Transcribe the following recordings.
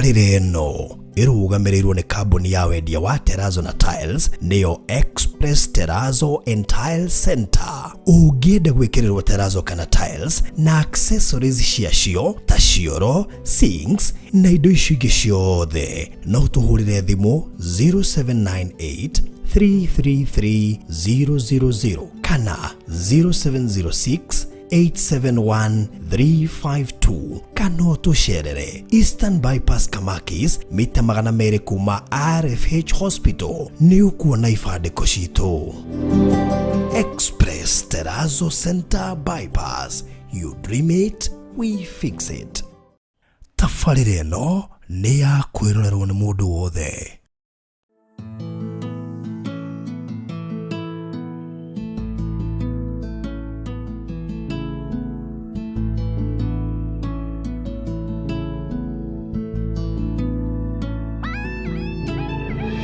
Tabarĩra ĩno ĩrũgamĩrĩirwo nĩ kambuni ya wendia wa terazo na tiles, nĩyo Express Terazo and Tile Center. Ũngĩenda gwĩkĩrĩrwo terazo kana tiles na accessories ciacio ta cioro, sinks na indo icio ingĩ ciothe, no tũhũrĩre thimũ 0798 333 000 kana 0706 871 352, kana ũtũcerere Eastern Bypass, Kamakis, mita 200 kuma RFH Hospital. Nĩ ũkuona ibandĩko citũ. Express Terazo Center, Bypass. You dream it, we fix it. Tabarĩra ĩno nĩ ya kwĩrorerwo nĩ mũndũ wothe.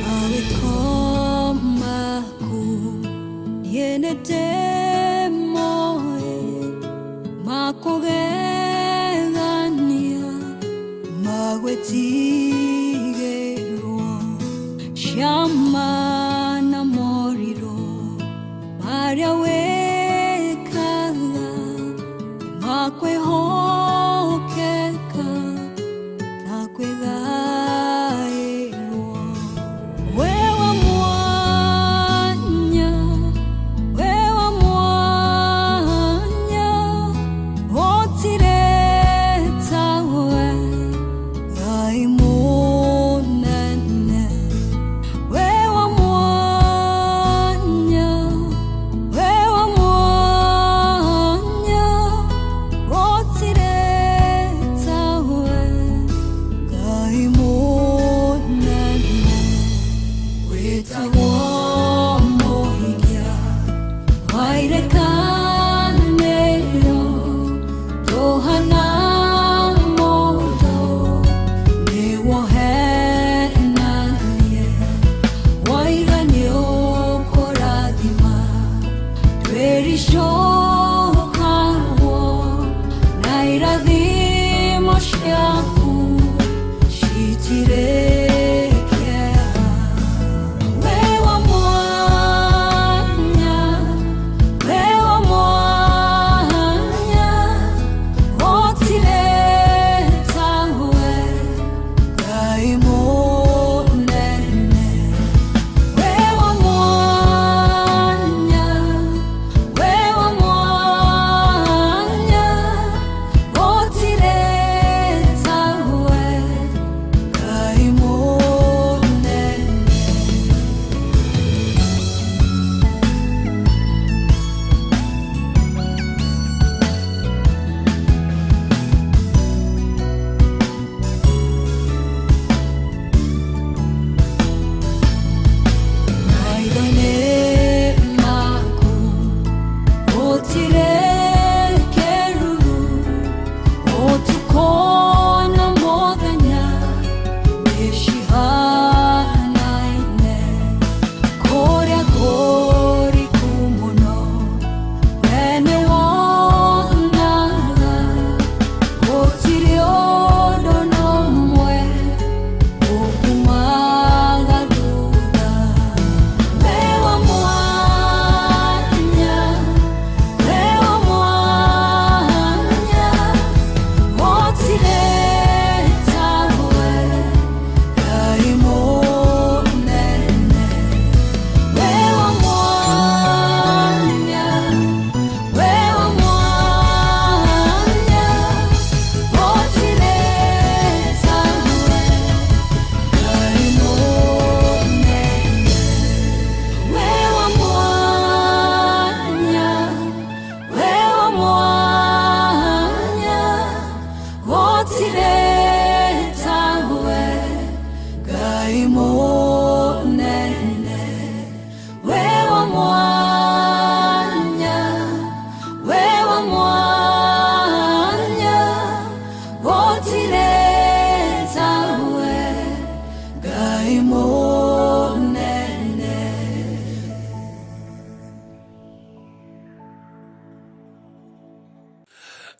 Mawĩko maku niĩ nĩndĩmoĩ makũgegania, magwĩtigĩrwo, ciama na morirũ marĩa wĩkaga, makwĩhokeka na kwĩgaĩrwo. Wewe mwanya, wewe mwanya, gũtirĩ tawe, Ngai mũnene. Wewe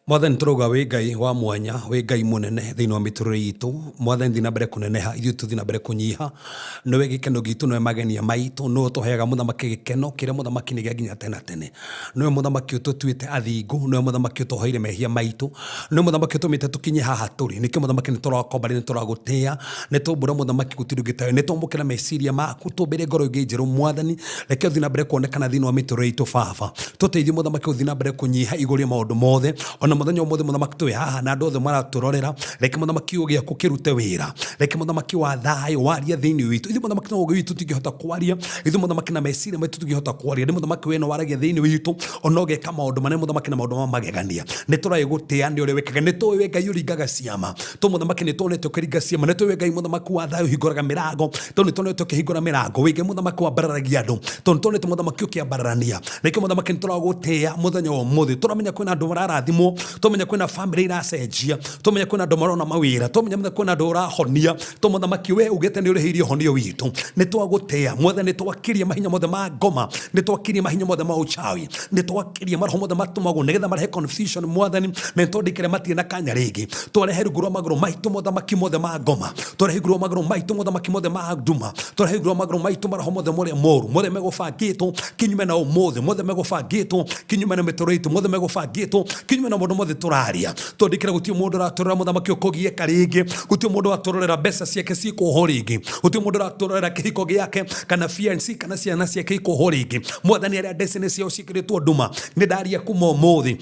Mwathani, tũrauga wĩ Ngai wa mwanya, wĩ Ngai mũnene thĩinĩ wa mĩtũrĩre itũ. Mwathani, thiĩ na mbere kũneneha, ithuĩ tũthiĩ na mbere kũnyiha. Nĩwe gĩkeno gitũ, nĩwe magenia maitũ, nĩwe ũtũheaga mũthamaki gĩkeno kĩrĩa mũthamaki nĩ gĩa nginya tene na tene. Nĩwe mũthamaki ũtũtuĩte athingu, nĩwe mũthamaki ũtũhoeire mehia maitũ, nĩwe mũthamaki ũtũmĩte tũkinye haha tũrĩ. Nĩkĩo mũthamaki nĩ tũrakomba, nĩ tũragũtĩa, nĩ tũmbũra mũthamaki gũtirĩ ũngĩ tawe, nĩ twamũkĩra meciria maku, tũmbĩre ngoro ĩngĩ njerũ Mwathani, reke ũthiĩ na mbere kuonekana thĩinĩ wa mĩtũrĩre itũ Baba. Tũteithie mũthamaki gũthiĩ na mbere kũnyiha igũrũ rĩa maũndũ mothe, ona mũthenya ũmũthĩ mũthamaki twĩ haha na andũ othe maratũrorera, reke mũthamaki ũgĩ gĩaku kĩrute wĩra, reke mũthamaki wa thayũ warie thĩinĩ witũ. Ithuĩ mũthamaki na ũgĩ witũ tũtingĩhota kwaria, ithuĩ mũthamaki na meciria maitũ tũtingĩhota kwaria, nĩ mũthamaki we no waragia thĩinĩ witũ, ona ũgeka maũndũ manene mũthamaki na maũndũ ma magegania. Nĩ tũragĩgũtĩa nĩ ũrĩa wĩkaga, nĩ tũĩ we Ngai ũringaga ciama, to mũthamaki nĩ tuonete ũkĩringa ciama, nĩ tũĩ we Ngai mũthamaki wa thayũ ũhingũraga mĩrango, to nĩ tuonete ũkĩhingũra mĩrango, wĩ Ngai mũthamaki wambararagia andũ, to nĩ tuonete mũthamaki ũkĩambararania. Nĩkĩo mũthamaki nĩ tũragũtĩa mũthenya wa ũmũthĩ, tũramenya kwĩna andũ mararathimwo, tũmenya kwĩna famĩlĩ iracenjia, tũmenya kwĩna andũ marona mawĩra, tũmenya kwĩna andũ ũrahonia, to mũthamaki we ugĩte nĩ ũrĩhĩirie ũhonio witũ. Nĩ twagũtĩa Mwathani, nĩ twakiria mahinya mothe ma ngoma, nĩ twakiria mahinya mothe ma ũchawi, nĩ twakiria maroho mothe matũmagwo nĩgetha marehe confusion Mwathani, na nĩ twandĩkĩre matirĩ na kanya rĩngĩ. Twarehe rungu rwa magũrũ maitũ mothamaki mothe ma ngoma, twarehe rungu rwa magũrũ maitũ mothamaki mothe ma nduma, twarehe rungu rwa magũrũ maitũ maroho mothe marĩa moru, mothe megũbangĩtwo kinyume na ũmũthĩ, mothe megũbangĩtwo kinyume na mĩtũrĩre itũ, mothe megũbangĩtwo kinyume na maũndũ mothe tũraria. Twandĩkĩre gũtirĩ mũndũ ũratũrora mũthamaki ũkũgiĩka rĩngĩ, gũtirĩ mũndũ ũratũrorera mbeca ciake cikũhwo rĩngĩ, gũtirĩ mũndũ ũratũrorera kĩhiko gĩake kana fiancé kana ciana ciake ikũhwo rĩngĩ. Mwathani, arĩa destiny ciao ciĩkĩrĩtwo nduma, nĩ ndaria kuma ũmũthĩ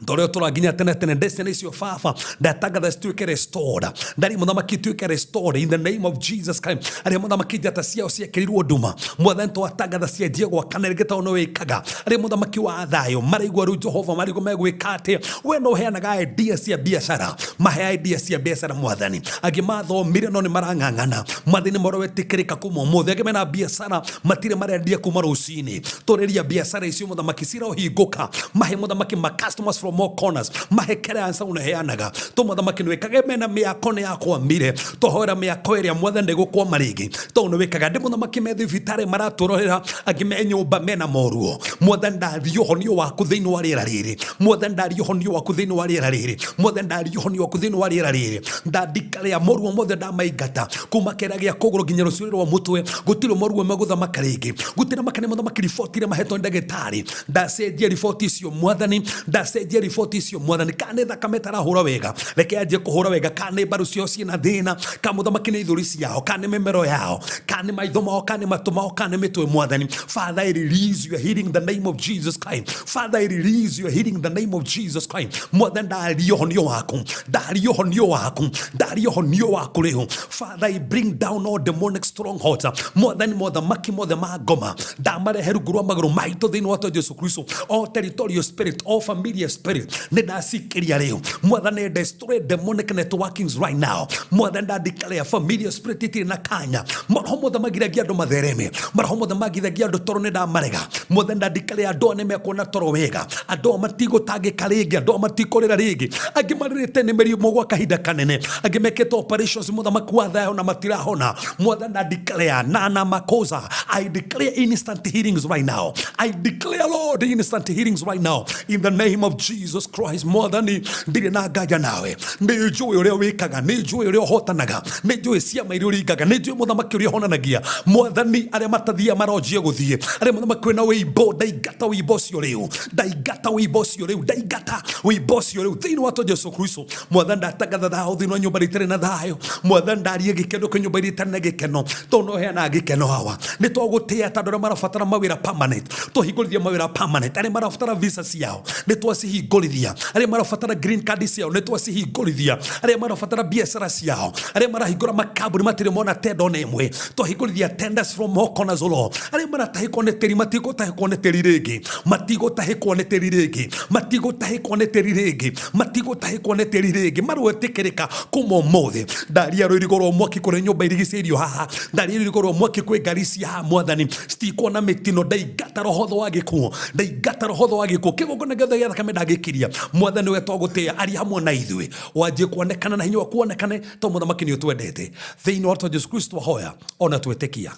torĩa tũra nginya tene tene, destiny icio Baba ndatangatha cituĩke restored, ndari mũthamaki ituĩke restored in the name of Jesus Christ. Arĩa mũthamaki njata ciao ciekĩrirwo nduma, Mwathani twatangatha cianjie gwakana rĩngĩ tondũ nĩ wĩkaga. Arĩa mũthamaki wa thayũ maraigua rĩu Jehova marigwo megwĩka atĩa, we no ũheanaga idea cia biacara, mahe idea cia biacara Mwathani. Angĩ mathomire no nĩ marang'ang'ana, Mwathani moro wetĩkĩrĩka kuma ũmũthĩ. Angĩ mena biacara matirĩ marendia kuma rũcinĩ, tũrĩria biacara icio mũthamaki cirohingũka, mahe mũthamaki ma customers from all corners, mahe clients ũneheanaga to mũthamaki nĩ wĩkage. Mena mĩako nĩ yakwamire, tũhoera mĩako ĩrĩa Mwathani ndĩgũkwama rĩngĩ tondũ nĩ wĩkaga. Ndĩ mũthamaki me thibitarĩ maratũrorera, angĩ me nyũmba mena moruo, Mwathani ndaria ũhonio waku thĩinĩ wa rĩera rĩrĩ, Mwathani ndaria ũhonio waku thĩinĩ wa rĩera rĩrĩ, Mwathani ndaria ũhonio waku thĩinĩ wa rĩera rĩrĩ. Ndandikarea moruo mothe ndamaingata kuma kĩara gĩa kũgũrũ nginya rũcuĩrĩ rwa mũtwe, gũtirĩ moruo megũthamaka rĩngĩ, gũtirĩ makane mũthamaki riboti iria mahetwo nĩ ndagĩtarĩ, ndacenjia riboti icio Mwathani, ndacenjia riboti icio Mwathani. Kana nĩ thakame ĩtarahũra wega, reke yanjie kũhũra wega, kana nĩ mbaru ciao ciĩna thĩna, kana mũthamaki nĩ ithũri ciao, kana nĩ mĩmero yao, kana nĩ maitho mao, kana nĩ matũ mao, kana nĩ mĩtwe Mwathani. Father, I release your healing in the name of Jesus Christ. Father, I release your healing in the name of Jesus Christ. Mwathani ndaria ũhonio waku, ndaria ũhonio waku, ndaria ũhonio waku rĩu. Father, I bring down all demonic strongholds. Mwathani, mothamaki mothe ma ngoma ndamarehe rungu rwa magũrũ maitũ thĩinĩ wa Jesu Kristo. All territorial spirit, all familiar spirit, nĩ ndacikĩria rĩu Mwathani. Destroy demonic networkings right now. Mwathani ndandikarea familiar spirit itirĩ na kanya, maroho mothe magiragia andũ mathereme, maroho mothe magiragia andũ toro nĩ ndamarega. Mwathani ndandikarea andũ aya nĩ mekuona toro wega, andũ aya matigũtangĩka rĩngĩ, andũ aya matikũrĩra rĩngĩ. Angĩ marĩrĩte nĩ mĩrimũ gwa kahinda kanene, angĩ mekĩte operations mũthamaki wa thayũ na matirahona. Mwathani ndandikarea nana makosa, I declare instant healings right now. I declare, Lord, instant healings right now in the name of Jesus Christ. Mwathani ndirĩ na nganja nawe, nĩ njũĩ ũrĩa wĩkaga, nĩ njũĩ ũrĩa ũhotanaga, nĩ njũĩ ciama iria ũringaga, nĩ njũĩ mũthamaki ũrĩa ũhonanagia. Mwathani, arĩa matathiaga maronjie gũthiĩ, arĩa mũthamaki wĩna wĩimbo, ndaingata wĩimbo ũcio rĩu, ndaingata wĩimbo ũcio rĩu, ndaingata wĩimbo ũcio rĩu thĩinĩ wa Jesu Kristo. Mwathani ndatangatha thayũ thĩinĩ wa nyũmba iria itarĩ na thayũ. Mwathani ndarie gĩkeno kwĩ nyũmba iria itarĩ na gĩkeno, tondũ no ũheanaga gĩkeno. Hawa nĩ twagũtĩa ta andũ arĩa marabatara mawĩra permanent, twahingũrithia mawĩra permanent. Arĩa marabatara visa ciao nĩ twacihingũrithia, arĩa marabatara green card ciao nĩ twacihingũrithia, arĩa marabatara biacara ciao, arĩa marahingũra makambuni matirĩ mona tender ona ĩmwe, twahingũrithia tenders from all corners, O Lord. Arĩa maratahĩkwo nĩ tĩri matigũtahĩkwo nĩ tĩri rĩngĩ, matigũtahĩkwo nĩ tĩri rĩngĩ, matigũtahĩkwo nĩ tĩri rĩngĩ, matigũtahĩkwo nĩ tĩri rĩngĩ, marwetĩkĩrĩka kuma ũmũthĩ. Ndaria rũirigo rwa mwaki kũrĩ nyũmba irigicĩirio haha, ndaria rũirigo rwa mwaki kwĩ ngari cia haha Mwathani, citikuona mĩtino. Ndaingata rohotho wa gĩkuũ, ndaingata rohotho wa gĩkuũ, kĩgongona gĩothe gĩa thakame ndagĩkiria. Mwathani we twagũtĩĩa, aria hamwe na ithuĩ, wanjie kuonekana na hinya waku wonekane, to mũthamaki nĩ ũtwendete. Thĩinĩ wa Jesu Kristo twahoya ona twetĩkia,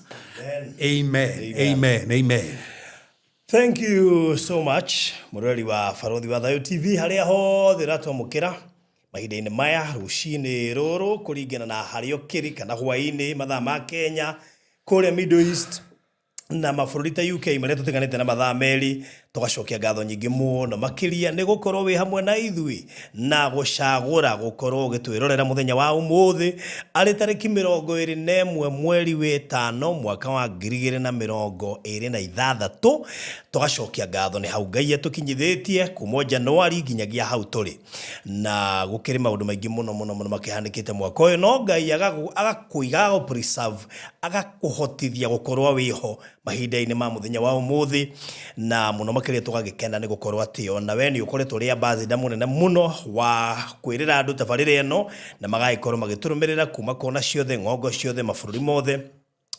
amen, amen, amen. Thank you so much mũroreri wa Barothi wa Thayũ TV harĩa hothe ũratwamũkĩra mahinda-inĩ maya rũcinĩ rũrũ kũringana na harĩa ũkĩrĩ kana hwaĩ-inĩ mathaa ma Kenya kũrĩa Middle East na mabũrũri ta UK marĩa tũtiganĩte na mathaa merĩ. Tũgacokia ngatho nyingĩ mũno makĩria nĩ gũkorwo wĩ hamwe na ithuĩ na gũcagũra gũkorwo ũgĩtwĩrorera mũthenya wa ũmũthĩ arĩ tarĩki 21 mweri wĩtano mwaka wa 2026. Tũgacokia ngatho nĩ hau Ngai atũkinyithĩtie kuma Januari nginyagia hau tũrĩ, na gũkĩrĩ maũndũ maingĩ mũno mũno mũno makĩhanĩkĩte mwaka ũyũ, no Ngai agakũiga, agagũ preserve, agakũhotithia gũkorwo wĩho mahinda-inĩ ma mũthenya wa ũmũthĩ, na mũno makĩria tũgagĩkena nĩ gũkorwo atĩ ona we nĩ ũkoretwo ũrĩ ambassador mũnene mũno wa kwĩrĩra andũ tabarĩra ĩno, na magagĩkorwo magĩtũrũmĩrĩra kuma kona ciothe, ng'ongo ciothe, mabũrũri mothe.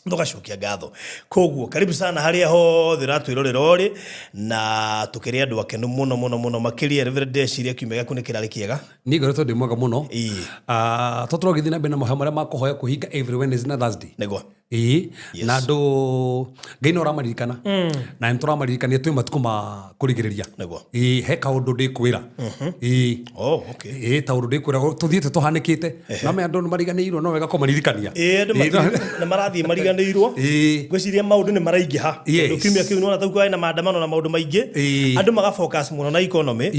Tũgacokia ngatho. Koguo karibu sana harĩa hothe ũratwĩrorera ũrĩ, na tũkĩrĩ andũ akenu mũno mũno mũno makĩria. Reverend, ndeciria kiumia gĩaku nĩ kĩrarĩ kĩega. Niĩ ngoretwo ndĩ mwega mũno. To tũragĩthiĩ na mbere na mahoya marĩa ma kũhoya kũhinga every Wednesday na Thursday. Nĩguo. Ĩĩ, na andũ Ngai no ũramaririkana, na nĩ tũramaririkania twĩ matukũ ma kũrigĩrĩria. Ĩĩ, he kaũndũ ndĩkwĩra. Ĩĩ. Oh, okay. Ĩĩ, ta ũndũ ndĩkwĩra tũthiĩte tũhanĩkĩte, no me andũ nĩ mariganĩirwo, no wega kũmaririkania. Ĩĩ, andũ nĩ marathiĩ mariganĩirwo. Ngwĩciria maũndũ nĩ maraingĩha. Tondũ kiumia kĩu nĩwona tau kwarĩ na maandamano na maũndũ maingĩ. Andũ maga focus mũno na economy.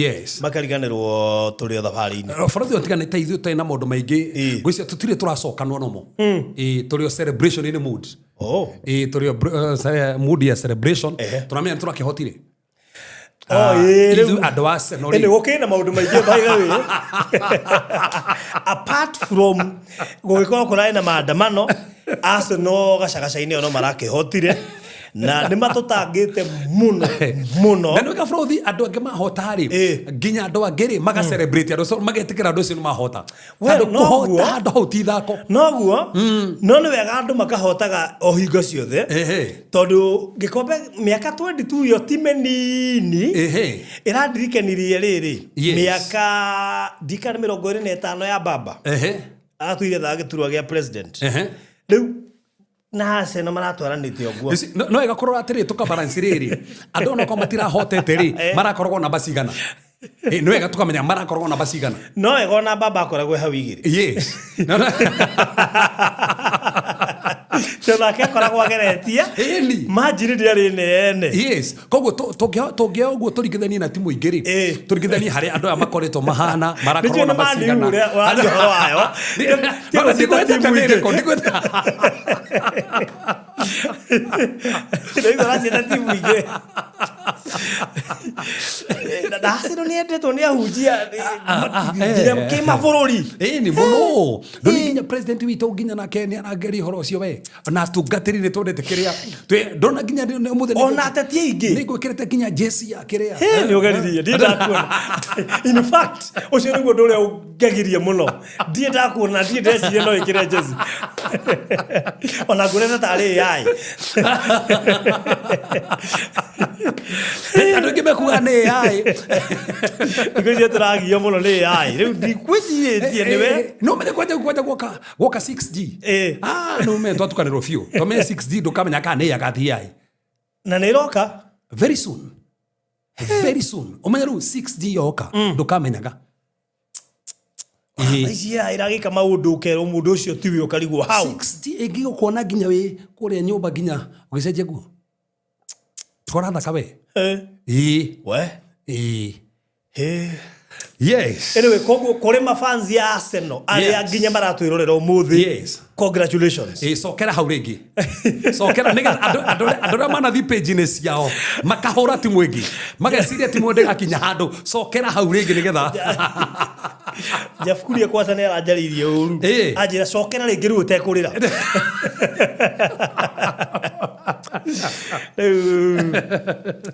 Makariganĩrwo tũrĩ o thabarĩ-inĩ. Bũrũri ũyũ tiga nĩ ta ithuĩ tũtarĩ na maũndũ maingĩ. Ngwĩciria tũtirĩ tũracokanwo nomo. Ĩĩ, tũrĩ o celebration in mood. Ĩĩ, tũrĩ o mood ya celebration. Tũramenya nĩ tũrakĩhotire. Oh, ĩĩ, rĩu. Ithuĩ andũ a Arsenal rĩ. Ĩnĩ gũkĩrĩ na maũndũ maingĩ, by the way. Apart from gũgĩkorwo kũrarĩ na maandamano, Arsenal gacagaca-inĩ ĩyo no marakĩhotire na nĩ matũtangĩte mũno mũno. Na nĩwega bũrũthi andũ angĩ mahota rĩ, nginya andũ angĩ rĩ maga celebrate andũ acio, magetĩkĩra andũ acio nĩ mahota. Well, Tondũ noguo. kũhota handũ hau ti ithako. Noguo, no nĩ wega andũ makahotaga o hingo ciothe, tondũ gĩkombe mĩaka 22 ĩyo ti mĩnini. Ĩrandirikanirie rĩrĩ, mĩaka ndikana 25 ya baba aratũire thaa gĩturwa gĩa president. Rĩu na Arsenal maratwaranĩte ũguo. You see, no ĩgakorwo atĩrĩ tũkabalance rĩrĩ, andũ onakorwo matirahotete rĩ, marakoragwo namba cigana. Nĩ wega tũkamenya marakoragwo namba cigana. No wega ona baba akoragwo hau igĩrĩ. Yes. No, no. Tondũ nake akoragwo ageretie. Ĩni. Manjiri ndĩarĩ nene. Yes. Koguo tũngĩoya ũguo tũringithanie na timu ingĩ rĩ, tũringithanie harĩa andũ aya makoretwo mahana, marakorwo Nĩnjũĩ nĩ namba Man U cigana. ũrĩa ũraria ũhoro wayo. No, no, ndigwetete Timu nĩ ingĩ. ĩrĩkũ, ndigwetete. Rĩu ũraciĩta timu ingĩ. Na Arsenal nĩ yendetwo nĩ ahunjia nginya kĩmabũrũri. Ĩĩ, nĩ mũno. Ndũni nginya president witũ nginya nake nĩ arageria ũhoro ũcio we. Na atungatĩri nĩ twendete kĩrĩa. Ndona nginya nĩ ũmũthĩ nĩ Ona ateti aingĩ. Nĩ ngwĩkĩrĩte nginya jesi ya kĩrĩa. Hĩ, nĩ ũgeririe, ndirĩ ndakuona. In fact, ũcio nĩguo ũndũ ũrĩa ũngegirie mũno. Ndirĩ ndakuona, ndirĩ ndeciria no ĩkĩre jesi. Ona ngũrete tarĩ AI. Andũ aingĩ mekuga nĩ AI. Thikũ icio tũragio mũno nĩ AI. Rĩu ndikwĩcirĩtie nĩwe. No menye kwanja gwoka 6G. No menye twatukanĩrwo biũ. Twamenye 6G ndũkamenya kana nĩ AI ti AI. Na nĩ ĩroka? Very soon. Very soon. Ũmenye rĩu 6G yoka ndũkamenyaga. Ici AI ĩragĩka maũndũ ũkerwo mũndũ ũcio tiwe ũkarigwo how. 6G ĩngĩgũkuona nginya wĩ kũrĩa nyũmba nginya ũgĩcenjia nguo. Tũrathaka we. We. Yes. Anyway, koguo kũrĩ mafans ya Arsenal arĩa nginya maratwĩrorera ũmũthĩ. Congratulations. Cokera hau rĩngĩ. Cokera nĩgetha andũ arĩa manathiĩ page-inĩ ciao makahũra timu ĩngĩ, mageciria timu ĩyo ndĩgakinya handũ. Cokera hau rĩngĩ nĩgetha. Jeff Kuria kwanza nĩ aranjarĩirie ũru. Anjĩra cokera rĩngĩ rĩu ũtekũrĩra. Rĩu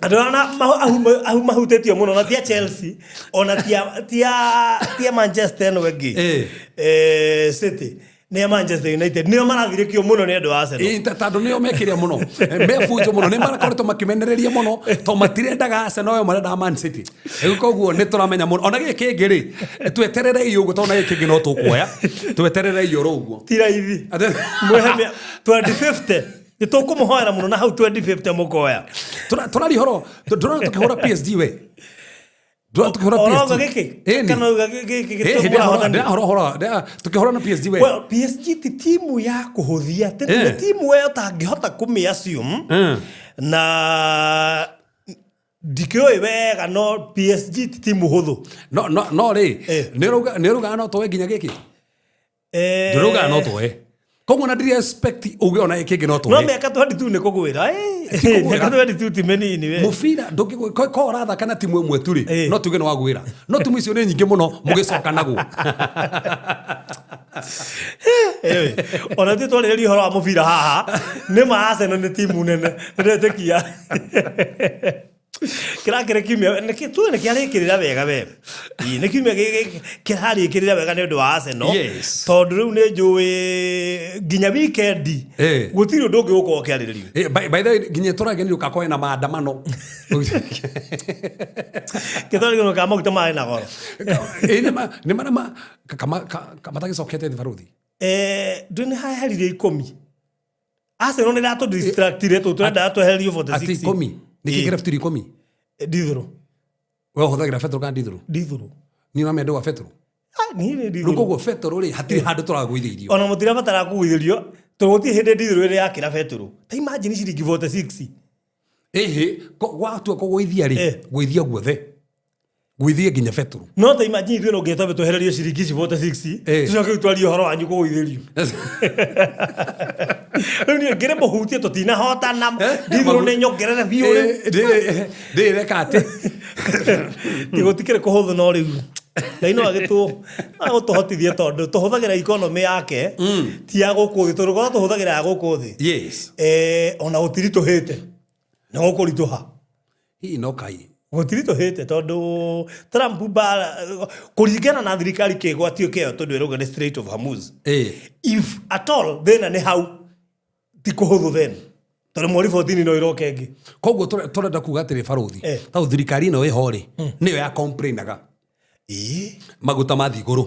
andũ arĩa mahutĩtio mũno na ti a Chelsea ona ti a Manchester ĩno ĩngĩ. City. Nĩ a Manchester United nĩo marathirĩkio mũno nĩ andũ a Arsenal. Tondũ nĩo mekĩria mũno. Mebunjo mũno, nĩ marakoretwo makĩmenereria mũno tondũ matirendaga Arsenal yo marendaga Man City. Rĩu koguo nĩ tũramenya mũno. Ona gĩkĩ kĩngĩ rĩ, twetererei ũguo tondũ ona gĩkĩ kĩngĩ no tũkuoya. Twetererei oro ũguo. Ti raithi. Mwĩhe 2050. Nĩ tũkũmũhoera mũno na hau 2050 mũkoya. Tũraria horo ndũrona tũkĩhũra PSG we, ndũrona tũkĩhũra Orauga PSG. gĩkĩ? Ĩni. Kana ũrauga gĩkĩ Eh, hĩndĩ gĩtũmũrahotani? tũkĩhũra na PSG we. Well, PSG ti timu ya kũhũthia, ti Eh. nĩ timu we ũtangĩhota kũmĩ assume na ndikĩũĩ wega, no PSG ti timu hũthũ. No rĩ, nĩ ũrauga no tũe nginya gĩkĩ. Ndũrauga no tũe, koguo na ndiri expect uge ona kĩngĩ no No tũe. mĩaka 22 nĩ kũgwĩra. Ti kũgwĩra. Mĩaka 22 ti mĩnini we. Mũbira ko ũrathaka na timu ĩmwe tu rĩ, no tuge nĩ wagwĩra, no timu icio nĩ nyingĩ mũno mũgĩcoka naguo. Ona ithuĩ twarĩrĩria ũhoro wa mũbira haha, nĩ ma Arsenal nĩ timu nene, nĩndetĩkia kĩrakĩrĩ kiumia tuge nĩ kĩarĩkĩrĩra wega we. Ĩ, nĩ kiumia kĩrarĩkĩrĩra wega nĩ ũndũ wa Arsenal, tondũ rĩu nĩ njũĩ nginya wikendi gũtirĩ ũndũ ũngĩ gũkorwo ũkĩarĩrĩrio. Eh, by the way, nginya tũragenio ũkakorwo na maandamano. Kĩtwarĩgĩrwo ka maguta marĩ na goro. Eh, nĩ marĩa matagĩcokete thĩ baruthi. Ndũ nĩ haheririe 10. Arsenal nĩ iratũ-distractire tũ tũrendaga twehererio Atĩ 46. 10 nĩkĩ? Kĩrabu tiri 10. Ndithũrũ. We ũhũthagĩra betũrũ kana ndithũrũ? Ndithũrũ. Niĩ no mende wa betũrũ. Ah, niĩ nĩ Rĩu ndithũrũ. koguo betũrũ rĩ, hatirĩ handũ tũragũithĩirio. Ona mũtirabatara kũgũithĩrio tondũ gũtirĩ hĩndĩ ndithũrũ ĩrĩ yakĩra betũrũ. Ta imagine ciringi 46. Ĩhĩ, watua kũgũithia rĩ, gũithia guothe, gũithia nginya betũrũ. No ta imagine ithuĩ no nginya twambe twehererio ciringi ici 46, tũcoke rĩu twarie ũhoro wanyu kũgũithĩrio. Rĩu niĩ ngĩrĩ mũhutie tũtinahotana, ndithũrũ nĩ nyongerere biũ rĩu. Ndĩreka atĩ Ti gũtikĩrĩ kũhũthũ, no rĩu Ngai no agĩtũhotithie tondũ tũhũthagĩra economy yake, ti ya gũkũ thĩ, tondũ korwo tũhũthagĩra ya gũkũ thĩ, ona gũtiritũhĩte na gũkũritũha. Hihi no kai. Gũtiritũhĩte tondũ Trump mbara kũringana na thirikari kĩgwatio kĩayo tondũ ĩrauga nĩ Strait of Hormuz. If at all thĩna nĩ hau, ti kũhũthũ then tondũ mweri 14 no ĩroke ĩngĩ. Koguo tũrenda kuga atĩrĩ baruthi, tondũ thirikari ĩno ĩho rĩ, nĩyo ya complainaga maguta mathiĩ igũrũ,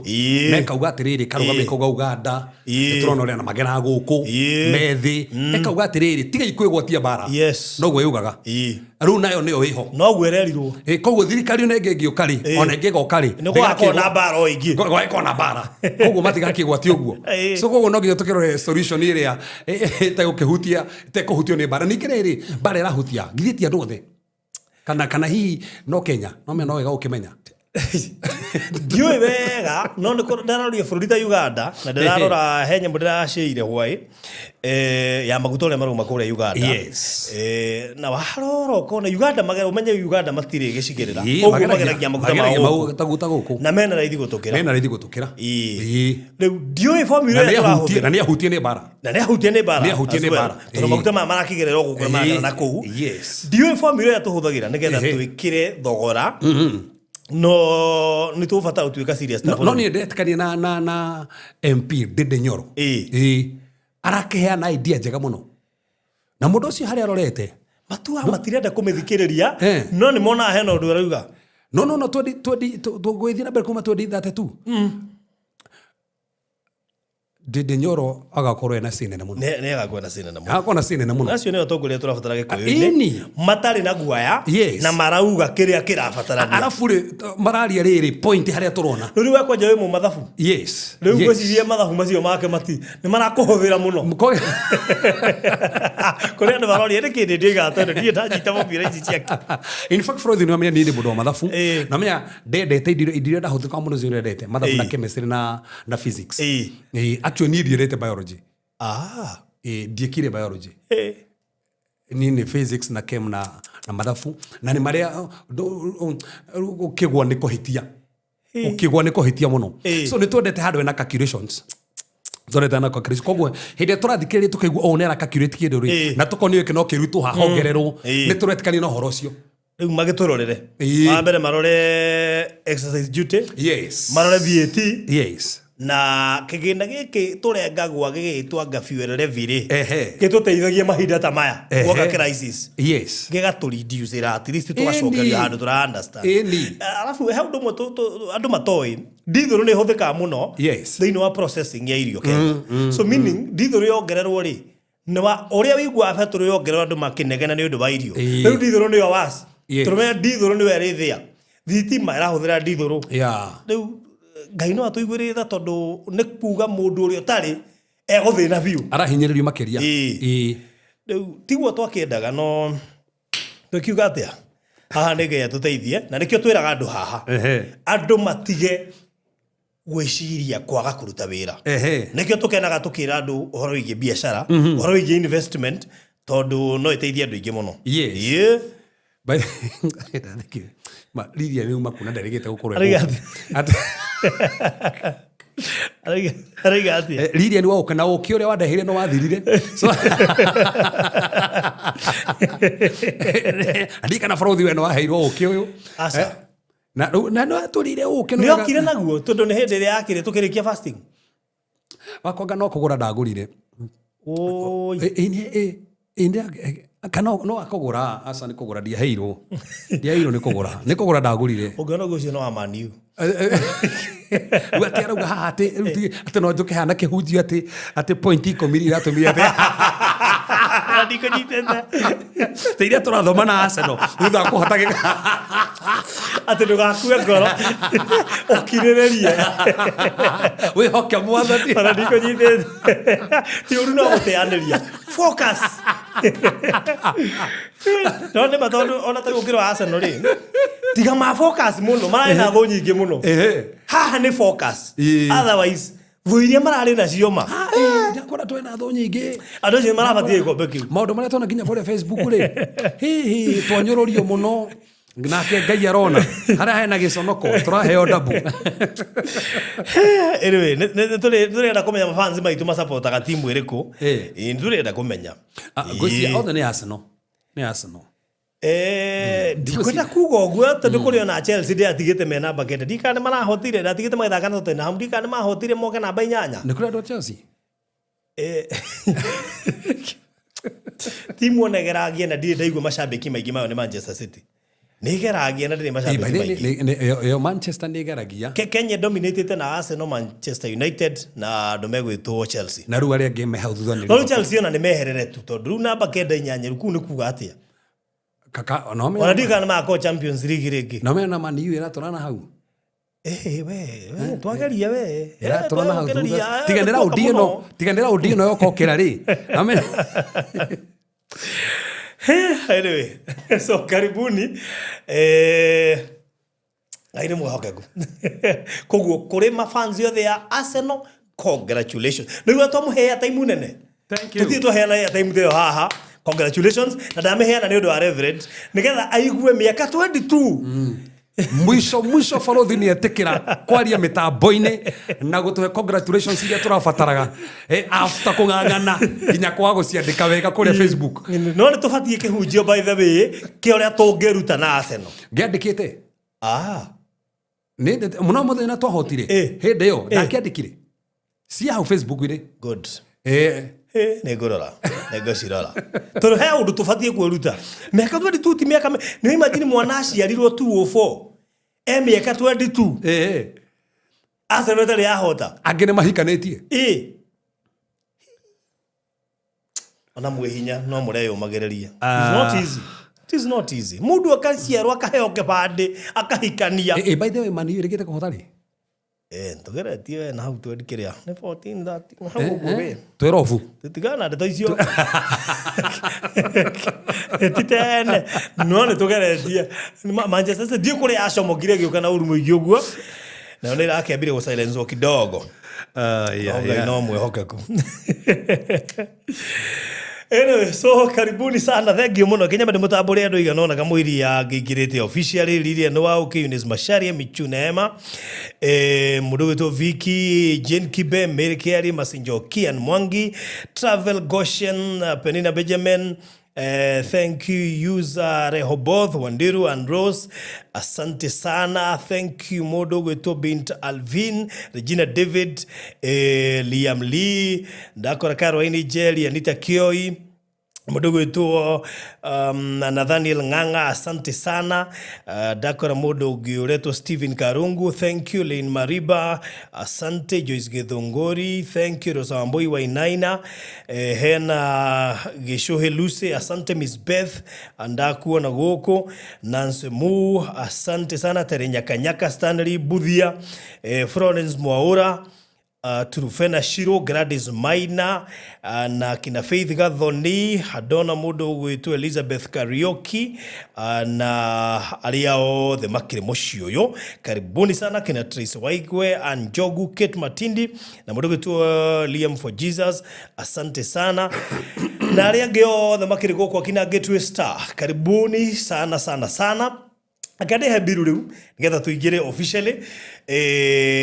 na ĩkauga atĩrĩrĩ karũgame kauga Uganda nĩtũrona ũrĩa na mageraga gũkũ methĩ, ĩkauga atĩrĩrĩ tigai kwĩgwatia mbara. Noguo yugaga, rĩu nayo nĩyo ĩho. Noguo ĩrerirwo. Koguo thirikari ona ĩngĩ ĩngĩũka rĩ, ona ĩngĩgoka rĩ, Nĩ gũgakorwo na mbara o ĩngĩ. Gũgakorwo na mbara, koguo matigakĩgwatia ũguo. So koguo no nginya tũkĩrore solution ĩrĩa ĩtegũkĩhutia, ĩtekũhutio nĩ mbara. Ningĩ rĩrĩ, mbara ĩrahutia githĩ ti andũ othe, kana hihi no Kenya no mena, no wega ũkĩmenya. Ndiũĩ wega, no nĩ ndĩraroria bũrũri ta Uganda na ndĩrarora he nyamũ ndĩracĩire hwaĩ, ya maguta ũrĩa marauma kũrĩa Uganda. Na warora ũkona Uganda magera, ũmenye Uganda matirĩ gĩcigĩrĩra. Ũguo mageragia maguta ma mageragia gũkũ. maguta gũkũ. Na mena raithi gũtũkĩra. Mena raithi gũtũkĩra. Rĩu ndiũĩ formula Na ĩrĩa nĩ ahutie tũrahũthĩra. Na nĩ ahutie nĩ mbara. Na nĩ ahutie nĩ mbara Nĩ ahutie as nĩ well. mbara. Tondũ maguta maya marakĩgerera o gũkũ na maragera na kũu. Ndiũĩ formula ĩrĩa tũhũthagĩra nĩgetha twĩkĩre thogora, no nĩ tũbatara gũtuĩka serious ta No bũrũri. niĩ ndetĩkania na MP Ndindi Nyoro. Ĩĩ, arakĩheana idea njega mũno na mũndũ ũcio harĩa arorete. Matuaga matirenda kũmĩthikĩrĩria, no nĩ monaga hena ũndũ ũrauga. No twendi twendi tũgũgĩthiĩ na mbere kuma 2032, Ndindi Nyoro agakorwo ena cĩ nene mũno. Nĩ agakorwo na cĩ nene mũno. Agakorwo na cĩ nene mũno. Acio nĩo atongoria tũrabatara gĩkũyũ-inĩ. Ĩni. Matarĩ na guaya na marauga kĩrĩa kĩrabatarania. Arabu rĩ, mararia rĩrĩ point harĩa tũrona. Rĩu we kwanja wĩ mũmathabu. Rĩu ngwĩciria mathabu macio make mati nĩ marakũhũthĩra mũno. Kũrĩ andũ maroria nĩ kĩndĩ ndĩigaga tondũ ndirĩ ndanyita mũbira ici ciake. In fact, Freud nĩ amenya niĩ ndĩ mũndũ wa mathabu, na menya ndendete indo iria ndahũthĩka mũno cio ndendete mathabu na chemistry na physics. Actually niĩ ndiendete biology. Ndiĩkire biology. Niĩ nĩ physics na chem na mathabu, na nĩ marĩa ũkĩgwa nĩ kũhĩtia, ũkĩgwa nĩ kũhĩtia mũno. So nĩ twendete handũ hena calculations, twendete na calculations. Koguo hĩndĩ ĩrĩa tũrathikĩrĩria tũkaigua ũũ nĩ ara calculate kĩndũ rĩ, na tũkonio gĩkĩ no kĩrutwo haha hongererwo, nĩ tũretĩkania na ũhoro ũcio. Rĩu magĩtũrorere, wa mbere marore exercise duty, marore VAT, na kĩgĩna gĩkĩ tũrengagwa gĩgĩtwo anga fuel levy rĩ, gĩtũteithagia mahinda ta maya guoka crisis, gĩgatũreducĩra at least tũgacokeria handũ tũra understand. Arabu he ũndũ ũmwe andũ matoĩ, ndithũrũ nĩ ĩhũthĩkaga mũno thĩinĩ wa processing ya irio Kenya. So meaning ndithũrũ yongererwo rĩ, Nĩ wa ũrĩa wĩiguaga betũrũ yongererwo andũ makĩnegena nĩ ũndũ wa irio. Ĩĩ. Rĩu ndithũrũ nĩyo was. Yes. Tũrũme ndithũrũ nĩyo ĩrĩthĩa. Thitima ĩrahũthĩra ndithũrũ. Yeah. Rĩu Ngai no atũiguĩre tha tondũ nĩ kuga mũndũ ũrĩa ũtarĩ egũthĩna biũ. Arahinyĩrĩrio makĩria. Ĩĩ. Ĩĩ. Rĩu tiguo twakĩendaga no tũkiuga atĩa haha nĩ Ngai atũteithie na nĩkĩo twĩraga andũ haha Ehe. andũ matige gwĩciria kwaga kũruta wĩra. Ehe. Nĩkĩo tũkenaga tũkĩra andũ ũhoro wĩgiĩ biacara, ũhoro wĩgiĩ investment tondũ no ĩteithie andũ aingĩ mũno. Yes. Ĩĩ. Thank you. Ma Lidia nĩ uma kuna ndarĩgĩte gũkorwo Arauga gũkũ. Atĩ- Arauga atĩa? Lidia nĩ waũka na ũkĩ ũrĩa wandeheire nĩ wathirire. So ndirikana bũrũthi we nĩ waheirwo ũkĩ ũyũ. Aca. Na rĩu- na nĩ watũrire ũkĩ nĩ Nĩ wega. okire naguo tondũ nĩ hĩndĩ ĩrĩa yakire tũkĩrĩkia fasting. Wakwanga no kũgũra ndagũrire. Oi. Kana no akũgũra aca nĩ kũgũra ndiaheirwo. Ndiaheirwo nĩ kũgũra. Nĩ kũgũra ndagũrire. Ũngĩona ũguo ũcio no wa Man U. Rĩu atĩ arauga haha atĩ rĩu atĩ no njũke haha na kĩhunjio atĩ atĩ point ikũmi iria iratũmire atĩ Ndikũnyitĩte. ta iria tũrathoma na Arsenal thutha wa kũhota Atĩ ndũgakue ngoro ũkirĩrĩrie. wĩhoke mwathani. Ona ndikũnyitĩte. Ti ũru no gũteanĩria. Focus. No nĩ ma tondũ ona ta rĩu ũngĩrora Arsenal rĩ tiga ma focus mũno mararĩ na thũ nyingĩ mũno. Ehe. Haha nĩ focus. Ĩĩ. Otherwise thũ iria mararĩ nacio ma Ndakora twĩna thũ nyingĩ. andũ acio marabatiĩ gĩkombe kĩu. Maũndũ marĩa twona nginya kũrĩa Facebook rĩ hihi twanyũrũrio mũno nake Ngai arona harĩa hena gĩconoko tũraheo ndabu. Anyway, nĩ tũrenda kũmenya mafans maitũ masapotaga timu ĩrĩkũ. Ĩĩ. Ĩĩ, nĩ tũrenda kũmenya. Ah, ngwĩciria othe nĩ Arsenal. Nĩ Arsenal. Ndikwenda kuga ũguo tondũ kũrĩ ona Chelsea ndĩatigĩte me namba kenda ndikana nĩ marahotire ndatigĩte magĩthaka na Tottenham ndikana nĩ mahotire moke namba inyanya. Nĩ kũrĩ andũ a Chelsea? Timu ona ĩgeragia na ndirĩ ndaigua macambĩki maingĩ mayo nĩ Manchester City nĩ ĩgeragia na ndĩrĩ Ĩ, by macambĩki the way, maingĩ. ĩyo Manchester nĩ ĩgeragia. Kenya dominated na Arsenal, Manchester United na andũ megwĩtwo Chelsea. Na rĩu arĩa angĩ me hau thutha nĩ No rĩu Liverpool. Chelsea ona nĩ meherere tu tondũ rĩu namba kenda inyanya rĩu kũu nĩ kuga atĩa? Kaka no Ona mena ndiũĩ kana nĩ magakorwo Champions League rĩngĩ. no mena Man U ĩratũrana hau. Eh, we twageria we. Ĩratũrana hau Twageria, thutha. Tiga nĩ raundi twoka ĩno, mũno. tiga nĩ raundi ĩno yoka ũkĩra rĩ. No mena Anyway, so karibuni. Ngai nĩ mwĩhokeku. Koguo kũrĩ mafans othe ya Arsenal, congratulations. Nĩguo twamũhe airtime nene. Thank you. Tũthiĩ twaheana airtime ĩyo haha. Congratulations. Na ndamĩheana nĩ ũndũ wa Reverend nĩgetha aigue mĩaka 22. Mwisho mwisho balothi nĩ etĩkĩra kwaria mĩtambo-inĩ na gũtũhe congratulations iria tũrabataraga after kũng'ang'ana nginya kwaga gũciandĩka wega kũrĩa Facebook. No nĩ tũbatiĩ kĩhunjio by the way kĩa ũrĩa tũngĩruta na Arsenal. Ngĩandĩkĩte Ah. Mũno mũthenya twahotire hĩndĩ ĩyo ndakĩandĩkire cia hau Facebook-inĩ. Good. Eh. Nĩ ngũrora nĩ ngũcirora tondũ he ũndũ tũbatiĩ kwĩruta mĩaka 22 ti mĩaka nĩ imagine mwana aciarirwo 204 e mĩaka 22. Arsenal ĩtarĩ yahota. Angĩ nĩ mahikanĩtie. Ĩ ona mwĩ hinya no mũreyũmagĩrĩria. It's not easy. It is not easy mũndũ akaciarwo akaheo kĩbandĩ akahikania. By the way, Man U ĩrĩkĩte kũhota rĩ? Tũgeretie we na hau twendi kĩrĩa nĩ 14 13 hau ũguo we. Twerobu. Tũtigana na ndeto icio titene no nĩ tũgeretie. Manchester City ndiũ kũrĩa yacomokire ĩgĩũka na ũru mũingĩ ũguo nayo nĩ ĩrakĩambire gũsilencewo kidogo. No Ngai no mwĩhokeku. Anyway, so karibuni sana, thank you mũno. Kinya ndĩ mũtambũre andũ igana ũna kamũiria ngĩingĩrĩte officially. Lilian Wauki, Eunice Macharia, Michu Neema, mũndũ wĩtwo Vicky, Jane Kibe, Mary Kiari, Masinjo, Kian Mwangi, Travel Goshen, Penina Benjamin. Thank you user Rehoboth Wandiru and Rose, asante sana. Thank you mũndũ gwĩtwo Bint Alvin, Regina David, Liam Lee, ndakora Caroline Jelly, Anita Kioi. Mũndũ gwĩtwo Nathaniel Ng'ang'a, asante sana. Ndakora mũndũ ũngĩ ũretwo Stephen Karungu, thank you. Lane Mariba, asante. Joyce Githunguri, thank you. Rosa Wambui Wainaina, hena Gĩcũhĩ Lucy, asante. Miss Beth, ndakuona gũkũ. Nancy Mu, asante sana. Tere Nyakanyaka, Stanley Buthia, Florence Mwaura, Turufena Shiro, Gladys Maina, na kina Faith Gathoni, ndona mũndũ ũgwĩtwo Elizabeth Kariuki, na arĩa othe makĩrĩ mũciĩ ũyũ, karibuni sana. Kina Tracy Waigwe, Anjogu, Kate Matindi na mũndũ ũgwĩtwo Liam for Jesus, asante sana, na arĩa angĩ othe makĩrĩ gũkũ, akina Gateway Star, karibuni sana sana sana. Akandehe mbiru rĩu nĩgetha tũingĩre officially.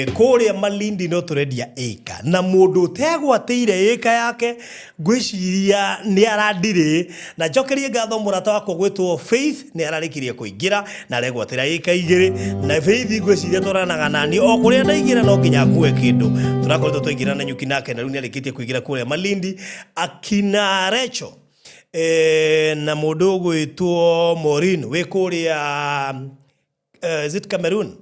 Kũrĩa Malindi no tũrendia ĩka, na mũndũ ũtegwatĩire ĩka yake ngwĩciria nĩ arandirĩ. Na njokerie ngatho mũrata wakwa gwĩtwo Faith, nĩ ararĩkirie kũingĩra na aregwatĩra ĩka 2. Na Faith, ngwĩciria twaranaga nani o kũrĩa ndaingĩra no nginya ngue kĩndũ. Tũrakoretwo twaingĩra na nyuki nake, na rĩu nĩ arĩkĩtie kũingĩra kũrĩa Malindi. Akina Recho, na mũndũ ũgwĩtwo Maureen wĩ kũrĩa, is it Cameroon?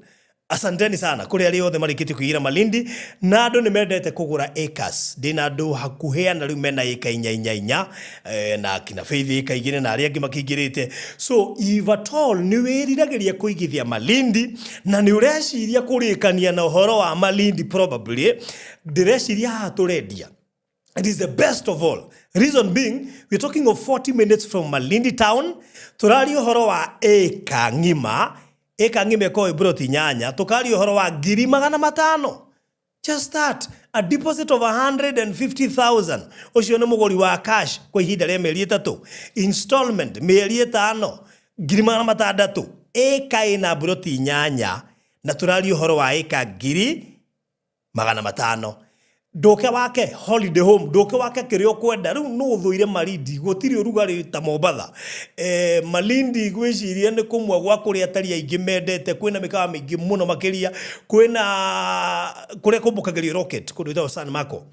Asanteni sana kũrĩ arĩa othe marĩkĩtie kũingĩra Malindi. Na andũ nĩ mendete kũgũra acres. Ndĩna andũ hakuhĩ ana rĩu mena ĩka inya inya inya, na kina Faith ĩka 2 na arĩa angĩ makĩingĩrĩte. So if at all nĩ wĩriragĩria kũigithia Malindi na nĩ ũreciria kũrĩkania na ũhoro wa Malindi, probably ndĩreciria haha tũrendia, it is the best of all. Reason being, we're talking of 40 minutes from Malindi town. Tũraria ũhoro wa ĩka ng'ima, ĩka ng'ima ĩkoragwo ĩ broti 8. Tũkaria ũhoro wa 500,000. Just that, a deposit of 150,000. Ũcio nĩ mũgũri wa cash kwa ihinda rĩa mĩeri 3. Installment mĩeri 5, 600,000. Ĩka ĩna broti 8 na tũraria ũhoro wa ĩka 500,000. Ndũke wake holiday home, ndũke wake kĩrĩa ũkwenda. Rĩu nũ ũthũire Malindi? Gũtirĩ ũrugarĩ ta Mombatha. Malindi ngwĩciria nĩ kũmwe gwa kũrĩa atari aingĩ mendete. Kwĩna mĩkawa mĩingĩ mũno makĩria, kwĩna kũrĩa kũmbũkagĩrio rocket kũndũ gwĩtagwo San Marco,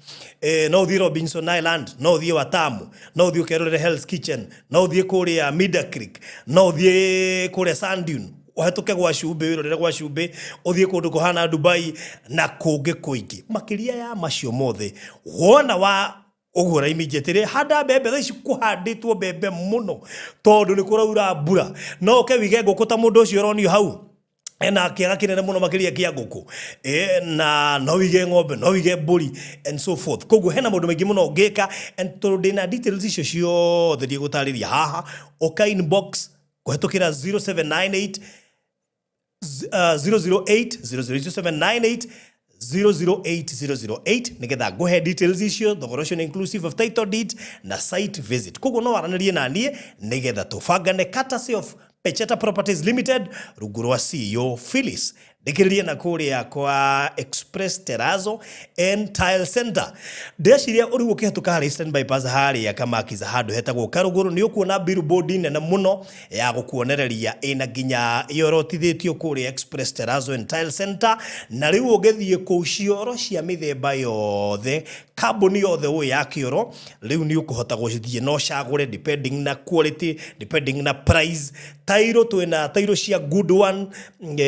no ũthiĩ Robinson Island, no ũthiĩ Watamu, no ũthiĩ ũkerorere Hell's Kitchen, no ũthiĩ kũrĩa Mida Creek, no ũthiĩ kũrĩa Sand Dune, ũhetũke gwa cumbĩ, wĩrorere gwa cumbĩ, ũthiĩ kũndũ kũhana Dubai na kũngĩ kũingĩ makĩria ya macio mothe. Wona wa ũguo immediately handa mbembe. Thaa ici kũhandĩtwo mbembe mũno tondũ nĩ kũraura mbura. No ũke wige ngũkũ ta mũndũ ũcio ũronio hau ena kĩaga kĩnene mũno makĩria kĩa ngũkũ, na no wige ng'ombe, no wige mbũri and so forth. Koguo hena maũndũ maingĩ mũno ũngĩka, and tondũ ndĩna details icio ciothe ndigũtarĩria haha, ũka inbox kũhetũkĩra 0798 008 000798 008008 nigetha nguhe details icio. Thogora ũcio nĩ inclusive of title deed na site visit, koguo no waranĩrie na niĩ nigetha tũbangane, courtesy of Pecheta Properties Limited rungu rwa CEO Phyllis. Ndĩkĩrĩrie na kũrĩa kwa Express Terrazzo and Tile Center. Ndĩreciria rĩu ũkĩhetũka harĩa Eastern Bypass, harĩa Kamakiza, handũ hetagwo Karũgũrũ, nĩ ũkuona billboard nene mũno ya gũkuonereria ĩna nginya yorotithĩtio kũrĩa Express Terrazzo and Tile Center. Na rĩu ũngĩthiĩ kũu, cioro cia mĩthemba yothe, kambuni yothe ũĩ ya kĩoro, rĩu nĩ ũkũhota gũthiĩ na ũcagũre depending na quality, depending na price. Tairo, twĩna tairo cia Good One,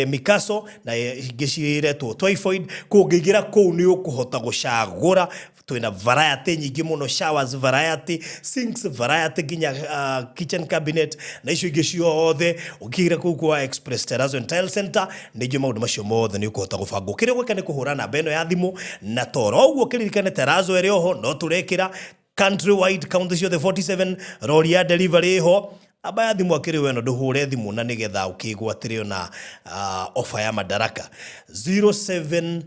Mikaso na ingĩ ciretwo Twyford. Kũngĩingĩra kũu nĩ ũkũhota gũcagũra. Twĩna variety nyingĩ mũno, showers variety, sinks variety, nginya kitchen cabinet na icio ingĩ ciothe. Ũkĩingĩra kũu kwa Express Terrazzo and Tile Center, nĩngĩ maũndũ macio mothe nĩ ũkũhota gũbangwo. Kĩrĩa ũgwĩka nĩ kũhũra namba ĩno ya thimũ. Na toro ũguo kĩririkane terrazzo ĩrĩ oho, no tũrekĩra countrywide, county ciothe 47, rori ya delivery ĩho. Namba ya thimũ akĩrĩ weno, ndũhũre thimũ na nĩgetha ũkĩgwatĩre ona offer ya Madaraka, 07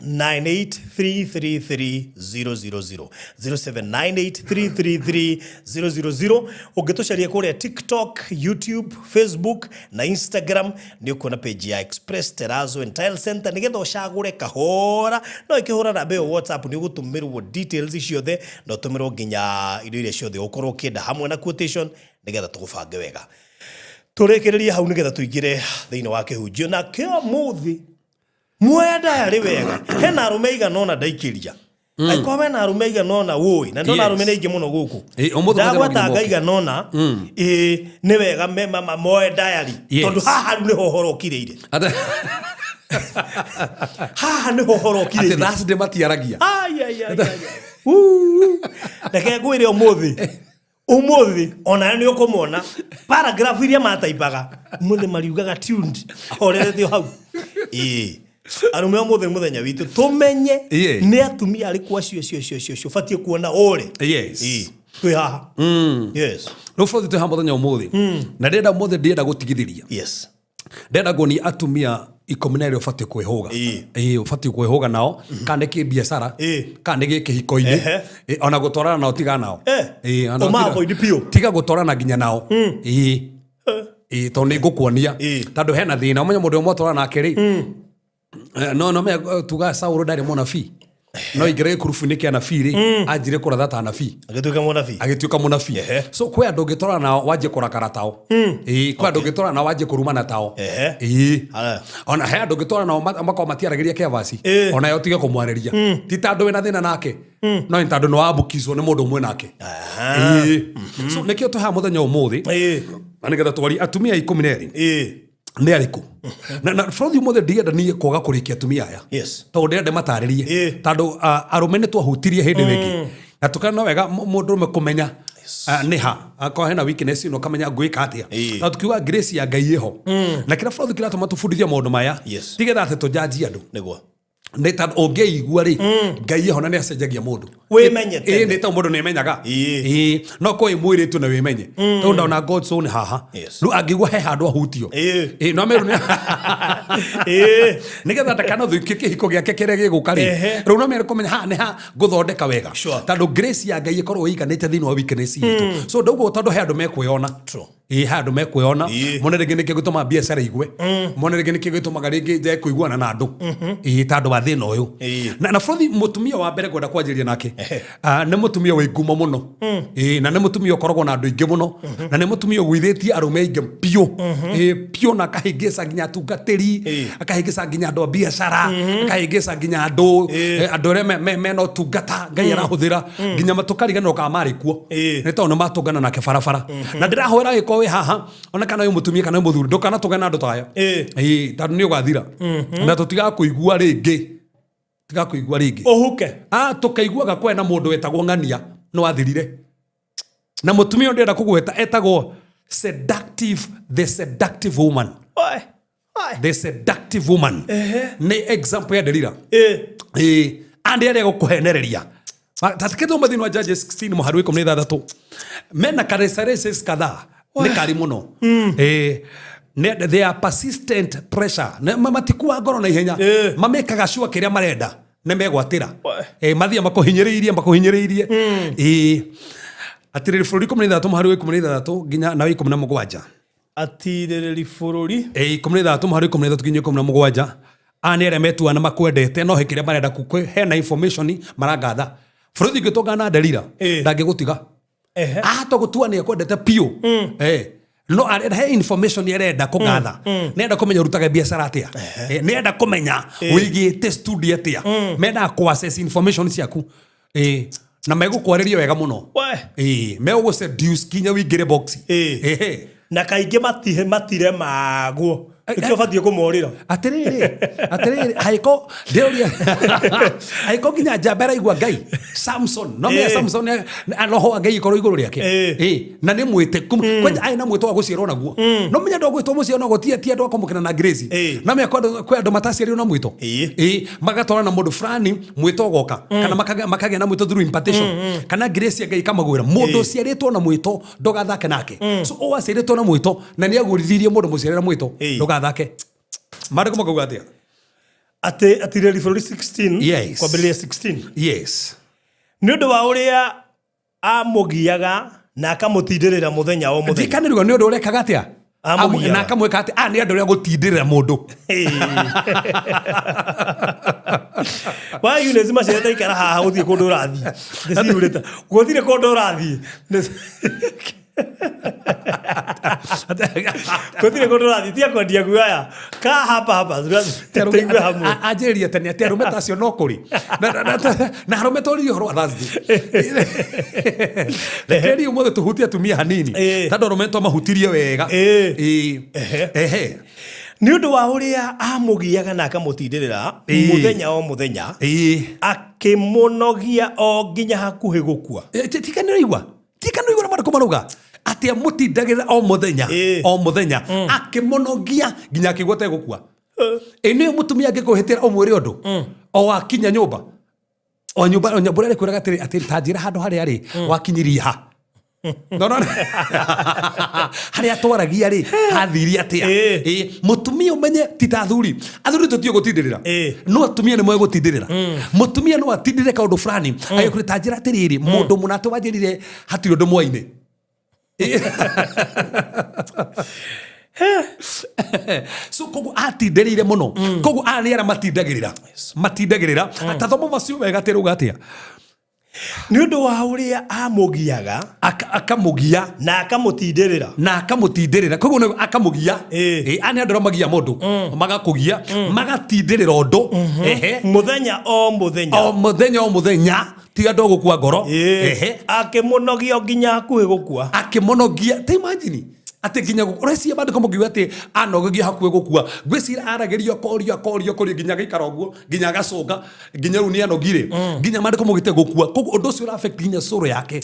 98333000, 0798333000. Ũngĩtũcaria kũrĩa TikTok, YouTube, Facebook na Instagram, nĩ ũkuona page ya Express Terrazzo and Tile Center nĩgetha ũcagũre kahora. No ĩkĩhũra namba ĩyo WhatsApp, nĩ ũgũtũmĩrwo details ciothe na ũtũmĩrwo nginya indo iria ciothe ũkorwo ũkĩenda hamwe na quotation nĩgetha tũgũbange wega. Tũrĩkĩrĩrie hau nĩgetha tũingĩre thĩinĩ wa kĩhunjio na kĩo mũthĩ. Muoya ndayarĩ wega, hena arũme aigana ũna ndaikĩria. Angĩkorwo wena arũme aigana ũna wũĩ na ndona arũme nĩ aingĩ mũno gũkũ. Ĩ, ũmũthĩ mũthenya Ndagwetanga mũgima. aigana ũna, ĩ, nĩ wega moe diary. Tondũ haha rĩu nĩho ũhoro ũkirĩire. Haha nĩho ũhoro Atĩ ũkirĩire. Thursday matiaragia. Ai, ai, ai, ai, ai. Uu. Reke ngwĩre ũmũthĩ, ũmũthĩ onawe nĩ ũkũmona paragraph iria mataimbaga ũmũthĩ mariugaga tuned ahorerete o hau. Ĩĩ, arũme ũmũthĩ nĩ mũthenya witũ tũmenye nĩ atumia arĩkũ acio acio acio acio acio ũbatiĩ kuona ũrĩ. Ĩĩ, twĩ haha. Yes. Rĩu bũrũri twĩ haha mũthenya ũmũthĩ na ndĩrenda ũmũthĩ ndĩrenda gũtigithĩria. Ndĩrenda nguonia atumia 12 ũbatiĩ kwĩhũga. Ĩĩ, ũbatiĩ kwĩhũga nao kana nĩ kĩbiacara kana nĩ gĩkĩhiko-inĩ. Ĩĩ, ona gũtwarana nao tiga nao. Ĩĩ, ona Ũma avoid biũ. Tiga gũtwarana nginya nao. Ĩĩ. Ĩĩ, tondũ nĩ ngũkuonia. Tondũ hena thĩna ũmenye mũndũ ũrĩa mwatwarana nake rĩ. No menya, tuga Saũlũ ndarĩ mũnabii. No ingĩra gĩkurubu-inĩ kĩa anabii rĩ, anjire kũratha ta anabii. Agĩtuĩka mũnabii. Agĩtuĩka mũnabii. So kwĩ andũ ũngĩtwarana nao wanjie kũrakara tao. Ĩĩ, kwĩ andũ ũngĩtwarana nao wanjie kũrumana tao. Ĩĩ. Ona he andũ ũngĩtwarana nao makorwo matiaragĩria kĩavaci. Ona yo ũtige kũmwarĩria. Ti tondũ wĩna thĩna nake. No nĩ tondũ nĩwambũkizwo nĩ mũndũ ũmwe nake. Ĩĩ. So nĩkĩo twĩ haha mũthenya ũmũthĩ. Na nĩgetha twarie atumia 12. Nĩ arĩkũ? Na bũrũri ũmũthĩ ndienda niĩ kwaga kũrĩkia atumia aya. Tondũ ndĩrenda ndĩmatarĩrie. Tondũ, arũme nĩ twahutirie hĩndĩ ĩyo ĩngĩ. Na tũkona no wega mũndũrũme kũmenya, nĩ ha. Akorwo hena weakness ĩno ũkamenya ngwĩka atĩa. Na tukiuga grace ya Ngai ĩho. Na kĩrĩa bũrũri kĩratũma tũbundithie maũndũ maya, tigetha atĩ tũjanjie andũ. Nĩ tondũ ũngĩigua rĩ, Ngai ĩho na nĩ acenjagia mũndũ. Wĩmenye tene. Ĩĩ, nĩ tondũ mũndũ nĩ amenyaga. Ĩĩ, no kwĩ mwĩrĩtu na wĩmenye. Tondũ ndona God's own haha. Rĩu angĩigua he handũ ahutio. Ĩĩ, no meru nĩ Nĩgetha ndakanathũkie kĩhiko gĩake kĩrĩa gĩgũka rĩ. Rĩu no mere kũmenya haha nĩ ha ngũthondeka wega. Tondũ grace ya Ngai ĩkorwo ĩiganĩte thĩinĩ wa weakness itũ. So ndauga tondũ he andũ mekwĩona. Ĩĩ, he andũ mekwĩona. Mone rĩngĩ nĩkĩo gĩtũmaga biacara igwe. Mone rĩngĩ nĩkĩo gĩtũmaga rĩngĩ njage kũiguana na andũ. Ĩĩ, tondũ wa thĩna ũyũ. Na bũrũri mũtumia wa mbere ngwenda kwanjĩrĩria nake, nĩ mũtumia wĩ ngumo mũno. Ĩĩ, na nĩ mũtumia ũkoragwo na andũ aingĩ mũno. Na nĩ mũtumia ũgũithĩtie arũme aingĩ biũ. Ĩĩ, biũ, na akahĩngĩca nginya atungatĩri, akahĩngĩca nginya andũ a biacara, akahĩngĩca nginya andũ arĩa mena ũtungata Ngai arahũthĩra, nginya tũkariganĩrwo kana marĩ kuo. Nĩ tondũ nĩ matũngana nake barabara. Na ndĩrahoera angĩkorwo wĩ haha, ona kana wĩ mũtumia kana wĩ mũthuri, ndũkanatũngane na andũ ta aya. Ĩĩ, tondũ nĩ ũgathira. Na tũtigakũigua rĩngĩ. Tũtigakũigua rĩngĩ. Ũhuke. Tũkaiguaga kwena mũndũ wetagwo Ng'ania, nĩ wathirire. Na mũtumia ũyũ ndĩrenda kũgweta etagwo seductive, the seductive woman. Oi. Oi. The seductive woman. Nĩ example ya Delila. Ĩĩ, andĩ arĩa gũkũhenereria. Tatikĩtwo thĩinĩ wa Judges 16 mũhari wa 16. Mena characteristics kadhaa. Nĩ kari mũno. Ĩĩ, they are persistent pressure. Nĩ matikua ngoro na ihenya. Mamekaga sure kĩrĩa marenda. Nĩ megwatĩra. Ĩĩ, mathiĩ makũhinyĩrĩirie, makũhinyĩrĩirie. Ĩĩ. Atirĩrĩ bũrũri 16 mũhari wa 16 nginya na wa 17. Atirĩrĩri bũrũri. Ĩĩ, 16 mũhari wa 16 nginya 17. Aya nĩ arĩa metuaga na makwendete, no he kĩrĩa marenda hena information marangatha. Bũrũri ũngĩtũngana na Delila, ndangĩgũtiga. Ahota gũtua nĩ ekwendete biũ. No arenda he information arenda kũgatha. Nĩ enda kũmenya ũrutaga biacara atĩa. Nĩ enda kũmenya wĩigĩte studio atĩa. Mendaga kũ access information ciaku. Na megũkwarĩria wega mũno. Megũgũ seduce nginya wĩingĩre box. Na kaingĩ matiremagwo. Nĩkĩo ũbatiĩ kũmorĩra. Atĩrĩrĩ, atĩrĩrĩ, haiko, ndĩrũria, haiko nginya njamba ĩraigua Ngai. Samson, no menya Samson roho wa Ngai ĩkorwo igũrũ rĩake. Na nĩ mwĩte, kwanja arĩ na mwĩto wa gũciarwo naguo. No menya andũ a gwĩtwo mũciĩ naguo, ti andũ a kwamũkĩra na grace. No menya kwĩ andũ mataciarirwo na mwĩto. Magatwarana na mũndũ fulani, mwĩto ũgoka. Kana makagĩa na mwĩto through impartation. Kana grace ya Ngai ĩkamagwĩra. Mũndũ ũciarĩtwo na mwĩto, ndũgathake nake. So, ũgaciarĩtwo na mwĩto, na nĩ agũrithirie mũndũ mũciarĩre na mwĩto, ndũgathake. Maandĩko makauga atĩa? Atĩ atirĩrĩri bũrũri 16, kwambĩrĩria 16. Nĩ ũndũ wa ũrĩa amũgiaga na akamũtindĩrĩra mũthenya o mũthenya. Ndikanĩrwo nĩ ũndũ ũrekaga atĩa? Amũgiaga. Na akamwĩka atĩa? Nĩ andũ arĩa gũtindĩrĩra mũndũ. Wa Eunice maciarĩte ikara haha gũtirĩ kũndũ ũrathiĩ. Ndĩciurĩte. Gũtirĩ kũndũ ũrathiĩ. Gũtirĩ kũndũ ũrathiĩ tiga kwendia guoya ka hapa hapa tũigue hamwe. Anjĩrĩria tene atĩ arũme ta acio no kũrĩ na arũme tũririe ũhoro wa Thursday. Reke ũmũthĩ tũhutie atumia hanini tondũ arũme twamahutirie wega. Ĩĩ. Ehe. Nĩ ũndũ wa ũrĩa amũgiaga na akamũtindĩrĩra mũthenya o mũthenya, akĩmũnogia o nginya hakuhĩ gũkua. Tiga nĩ ũraigua, tiga nĩ ũraigua na maandĩko marauga atĩ amũtindagĩrĩra o mũthenya o mũthenya, akĩmũnogia nginya akĩigua ta egũkua. Ĩ nĩyo mũtumia angĩkũhĩtĩra ũmwĩre ũndũ o wakinya nyũmba, o nyũmba o nyũmba ũrĩa arĩkwĩraga atĩrĩ, atĩ ta njĩra handũ harĩa rĩ wakinyirie ha. No, no, harĩa twaragia rĩ hathirie atĩa? Ĩ, mũtumia ũmenye ti ta athuri. Athuri tũtiũĩ gũtindĩrĩra, no atumia nĩ moĩ gũtindĩrĩra. Mũtumia no atindĩrĩre kaũndũ fulani agĩkwĩra ta njĩra atĩrĩrĩ, mũndũ mũna atĩ wanjĩrire hatirĩ ũndũ mwainĩ. So koguo atindĩrĩire mũno, koguo aya nĩ arĩa matindagĩrĩra, matindagĩrĩra. Ta thoma macio wega atĩ rauga atĩa. Nĩ ũndũ wa ũrĩa amũgiaga Akamũgia na akamũtindĩrĩra. Na akamũtindĩrĩra, koguo nĩ akamũgia. Ĩ, aya nĩ andũ arĩa magia mũndũ, magakũgia, magatindĩrĩra ũndũ. Ehe. Mũthenya o mũthenya. O mũthenya o mũthenya, ti andũ a gũkua ngoro. Ehe. Akĩmũnogia o nginya hakuhĩ gũkua. Akĩmũnogia, ta imagine atĩ nginya ũreciria maandĩko mũngiuga atĩ anogegia hakuhĩ gũkua, ngwĩciria aragĩrio akorio akorio akorio nginya agaikara ũguo, nginya agacũnga, nginya rĩu nĩ anogire, nginya maandĩko maugĩte gũkua. Koguo ũndũ ũcio ũra affect nginya soul yake.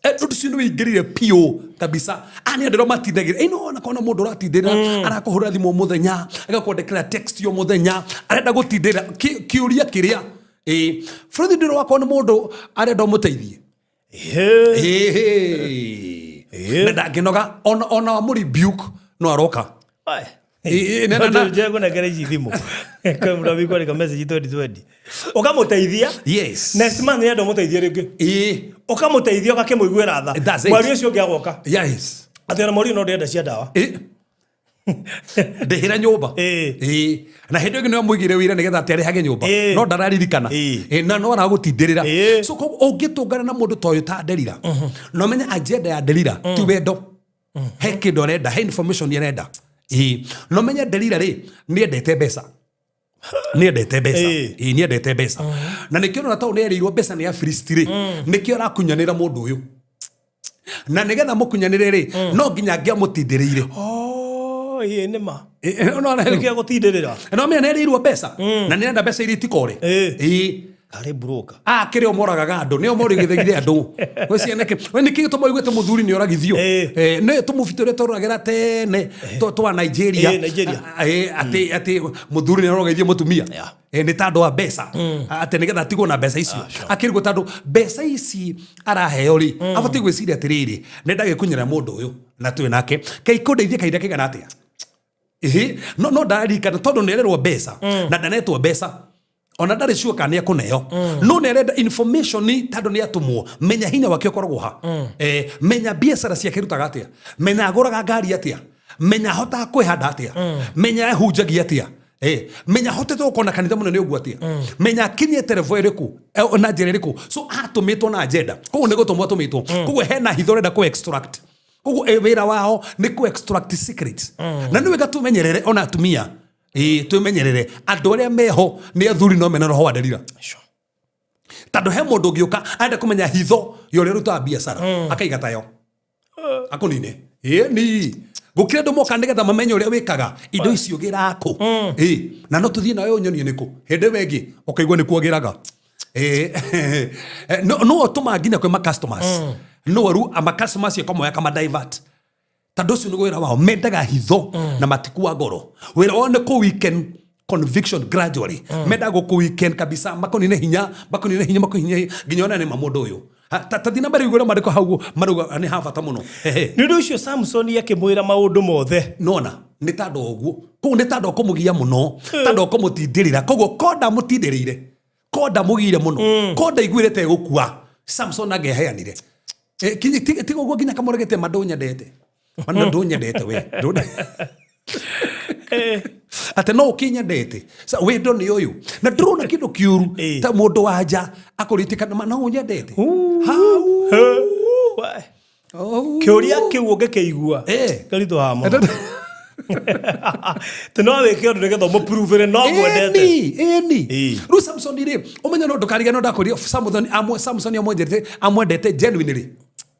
Ũndũ ũcio nĩ wĩingĩrire biũ kabisa. Aya nĩ andũ arĩa matindagĩrĩra. Ĩ no wona kona mũndũ ũratindĩrĩra, arakũhũrĩra thimũ o mũthenya, agakwandĩkĩra text o mũthenya, arenda gũtindĩrĩra kĩũria kĩrĩa. Ĩ bũrũri ndĩrĩ wakorwo nĩ mũndũ arenda ũmũteithie. Ĩhĩ. Na ndangĩnoga ona wa mũrebuke no aroka. Ĩ, Nĩngũnengera ici thimũ. Kwĩ mũndũ wambia kwandĩka message 2020. Ũkamũteithia. Next month nĩenda ũmũteithie rĩngĩ. Ũkamũteithia ũgakĩmũiguĩra tha. That's it. Mweri ũcio ũngĩ agoka. Atĩ ona mweri ũyũ no ndĩrenda cia ndawa. Ndĩhĩra nyũmba. Ĩ. Na hĩndĩ ĩngĩ nĩwe mũigĩre wĩra nĩgetha atĩ arĩhage nyũmba. No ndararirikana. Ĩ, na no aragũtindĩrĩra. So koguo ũngĩtũngana na mũndũ ta ũyũ ta Delila, na ũmenye agenda ya Delila ti wendo. He kĩndũ arenda, he information arenda. Ĩ. Na ũmenye Delila rĩ, nĩendete mbeca. Nĩendete mbeca. Ĩ, nĩendete mbeca. Na nĩkĩo ũrona tondũ nĩerĩirwo mbeca nĩ Afilisti rĩ, nĩkĩo arakunyanĩra mũndũ ũyũ. Na nĩgetha mũkunyanĩre rĩ, no nginya angĩamũtindĩrĩire. Oh, ĩ, nĩ ma. Ĩ, ĩ, no, no, Nĩkĩo agũtindĩrĩra. No menya nĩerĩirwo mbeca. Na nĩarenda mbeca iria itikore. Ĩ. Karĩ broker. Kĩrĩa o moragaga andũ, nĩo moragithagire andũ. We ciana kĩ, we nĩkĩ gĩtũma ũigue mũthuri nĩ oragithio? Nĩ tũmũbitũ ũrĩa twaroragĩra tene, twa Nigeria. Nigeria. Atĩ, atĩ mũthuri nĩ aroragithia mũtumia. Nĩ tondũ wa mbeca. Atĩ nĩgetha atigwo na mbeca icio. Akĩrigwo tondũ mbeca ici araheo rĩ, abatiĩ gwĩciria atĩrĩrĩ, nĩ ndagĩkunyĩra mũndũ ũyũ na twĩ nake. Kaĩ kũndeithia kahinda kaigana atĩa? Ĩhĩ, no ndaririkana tondũ nĩ ererwo mbeca na ndanetwo mbeca. Ona ndarĩ sure kana nĩ ekũneo. No nĩ arenda information tondũ nĩ atũmwo. Menya hinya wake ũkoragwo ha. Menya biacara ciake irutaga atĩa. Menya agũraga ngari atĩa. Menya ahotaga kwĩhanda atĩa. Menya ehunjagia atĩa. Menya ahotete gũkorwo na kanitha mũnene ũguo atĩa. Menya akinyĩte level ĩrĩkũ, na njĩra ĩrĩkũ. So atũmĩtwo na agenda. Koguo nĩ gũtũmwo atũmĩtwo. Koguo hena hitho ũrenda kũ extract. Koguo wĩra wao nĩ kũ extract secrets. Na nĩ wega tũmenyerere ona atumia. Ĩĩ, twĩmenyerere andũ arĩa meho nĩ athuri no mena roho wa Delila. Tondũ he mũndũ ũngĩũka arenda kũmenya hitho ya ũrĩa ũrutaga biacara, akaiga tayo akũnine. Ĩĩ, ni gũkĩrĩ andũ moka nĩgetha mamenye ũrĩa wĩkaga indo icio ũgĩraga kũ. Ĩĩ, na no tũthiĩ nawe ũnyonie nĩkũ. Hĩndĩ ĩyo ĩngĩ ũkaigua nĩkuo ũgĩraga. Ĩĩ, no ũtũmaga nginya kwĩ ma customers. No rĩu ama customers acio ũkamoya kama divert. Tondũ ũcio nĩguo wĩra wao, mendaga hitho na matikua ngoro. Wĩra wao nĩ kũ weaken conviction gradually. Mendaga gũkũ weaken kabisa, makũnine hinya, makũnine hinya, makũnine hinya, nginya one nĩ ma mũndũ ũyũ. Ta thiĩ na mbere igũrũ maandĩko hau marauga nĩ ha bata mũno. Ehe. Nĩ ũndũ ũcio Samsoni akĩmwĩra maũndũ mothe. Nona, nĩ tondũ ũguo. Koguo nĩ tondũ ũkũmũgia mũno, tondũ ũkũmũtindĩrĩra. Koguo ko ndamũtindĩrĩire, ko ndamũgire mũno, ko ndaiguire ta egũkua, Samson angĩaheanire. Tiga ũguo nginya kamũregete ma ndũnyendete. Ma ndũnyendete we. Atĩ no ũkĩnyendete. Sa, wendo nĩ ũyũ. Na ndũrona kĩndũ kĩũru ta mũndũ wa nja akũrĩtie kana ma no ũnyendete. Hau. Oh. Kĩũria kĩu ũngĩkĩigua kĩritũhaga mũno. Tĩ no wĩke ũndũ nĩgetha ũmũpruvĩre no ngwendete. Ĩni, ĩni. Rĩu Samson rĩ, ũmenye no ndũkarigane no ndakwĩrire Samson amwe Samson amwendete amwendete genuinely.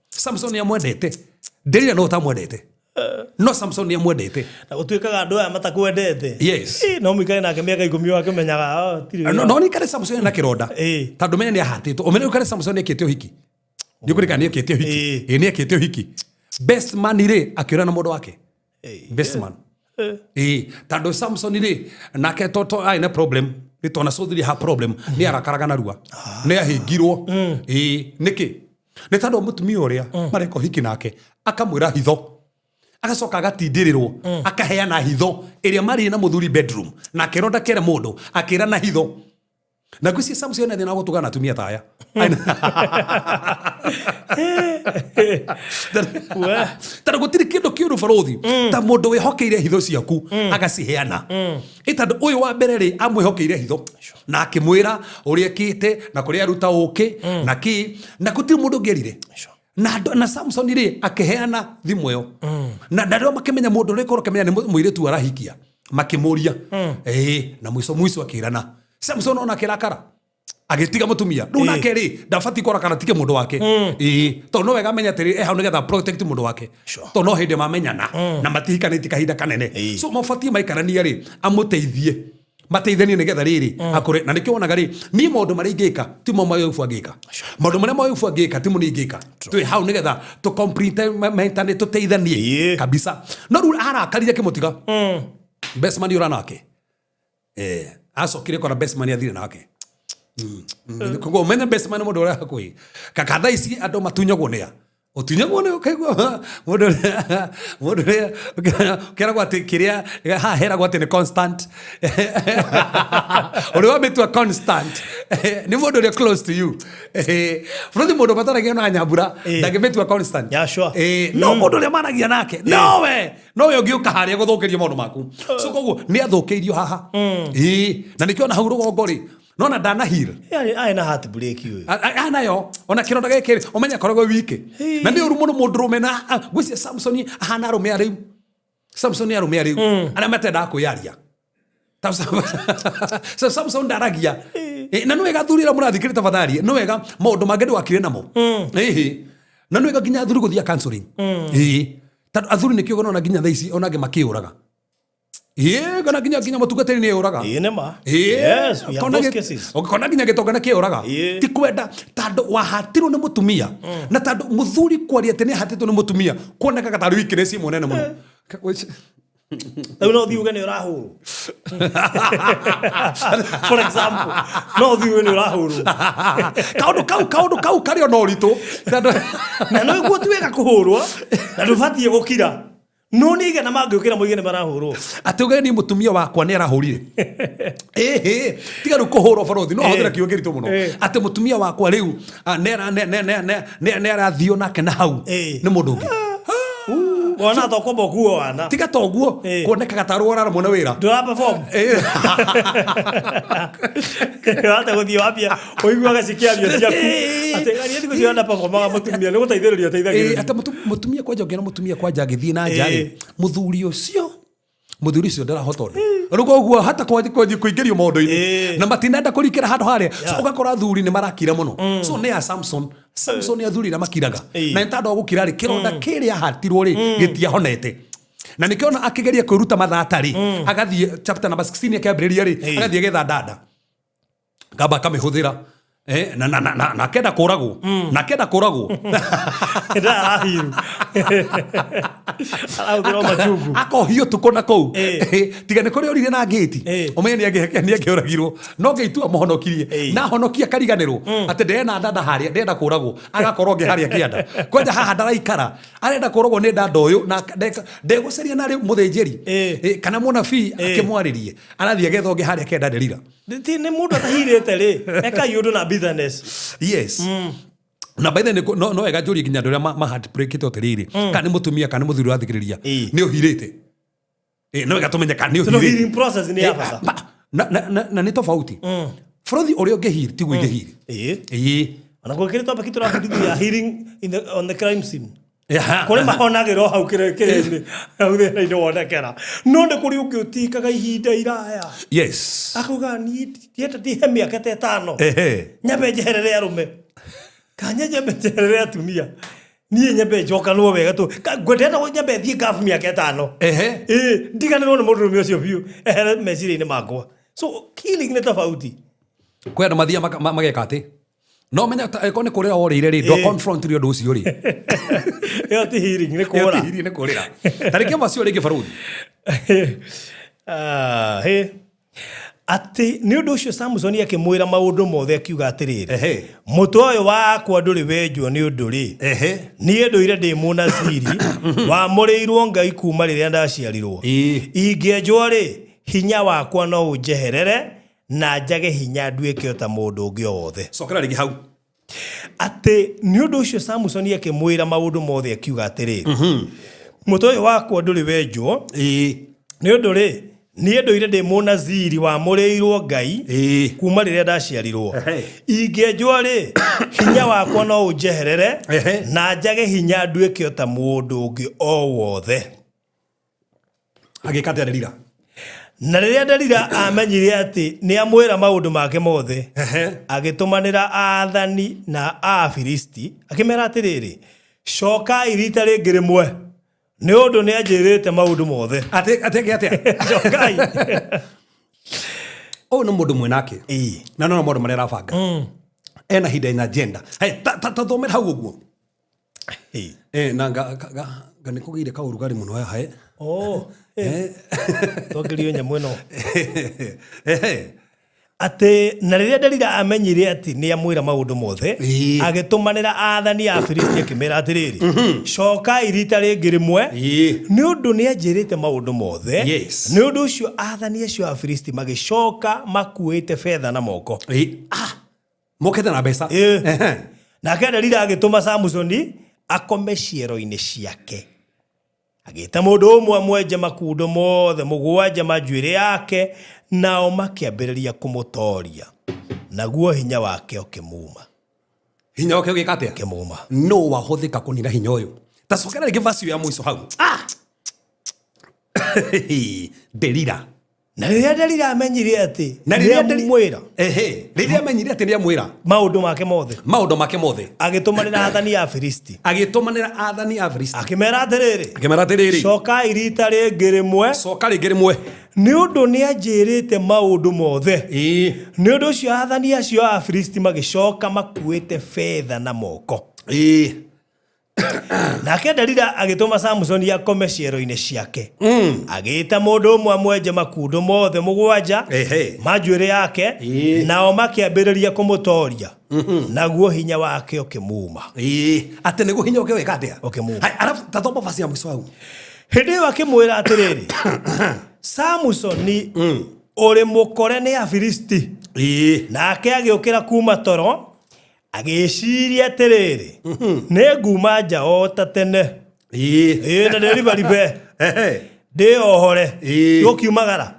Samson amwendete. Delila no ũtamwendete. No Samson nĩ amwendete. Na gũtuĩkaga andũ aya matakwendete. Yes. No mũikare nake mĩaka 10 akĩmenyaga, oh, tirĩ No wĩra. no nĩ kare Samson ena kĩronda. Tondũ menya nĩ ahatĩtwo. Ũmenye rĩu kare Samson nĩ ekĩte ũhiki. Nĩ ũkũririkana nĩ ekĩte ũhiki. Ĩĩ nĩ ekĩte ũhiki. Best man rĩ akĩũra na mũndũ wake. Best man. Ĩĩ tondũ Samson rĩ nake toto arĩ na problem nĩ twana cũthĩria ha problem nĩ arakaraga narua nĩ ahĩngirwo. Ĩĩ nĩkĩ? Nĩ tondũ mũtumia ũrĩa mareka ũhiki nake akamwĩra hitho agacoka agatindĩrĩrwo akaheana hitho ĩrĩa marĩ na mũthuri bedroom na akĩrwo ndakere mũndũ akĩra na hitho na ngwĩciria Samson ena thĩna wa gũtũgana atumia ta aya. Tondũ gũtirĩ kĩndũ kĩũru barũthi ta mũndũ wĩhokeire hitho ciaku agaciheana. Ĩ tondũ ũyũ wa mbere rĩ amwĩhokeire hitho na akĩmwĩra ũrĩa ekĩte na kũrĩa aruta ũkĩ na kĩ na gũtirĩ mũndũ ũngĩerire. Na na Samson rĩ akĩheana thimũ ĩyo na ndarĩo makĩmenya mũndũ ũrĩa korwo akĩmenya nĩ mũirĩtu arahikia makĩmũria. Ĩĩ na mũico mũico akĩrana Samson ona akĩrakara agĩtiga mũtumia rĩu nake rĩ ndabatiĩ kũrakara atige mũndũ wake. Ĩĩ tondũ no wega amenye atĩrĩ e hau nĩgetha protect mũndũ wake tondũ no hĩndĩ mamenyana na matihikanĩtie kahinda kanene so mabatiĩ maikaranie rĩ amũteithie mateithanie nĩgetha rĩrĩ akũre na nĩkĩo wonaga rĩ niĩ maũndũ marĩa ingĩka ti mo Mayubu angĩka maũndũ marĩa Mayubu angĩka ti mo niĩ ingĩka twĩ hau nĩgetha tũ complementane tũteithanie kabisa no rĩu arakarire akĩmũtiga best man ũra nake acokire kora best man athire nake. Koguo ũmenye best man mũndũ ũrĩa hakuhĩ kaka thaa ici andũ matunyagwo nĩa ũtunyagwo nĩ ũkaigua mũndũ ũrĩa ũkeragwo atĩ kĩrĩa haha heragwo atĩ nĩ constant ũrĩa wamĩtua constant nĩ mũndũ ũrĩa close to you. Bũrũthi mũndũ mataragia na nyambura ndangĩmĩtua constant. Yeah, sure. No mũndũ ũrĩa maragia nake nowe nowe ũngĩũka harĩa gũthũkĩria maũndũ maku so koguo nĩ athũkĩirio haha. Na nĩkĩo ona hau rũgongo rĩ nona ndanahil Arĩ na heartbreak ũyũ. Anayo ona kĩronda gĩkĩ ũmenye akoragwo wiki na nĩ ũru mũno mũndũrũme na ngwĩciria Samson ahana arũme arĩu Samson nĩ arũme arĩu arĩa matendaga kwĩyaria. So Samson ndaragia. Na nĩ wega athuri arĩa mũrathikĩrĩria tafadhali nĩ wega maũndũ mangĩ ndũgakire namo. Na nĩ wega nginya athuri gũthiĩ counseling. Tondũ athuri nĩkĩo ũrona nginya thaa ici ona angĩ makĩũraga. Kana nginya mũtungatĩri nĩ ũraga. Ĩĩ nĩ ma. Yes, we have those cases. Ũngĩkona nginya gĩtonga nĩ kĩũraga. Ti kwenda tondũ wahatirwo nĩ mũtumia na tondũ mũthuri kwaria atĩ nĩ ahatĩtwo nĩ mũtumia kuonekaga tarĩ weakness ĩmwe nene mũno. Rĩu no ũthiĩ uge nĩ ũrahũrwo. For example, no ũthiĩ uge nĩ ũrahũrwo. Kaũndũ kau karĩ ona ũritũ. Na no iguo ti wega kũhũrwo na ndũbatiĩ gũkira. No nĩ igana mangĩũkĩra moige nĩ marahũrwo. Atĩ uge ni mũtumia wakwa nĩ arahũrire. Ĩhĩ, tiga rĩu kũhũrwo barothi, no ahũthĩra kiugo kĩritũ mũno. Atĩ mũtumia wakwa rĩu nĩ arathio nake na hau nĩ mũndũ ũngĩ. Wona to kwamba kuo wana. Tiga to guo kuonekaga ta rũra rũmwe na wĩra. Ndũra perform. Wate gũthiĩ wambia ũiguaga cikĩario ciaku. Atĩ garia thikũ ciothe performaga mũtumia nĩ gũteithĩrĩria ũteithagĩrĩria. Atĩ mũtumia kwanja ũngĩona mũtumia kwanja agĩthiĩ na nja rĩ, mũthuri ũcio ndarahota ũndũ. Rĩu koguo hata kũingĩrio maũndũ-inĩ na matinenda kũrikĩra handũ harĩa. So ũgakora athuri nĩ marakira mũno. So nĩ ya Samson. Samson nĩ athuri arĩa makiraga. Na nĩ tondũ wa gũkira rĩ, kĩronda kĩrĩa ahatirwo rĩ, gĩtiahonete. Na nĩkĩo ona akĩgeria kwĩruta mathata rĩ, agathiĩ chapter number 16 akĩambĩrĩria rĩ, agathiĩ agetha ndanda. Kamba akamĩhũthĩra. Na akenda kũragwo. Na akenda kũragwo. Ndarahiru. Arahũthĩra machungu. Akohio tukũ na kũu. Tiga nĩ kũrĩa orire na ngĩti. Ũmenye nĩ angĩoragirwo. No Ngai tu amũhonokirie. Na ahonokia akariganĩrwo atĩ ndĩrena ndanda harĩa, ndĩrenda kũragwo. Agakorwo ũngĩ harĩa kĩanda. Kwanja haha ndaraikara. Arenda kũragwo nĩ ndanda ũyũ na ndegũcaria narĩ mũthĩnjĩri. Kana mũnabii akĩmwarĩrie. Arathiĩ agetha ũngĩ harĩa kĩanda nderira. Ti nĩ mũndũ atahirĩte rĩ, ekai ũndũ na bitterness. Yes. Na by the way, no wega njũrie nginya andũ arĩa ma heartbreakĩte atĩrĩrĩ, kana nĩ mũtumia kana nĩ mũthuri ũrathikĩrĩria, nĩ ũhirĩte. No wega tũmenye kana nĩ Tondũ ũhirĩte. healing process nĩ ya bata. Na nĩ tofauti. Bũrũthi ũrĩa ũngĩheal tiguo ingĩheal. Ona gwĩkĩrĩtwo topic tũrabundithia healing on the crime scene. Kũrĩ mahonagĩra o hau kĩrĩ-inĩ hau thĩna-inĩ wonekera, no nĩ kũrĩ ũngĩ ũtikaga ihinda iraya. Akauga niĩ ndienda ndihe mĩaka ta 5. Nyambe njeherere arũme kanya nyambe njeherere atumia, niĩ nyambe njokanwo wega tu. Ngwendete nyambe thiĩ ngabu mĩaka 5. Ĩĩ, ndiganĩrwo nĩ mũndũrũme ũcio biũ, ehere meciria-inĩ makwa. So healing nĩ tofauti. Kwĩ andũ mathiaga mageka atĩ no menya angĩkorwo nĩ kũrĩra worĩire rĩ, ndwa confront rĩ ũndũ ũcio rĩ. Ĩyo ti healing, nĩ Ĩyo kũra. ti healing, nĩ kũrĩra. Ta rĩngĩ macio rĩngĩ barũthi. Ah, hĩ. Atĩ nĩ ũndũ ũcio Samsoni akĩmwĩra maũndũ mothe akiuga atĩrĩrĩ, mũtwe ũyũ wakwa ndũrĩ wenjwo nĩ ũndũ rĩ, niĩ ndũire ndĩ mũnaziri wamũrĩirwo Ngai kuma rĩrĩa ndaciarirwo. Ingĩenjwo rĩ, hinya wakwa no ũnjeherere na njage hinya nduĩke o ta mũndũ ũngĩ o wothe. Cokera rĩngĩ hau. Atĩ nĩ ũndũ ũcio Samusoni akĩmwĩra maũndũ mothe akiuga atĩrĩrĩ, mũtwe ũyũ wakwa ndũrĩ wenjwo nĩ ũndũ rĩ, niĩ ndũire ndĩ mũnaziri wamũrĩirwo Ngai kuma rĩrĩa ndaciarirwo. Ingĩenjwo rĩ, hinya wakwa no ũnjeherere na njage hinya nduĩke o ta mũndũ ũngĩ o wothe. Agĩka atĩa Delila? Na rĩrĩa Delila amenyire atĩ nĩ amwĩra maũndũ make mothe, agĩtũmanĩra aathani na Afilisti akĩmera atĩrĩrĩ, cokai rita rĩngĩ rĩmwe, nĩ ũndũ nĩ anjĩrĩte maũndũ mothe. Atĩ atĩ atĩa? Cokai. Ũyũ nĩ mũndũ mwĩnake. Na no maũndũ marĩa arabanga. Ena hinda ina agenda. Hey, ta ta thomera hau ũguo. Na nga nga nga nga nĩ kũgĩire kaũrugarĩ mũno haha. Oh, twongerio nyamũ ĩno. Atĩ na rĩrĩa Delila amenyire atĩ nĩ amwĩra maũndũ mothe, agĩtũmanĩra aathani a Afilisti akĩmera atĩrĩrĩ, cokai rita rĩngĩ rĩmwe, nĩ ũndũ nĩ anjĩrĩte maũndũ mothe. Nĩ ũndũ ũcio aathani acio a Afilisti magĩcoka makuĩte betha na moko. Ah, mokĩte na mbeca. Nake Delila agĩtũma Samusoni akome ciero-inĩ ciake, agĩta mũndũ ũmwe amwenje makundo mothe 7 ma njuĩrĩ yake, nao makĩambĩrĩria kũmũtoria, naguo hinya wake ũkĩmuma. Hinya wake ũgĩka atĩa? Ũkĩmuma. No wahũthĩka kũnina hinya ũyũ. Ta cokera rĩngĩ verse ya mũico hau. Ah! Delila. Na rĩrĩa Delila amenyire atĩ Na rĩrĩa nĩamwĩra Rĩrĩa amenyire atĩ nĩamwĩra maũndũ make mothe, maũndũ make mothe, agĩtũmanĩra aathani a Afilisti, agĩtũmanĩra aathani a Afilisti, akĩmera atĩrĩrĩ, akĩmera atĩrĩrĩ, cokai rita rĩngĩ rĩmwe, coka rĩngĩ rĩmwe, nĩ ũndũ nĩanjĩrĩte maũndũ mothe. Nĩ ũndũ ũcio aathani acio a Afilisti magĩcoka makuĩte betha na moko. Nake Delila agĩtũma Samusoni akome ciero-inĩ ciake, agĩĩta mũndũ ũmwe amwenje makundo mothe 7 ma njuĩrĩ yake, nao makĩambĩrĩria kũmũtoria, naguo hinya wake ũkĩmuma. Atĩ nĩguo hinya wake wĩka atĩa? Ũkĩmuma. Hai, arabu ta thoma verse ya mũico hau. Hĩndĩ ĩyo akĩmwĩra atĩrĩrĩ, Samusoni, ũrĩ mũkore nĩ Afilisti. Nake agĩũkĩra kuma toro, agĩciria atĩrĩrĩ, nĩ nguma nja o ta tene. Ĩĩ, na ndĩribaribe, ndĩyohore, gũkiumagara.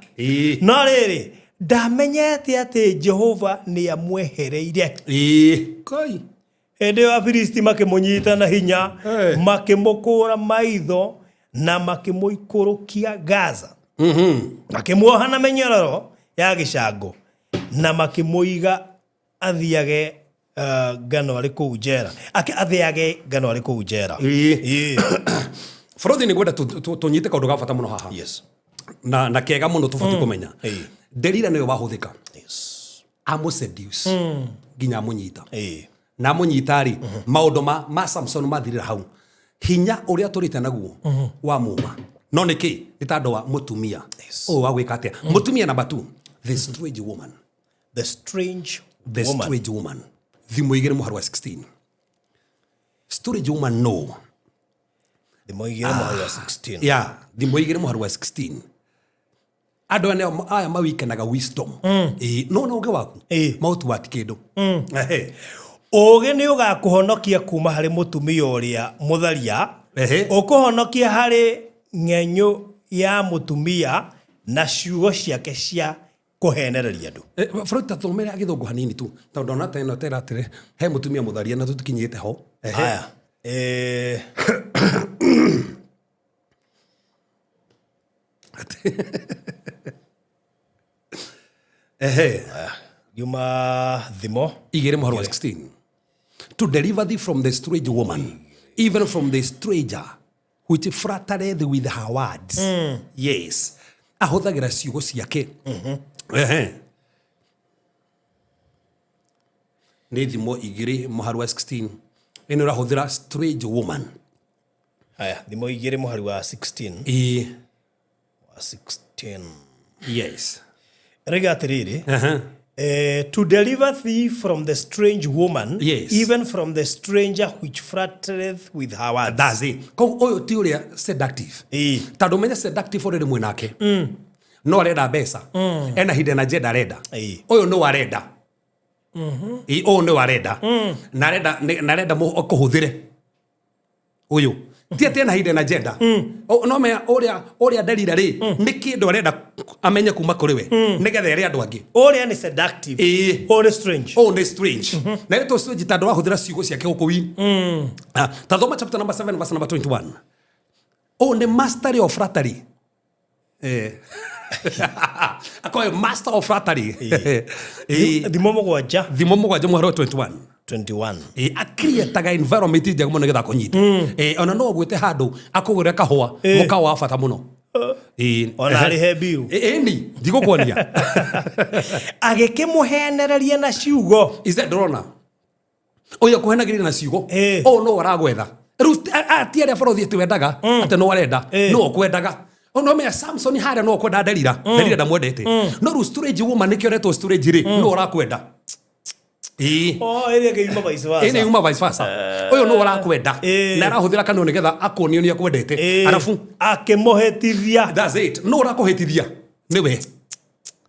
No rĩrĩ, ndamenyete atĩ Jehova nĩ amwehereire. Kai. Hĩndĩ ĩyo Afilisti makĩmũnyita na hinya, makĩmũkũũra maitho na makĩmũikũrũkia Gaza, makĩmuoha na mĩnyororo ya gĩcango na makĩmũiga athiage ngano arĩ kũu njera, athĩage ngano arĩ kũu njera. Bũrũthi nĩ ngwenda tũnyite kaũndũ ga bata mũno haha. Na kega mũno tũbatiĩ kũmenya. Delila nĩwe wahũthĩka. Amũseduce nginya amũnyita. Na amũnyita rĩ, maũndũ ma Samson mathirĩra hau. Hinya ũrĩa tũrĩte naguo wa muma. No nĩkĩ? Nĩ tondũ wa mũtumia. Ũyũ wa gwĩka atĩa? Mũtumia number 2, the strange woman. The strange The woman. strange woman. Thimo 2 mũhari wa 16. Strange woman no. Thimo 2 mũhari wa 16. Yeah, thimo 2 mũhari wa 16. Andũ aya mawikanaga wisdom. No na ũgĩ waku. Maũtu wa ti kĩndũ. Ũgĩ nĩ ũgakũhonokia kuma harĩ mũtumia ũrĩa mũtharia, ũkũhonokia harĩ ng'enyũ ya mũtumia na ciugo ciake cia kũhenereria andũ. Freud, ta thomera gĩthũngũ hanini tu, tondũ ndona ta ĩno tera atĩrĩ, he mũtumia mũtharia na tũtikinyĩte ho. Aya. Ehe. Yuma thimo Igĩrĩ mũhari wa 16. To deliver thee from the strange woman, even from the stranger which flattereth with her words. Yes. Ahũthagĩra ciugo ciake. Ehe. Nĩ thimo igĩrĩ mũhari wa 16. Ĩno ĩrahũthĩra strange woman. Haya, thimo igĩrĩ mũhari wa 16. Ĩĩ. Wa 16. Yes. Rĩga atĩrĩrĩ. To deliver thee from the strange woman, Yes. even from the stranger which flattereth with her words. That's it. Koguo ũyũ ti ũrĩa seductive. Ĩĩ. Tondũ ũmenye seductive already mwĩ nake. No arenda mbeca. Ena hidden agenda arenda. Ĩĩ. Ũyũ nĩ arenda. Ĩĩ, ũyũ nĩ arenda. Na arenda na arenda kũhũthĩre. Ũyũ. Ti atĩ ena hidden agenda. No menya ũrĩa ũrĩa nderira rĩ, nĩ kĩndũ arenda amenye kuma kũrĩ we. Nĩgetha ere andũ angĩ. Ũrĩa nĩ seductive. Ĩĩ. Ũyũ nĩ strange. Oh, nĩ strange. Na ĩtwo strange tondũ wahũthĩra ciugo ciake gũkũ wi. Ta thoma chapter number 7 verse number 21. Oh, nĩ mastery of flattery. Eh. Akoe master of flattery. Eh. Thimo mũgwanja Thimo mũgwanja mũhari wa 21. 21. Eh, akrietaga environment njega mũno nĩgetha akũnyite. Eh, ona no agwĩte handũ akũgũre kahũa mũkawa wa bata mũno. Eh, Ona arĩhe mbiu. Ĩni, ndigũkuonia. Agĩkĩmũhenereria na ciugo. Is that ndũrona ũyũ akũhenagĩrĩria na ciugo Ĩĩ. ũyũ no aragwetha rĩu ti arĩa borothi atĩ wendaga atĩ no arenda no ũkwendaga no menya Samson harĩa no ũkwenda Delila Delila ndamwendete no rĩu storage woman nĩkĩo aretwo storage rĩ no ũrakwenda ĩĩ Oh, ĩrĩa ĩngĩ yuma vice versa. ĩĩ nĩ yuma vice versa ũyũ no ũrakwenda Ĩĩ. na arahũthĩra kanua nĩgetha akuonio nĩ akwendete Ĩĩ. arabu Akĩmũhĩtithia. that's it no ũrakũhĩtithia nĩwe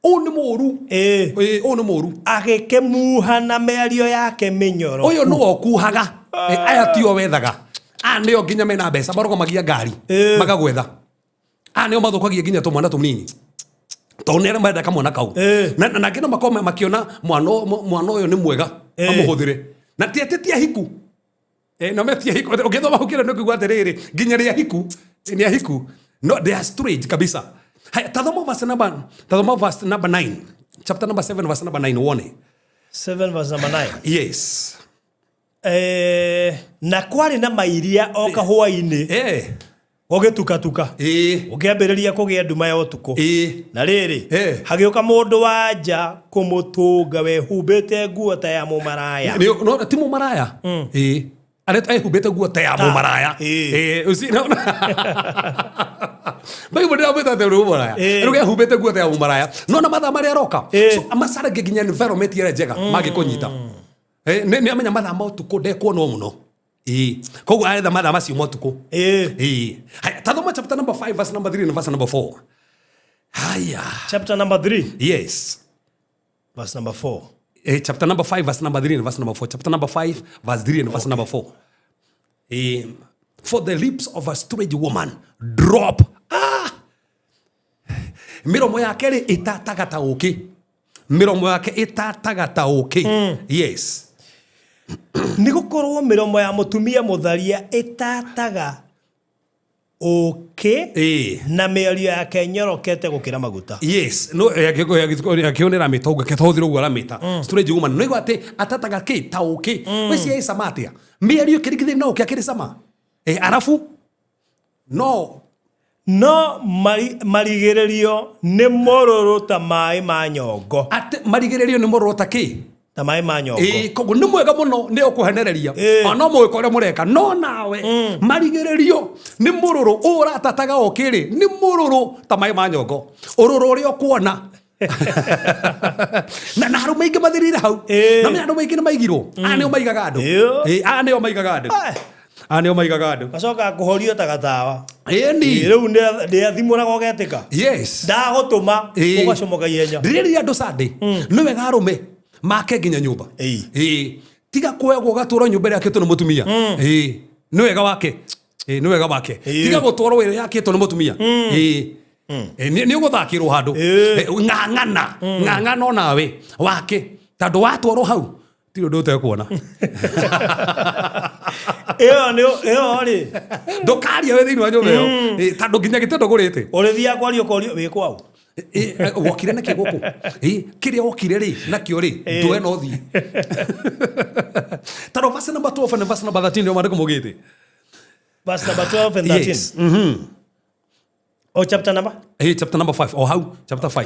ũyũ nĩ mũũru Ĩĩ. Ĩĩ, ũyũ nĩ mũũru Agĩkĩmuha na mĩario yake mĩnyoro. ũyũ nĩwe ũkuhaga. Aya tio wethaga aya nĩo nginya mena mbeca marũgamagia ngari magagwetha aya nĩo mathũkagia nginya tũmwana tũnini tondũ nĩ arĩa marenda kamwana kau. Na nangĩ no makorwo makĩona mwana mwana ũyũ nĩ mwega mamũhũthĩre na ti atĩ ti ahiku. No me ti ahiku ũngĩthoma hau kĩrĩa nĩ ũkũigua atĩrĩrĩ nginya nĩ ahiku nĩ ahiku no they are strange kabisa. Haya, tathoma verse number tathoma verse number 9 chapter number 7 verse number 9 wone. 7 verse number 9. Yes. Na kwarĩ na mairia o kahũa-inĩ gũgĩtukatuka gũkĩambĩrĩria kũgĩa nduma ya ũtukũ. Na rĩrĩ, hagĩũka mũndũ wa nja kũmũtũnga wehumbĩte nguo ta ya mũmaraya. No ti mũmaraya. Ĩĩ. Arĩa ehumbĩte nguo ta ya mũmaraya. Ĩĩ. Ĩĩ, Bible ndĩramwĩta atĩ nĩ mũmaraya. Rĩu ehumbĩte nguo ta ya mũmaraya. No na mathaa marĩa aroka. So macaragia nginya environment ĩrĩa njega mangĩkũnyita. Nĩ amenya mathaa ma ũtukũ ndekuonwo mũno. Ĩĩ. Koguo aretha mathaa macio ma ũtukũ. Ĩĩ. Haya, tathoma chapter number 5 verse number 3 na verse number 4. Haya. Chapter number 3 Yes. verse number 4. Chapter number 5 verse number 3 and verse number 4. Chapter number 5 verse 3 and verse number 4. For the lips of a strange woman drop. Miromo yake rĩ ĩtataga ta ũkĩ. Miromo yake ĩtataga ta ũkĩ. Yes. Nĩ gũkorwo mĩromo ya mũtumia mũtharia ĩtataga ũkĩ na mĩario yake ĩnyorokete gũkĩra maguta. Yes. No akĩonera mĩta ũguo kĩtohũthĩra ũguo aramĩta. Strange woman. No igua atĩ atataga kĩ ta ũkĩ. Wĩcia ĩ cama atĩa? Mĩario ĩkĩringithania na ũkĩ akĩrĩ cama. Arabu no No marigĩrĩrio nĩ mũrũrũ ta maĩ ma nyongo. Atĩ marigĩrĩrio nĩ mũrũrũ ta kĩ? Ta maĩ ma nyongo. Koguo nĩ mwega mũno nĩ ũkũhenereria. Ona mũgĩka ũrĩa mũreka no nawe marigĩrĩrio nĩ mũrũrũ ũratataga ũkĩ rĩ nĩ mũrũrũ ta maĩ ma nyongo. Ũrũrũ ũrĩa ũkuona. Na arũme aingĩ mathirire hau. Na menya andũ aingĩ nĩ maigirwo. Aya nĩo maigaga andũ. Aya nĩo maigaga andũ. Aya nĩo maigaga andũ. Gacokaga kũhorio ta gatawa. Ĩni. Rĩu ndĩathimũraga ũgetĩka. Yes. Ndagũtũma ũgacomoka ihenya. Ndĩrĩria andũ Sunday. Nĩ wega arũme make nginya nyũmba. Ĩĩ. Tiga kuoyagwo ũgatũrwo nyũmba ĩrĩa yakĩtwo nĩ mũtumia. Ĩĩ. Nĩ wega wake. Ĩĩ, nĩ wega wake. Tiga gũtwarwo ĩrĩa yakĩtwo nĩ mũtumia. Ĩĩ. Nĩ ũgũthakĩrwo handũ. Ng'ang'ana. Ng'ang'ana onawe wake. Tondũ watwarwo hau ti ũndũ ũtekuona. Ĩyo nĩ ĩyo rĩ. Ndũkaria wĩ thĩinĩ wa nyũmba ĩyo. Tondũ nginya gĩtĩ ndũgũrĩte. Ũrĩthiaga kwaria ũkorio wĩ kwaũ. Wokire nakĩ gũkũ? Kĩrĩa wokire rĩ nakĩo rĩ ndũe no thiĩ. Tondũ verse number 12 and verse number 13 nĩo maandĩko maugĩte. Verse number 12 and 13. Yes. O chapter number? Chapter number 5 o hau chapter 5.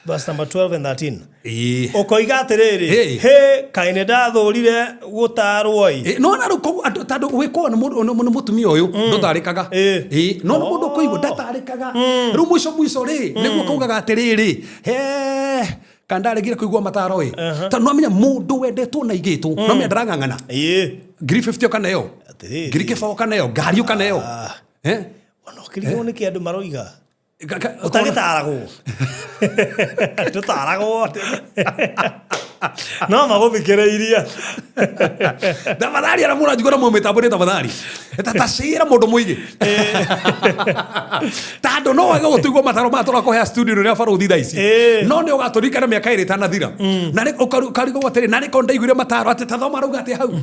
Verse number 12 and 13. Ĩĩ. Ũkoiga atĩrĩrĩ, Ĩĩ. hĩ kaĩ nĩ ndathũrire gũtarwo ĩ. No na rĩu koguo andũ tondũ wĩkwo nĩ mũndũ nĩ mũtumia ũyũ ndũtarĩkaga. Ĩĩ, no nĩ mũndũ ũkũigua ndatarĩkaga. Rĩu mũico mũico rĩ nĩguo kaugaga atĩrĩrĩ, he kana ndaregire kũigua mataro ĩ. Tondũ no amenya mũndũ wendetwo na igĩtwo, no amenya ndarang'ang'ana. 50,000 ũkaneo. Atĩrĩrĩ. 10,000 ũkaneo, ngari ũkaneo. Ona ũkĩrigwo nĩkĩ andũ maroiga. Ũtagĩtaragwo. Ndũtaragwo. No magũthikĩrĩirie. Tafadhali arĩa mũranjigua na mĩtambo-inĩ tafadhali. Ta cira mũndũ mũingĩ. Tondũ no wega gũtũigua mataro maya tũrakũhea studio rĩrĩa barũthi thaa ici. No nĩ ũgatũririkana mĩaka ĩrĩ ĩtanathira. Na rĩ ũkarigwo atĩrĩ, na rĩ korwo ndaiguire mataro atĩ ta thoma rauga atĩa hau.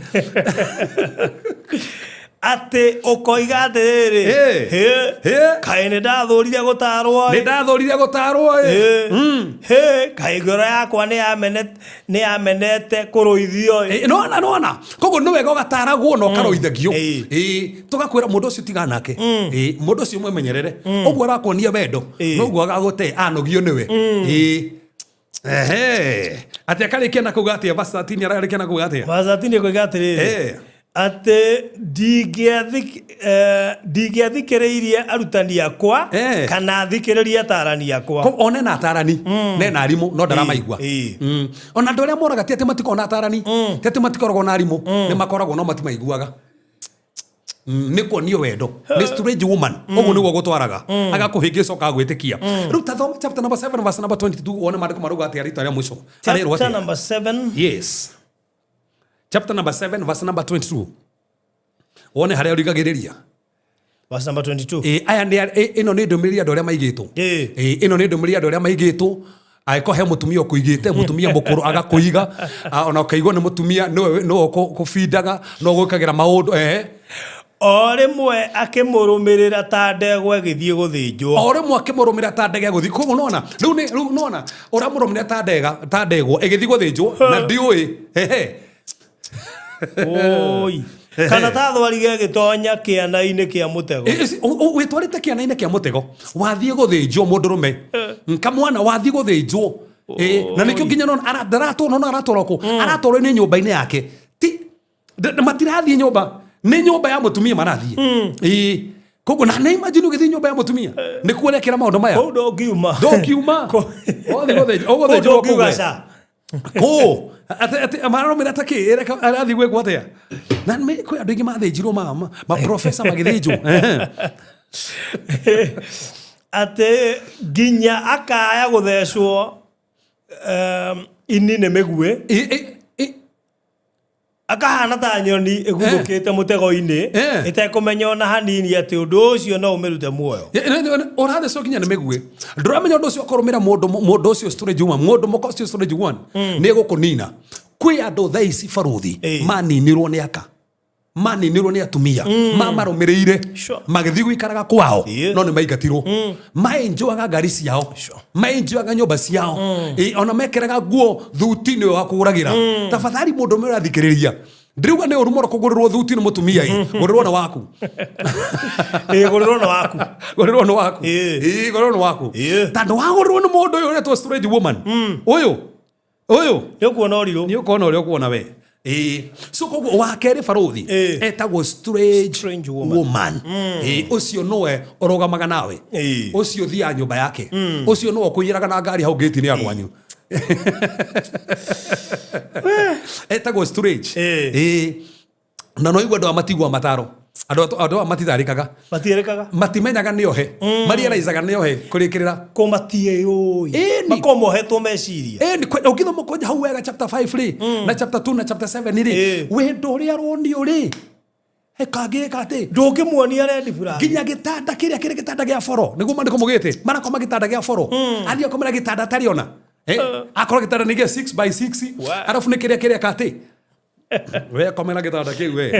Atĩ ũkoiga atĩrĩrĩ, hĩ, kaĩ nĩ ndathũrire gũtarwo ĩ. Nĩ ndathũrire gũtarwo ĩ. Hĩ, kaĩ ngoro yakwa nĩ yamenete kũrũithio ĩ. Nona, nona. Koguo nĩ wega ũgataragwo na ũkarũithagio. Tũgakwĩra mũndũ ũcio tigana nake. Mũndũ ũcio mwĩmenyerere. Ũguo arakuonia wendo, noguo agagũte anogio nĩwe. Ehe. Atĩ akarĩkia na kuuga atĩa? Verse 13 ararĩkia na kuuga atĩa? Verse 13 ĩkoiga atĩrĩrĩ, atĩ ndingĩathikĩrĩirie arutani akwa kana thikĩrĩrie atarani akwa. One na atarani, ne na arimũ, no ndaramaigua. Ona andũ arĩa moraga ti atĩ matikoragwo na atarani, ti atĩ matikoragwo na arimũ, nĩ makoragwo no matimaiguaga. Nĩ kuonio wendo. Nĩ strange woman. Ũguo nĩguo gũtwaraga. Agakũhĩngĩca ũkagwĩtĩkia. Rĩu ta thoma chapter number 7 verse number 22 wone maandĩko marauga atĩa rĩtwa rĩa mũico. Arerwo Chapter atĩa? number 7. Yes. Chapter number 7 verse number 22. Wone harĩa ũrigagĩrĩria. Verse number 22. Aya nĩ ĩno nĩ ndũmĩrĩri andũ arĩa maigĩtwo. Ĩno nĩ ndũmĩrĩri andũ arĩa maigĩtwo. Angĩkorwo he mũtumia ũkũigĩte, mũtumia mũkũrũ agakũiga, ona ũkaigua nĩ mũtumia nĩwe ũkũbindaga, no ũgwĩkagĩra maũndũ. O rĩmwe akĩmũrũmĩrĩra ta ndegwa ĩgĩthiĩ gũthĩnjwo. O rĩmwe akĩmũrũmĩrĩra ta ndegwa ĩgũthiĩ. Koguo nĩwona, rĩu nĩ, rĩu nĩwona, ũramũrũmĩrĩra ta ndega, ta ndegwa ĩgĩthiĩ gũthĩnjwo, na ndiũĩ. Ehe. Oi. Kana ta thwariga ĩgĩtonya kĩana-inĩ kĩa mũtego. Wĩtwarĩte kĩana-inĩ kĩa mũtego, wathiĩ gũthĩnjwo mũndũrũme. Kamwana wathiĩ gũthĩnjwo. Na nĩkĩo nginya nona, ndaratwarwo, nona aratwarwo kũ? Aratwarwo nĩ nyũmba-inĩ yake. Ti, matirathiĩ nyũmba. Nĩ nyũmba ya mũtumia marathiĩ. Koguo na nĩ imagine ũgĩthiĩ nyũmba ya mũtumia. Nĩ kuo ũrekĩra maũndũ maya. Kũu ndũngiuma. Ndũngiuma. Ũgathiĩ gũthĩnjwo, Kũu ũgũthĩnjwo kũu ndũngiuga we. ca. Kũu. Atĩ, mararũmĩrĩra ta kĩ? Ĩreka, arathiĩ gwĩkwo atĩa? Na nĩ kwĩ andũ aingĩ mathĩnjirwo ma professor magĩthĩnjwo. Atĩ nginya akaya gũthecwo, ini nĩ mĩguĩ. Akahana ta nyoni ĩguthũkĩte mũtego-inĩ, ĩtekũmenya ona hanini atĩ ũndũ ũcio no ũmĩrute muoyo. Ũrathecwo nginya nĩ mĩguĩ. Ndũramenya ũndũ ũcio ũkũrũmĩra mũndũ ũcio strange woman, mũndũ mũka ũcio strange woman, nĩ egũkũnina. Kwĩ andũ thaa ici barũthi, maninirwo nĩ aka. Maninirwo nĩ atumia. Mamarũmĩrĩire. Magĩthiĩ gũikaraga kwao, no nĩ maingatirwo. Maenjoyaga ngari ciao. Maenjoyaga nyũmba ciao. Ona mekĩraga nguo thuti nĩwe wa kũgũragĩra. Tafadhali mũndũ ũmwe ũrathikĩrĩria. Ndĩrauga nĩ ũru mũno kũgũrĩrwo thuti nĩ mũtumia ĩ. Gũrĩrwo nĩ waku. Gũrĩrwo nĩ waku. Gũrĩrwo nĩ waku. Gũrĩrwo nĩ waku. Tondũ wagũrĩrwo nĩ mũndũ ũyũ ũretwo strange woman. Ũyũ. Ũyũ. Nĩ ũkuona ũrirũ. Nĩ ũkuona ũrĩa ũkuona we. So koguo wa kerĩ barũthi, etagwo strange Strange woman. woman. Ũcio nĩwe ũrũgamaga nawe. Ũcio ũthiaga nyũmba yake. Ũcio nĩwe ũkũiyĩraga na ngari hau gate-inĩ ya kwanyu. Etagwo strange. Na no igua andũ aya matigua mataro. Andũ aya matitarĩkaga. Matiĩrĩkaga. Matimenyaga nĩ ohe. Mariaraicaga nĩ ohe kũrĩkĩrĩra. Kũ matiĩũĩ. Makoragwo mohetwo meciria. Ĩni, ũngĩthoma kwanja hau wega chapter 5 rĩ, na chapter 2 na chapter 7 rĩ, wendo ũrĩa aronio rĩ, kangĩka atĩ? Ndũngĩmuonia red flag. Nginya gĩtanda kĩrĩa kĩrĩ gĩtanda gĩa boro, nĩguo maandĩko maugĩte, marakoma gĩtanda gĩa boro. Athiĩ akomera gĩtanda atarĩ ona. Akorwo gĩtanda nĩ gĩa 6 by 6, Wa. arabu nĩ kĩrĩa kĩrĩa katĩ. We komera gĩtanda kĩu we.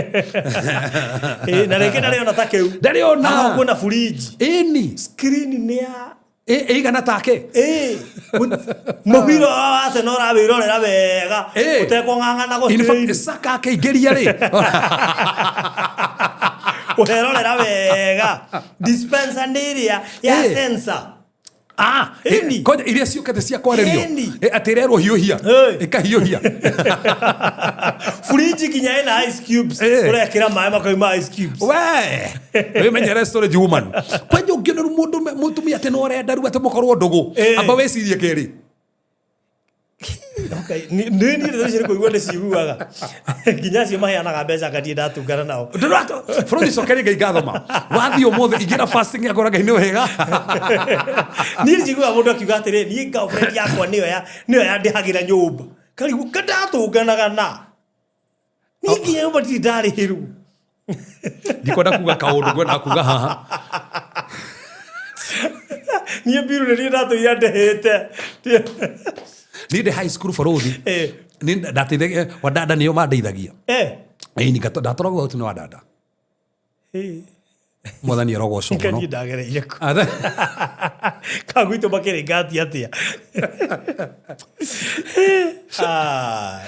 Ĩ, na rĩngĩ ndarĩ ona ta kĩu. Ndarĩ ona. Aho kwĩna fridge. Ĩni. Screen nĩ ya Ĩigana take. Ĩ, mũbira wa Arsenal ũrawĩrorera wega Ĩ. ũtekũng'ang'ana In fact, gũtirĩ Saka akĩingĩria rĩ. ũrerorera wega dispenser nĩ ĩrĩa ya Ĩ. sensor. Ah, Ĩni. koja iria ciũkĩte cia kwarĩrio. Ĩni. Atĩ ĩrerwo hiũhia. Ĩ. Ĩkahiũhia. Fridge nginya ĩna ice cubes. Ĩ. Ũrekĩra maĩ makauma ice cubes. We wĩmenyere storage woman. Kwanja ũngĩona rĩu mũndũ mũtumia atĩ no ũrenda rĩu atĩ mũkorwo ndũgũ. Ĩ. Amba wĩcirie kerĩ. Okay, nĩ niĩ ndeto icio nĩ kũigua ndĩciguaga nginya acio maheanaga mbeca ngatiĩ ndatungana nao. Bũrũri cokeria Ngai ngatho ma. Wathiĩ ũmũthĩ ingĩra fasting yakora Ngai nĩ wega. Niĩ njiguaga mũndũ akiuga atĩrĩ, niĩ girlfriend yakwa nĩyo nĩyo yandĩhagĩra nyũmba. Karigwo kandatũnganaga na niĩ nginya nyũmba ndirĩ ndarĩhĩrwo. Ndikwenda kuga kaũndũ ngwenda kuga haha. Niĩ mbiru nĩ niĩ ndatũire ndĩhĩte. Niĩ ndĩ high school bũrũri. Nĩ ndateithagia wadada nĩo mandeithagia. Ĩni ndatwaragwo gũtũ nĩ wadada. Mwathani arogocwo mũno. Niĩ ndagereire kũ. Ka gwitũ makĩrĩ ngati atĩa? Ah,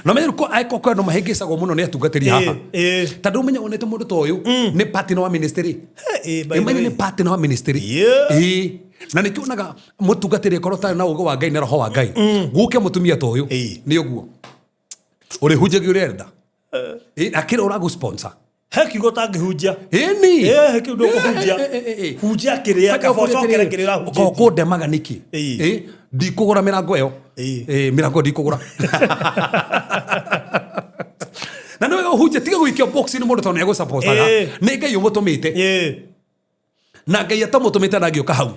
Na menye ko aiko kwa andũ mahĩngĩcagwo mũno nĩ atungatĩri haha. Tondũ ũmenye wonete mũndũ ta ũyũ nĩ partner wa ministry. By the Ũmenye way. nĩ partner wa ministry. Yeah. Na nĩkĩo wonaga mũtungatĩri akorwo ũtarĩ na ũũgĩ wa Ngai na roho wa Ngai. Gũke mũtumia ta ũyũ nĩ ũguo. Ũrĩhunjagia ũrĩa arenda. Akĩrĩ ũragũ sponsor. He kiugo ũtangĩhunjia. Ĩni. He kiugo ndũkũhunjia. Hunjia kĩrĩa, kaba ũcokere kĩrĩa ũrahunjĩtie. Kũndemaga nĩkĩ? Ndikũgũra mĩrango ĩyo. Mĩrango ndikũgũra. Na nĩ wega ũhunjie, tiga gũikio box nĩ mũndũ tondũ nĩ agũsupportaga. Nĩ Ngai ũmũtũmĩte. Na Ngai atamũtũmĩte ndangĩũka hau.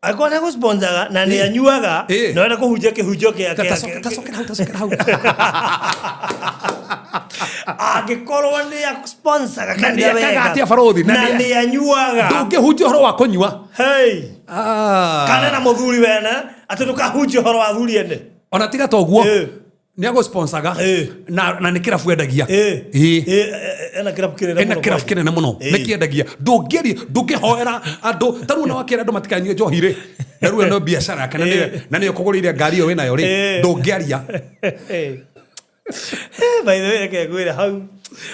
Angĩkorwo nĩ agũsponsaga na nĩ anyuaga, na ũrenda kũhunjia kĩhunjio Tacokera hau, tacokera hau. Angĩkorwo nĩ agũsponsaga Na kanitha nĩ ekaga wega, atĩa barũthi? Na na nĩ- nĩ anyuaga. Ndũngĩhunjia ũhoro wa kũnyua. Hey. Kana na mũthuri wene, atĩ ndũkahunjie ũhoro wa athuri ene. Ona tiga ta ũguo, nĩ agũsponsaga, na nĩ kĩrabu endagia. Ena kĩrabu kĩnene Ena mũno kĩrabu kwanja. kĩnene mũno. Nĩ kĩendagia. Ndũngĩaria, ndũngĩhoera andũ. Ta rĩu ona wakĩra andũ matikanyue njohi rĩ, na rĩu ĩyo no biacara yake, na nĩyo kũgũrĩire ngari ĩyo wĩnayo rĩ, ndũngĩaria. By the way, reke ngwĩre hau,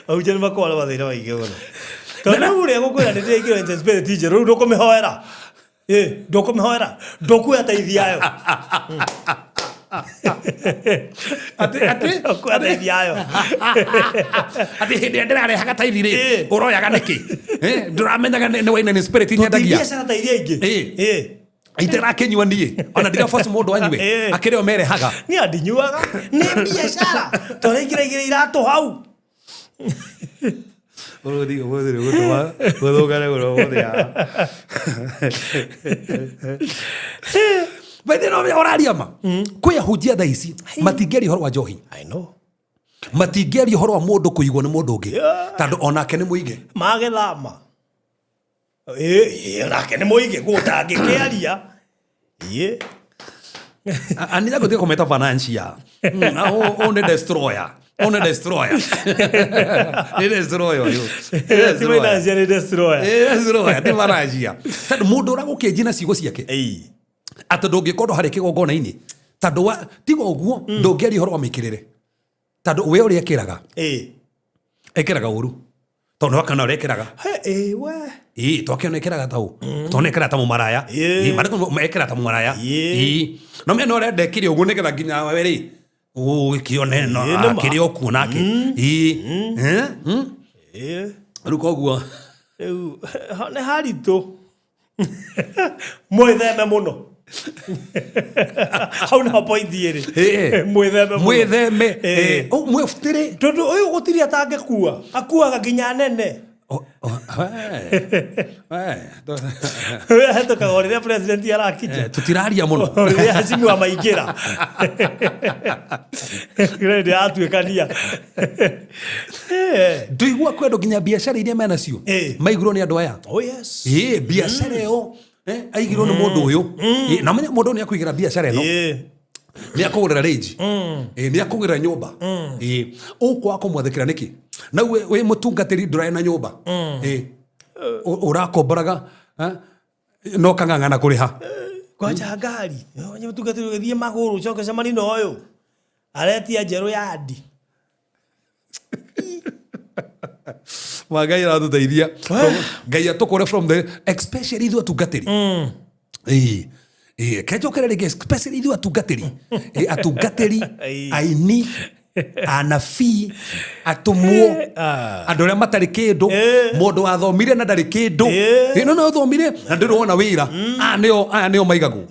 ahunjia nĩ makoragwo na mathĩna maingĩ mũno. Tondũ rĩu ũrĩa ngũkwĩra nĩ ndĩraingĩrwo nĩ spirit njerũ, rĩu ndũkũmĩhoera. Ndũkũmĩhoera, ndũkuoya taithi yayo. Atĩ, Ndũkuoya taithi yayo. Atĩ hĩndĩ ĩrĩa ndĩrarehaga taithi rĩ, ũroyaga nĩkĩ? Ndũramenyaga nĩ waina nĩ spirit nyendagia. Tũtingĩacara ta iria ingĩ. Itarakĩnyua niĩ. Ona ndiraforce mũndũ anyue. Akĩrĩ o merehaga. Niĩ andinyuaga. Nĩ biacara. Tondũ aingĩraingĩra iratũ hau. Ũrũthi ũmũthĩ nĩ ũgũtũma gũthũkane mũno ũmũthĩ haha. By the way, ũraria ma? Kwĩ ahunjia thaa ici matingĩaria ũhoro wa njohi. I know. Matingĩaria ũhoro wa mũndũ kũigwo nĩ mũndũ ũngĩ. Tondũ onake nĩ mũige. Magethama. Onake nĩ mũige, gũtangĩkĩaria. Anija gũtiga kũmeta financial. Ũyũ nĩ destroyer. Ũyũ nĩ destroyer. Nĩ destroyer ũyũ. Nĩ Ti financial, nĩ destroyer. Destroyer, ti financial. Tondũ mũndũ ũragũkĩnji na ciugo ciake. Atĩ ndũngĩkorwo harĩ kĩgongona-inĩ. Tondũ tiga ũguo, ndũngĩaria ũhoro wa mĩkĩrĩre. Tondũ we ũrĩa ekĩraga. Ekĩraga ũru. Tondũ wakĩona ũrĩa ekĩraga. We. Twakĩona ekĩraga ta ũ. Tondũ ekĩraga ta mũmaraya. Marĩkũ ekĩraga ta mũmaraya. No mena ũrĩa ndekire ũguo nĩgetha nginya we rĩ, ũgĩkĩone no, Nĩ ma. kĩrĩa ũkuona ake. Rĩu koguo. Rĩu, nĩ haritũ. Mwĩtheme mũno. Hau nĩho point ĩrĩ. Mwĩtheme mũno. Mwĩtheme. Mwĩbutĩre. Tondũ ũyũ gũtirĩ atangĩkua. Akuaga nginya nene. Hetũkaga o rĩrĩa president arakinya. Tũtiraria mũno. O rĩrĩa Hacimu amaingĩra. Rĩrĩa ndĩ atuĩkania. Ndũigua kwĩ andũ nginya biacara iria menacio. Maigirwo nĩ andũ aya. Oh, yes. Biacara ĩyo, aigirwo nĩ mũndũ ũyũ. Na menya mũndũ ũyũ nĩ akũigĩra biacara ĩno. Nĩ akũgũrĩra range. Ĩ, nĩ akũgũrĩra nyũmba. Ĩ, ũkwaga kũmwathĩkĩra nĩkĩ? Na we wĩ mũtungatĩri ndũrarĩ na nyũmba. Ĩ, ũrakomboraga eh, no kang'ang'ana kũrĩha. Kwanja ngari mũtungatĩri ũgĩthiĩ magũrũ ũcoke cemani na ũyũ aretia njerũ yandi. Wa Ngai aratũteithia, Ngai atũkũre from the, especially ithuĩ atungatĩri. Ĩĩ. Ĩĩ, kenjokere rĩngĩ, especially ithuĩ atungatĩri. Ĩĩ, atungatĩri, aini, anabii, atũmwo, andũ arĩa matarĩ kĩndũ, mũndũ wathomire na ndarĩ kĩndũ. Ĩĩ, no no ũthomire na ndũrĩ wona wĩra. Aya nĩo, aya nĩo maigagwo.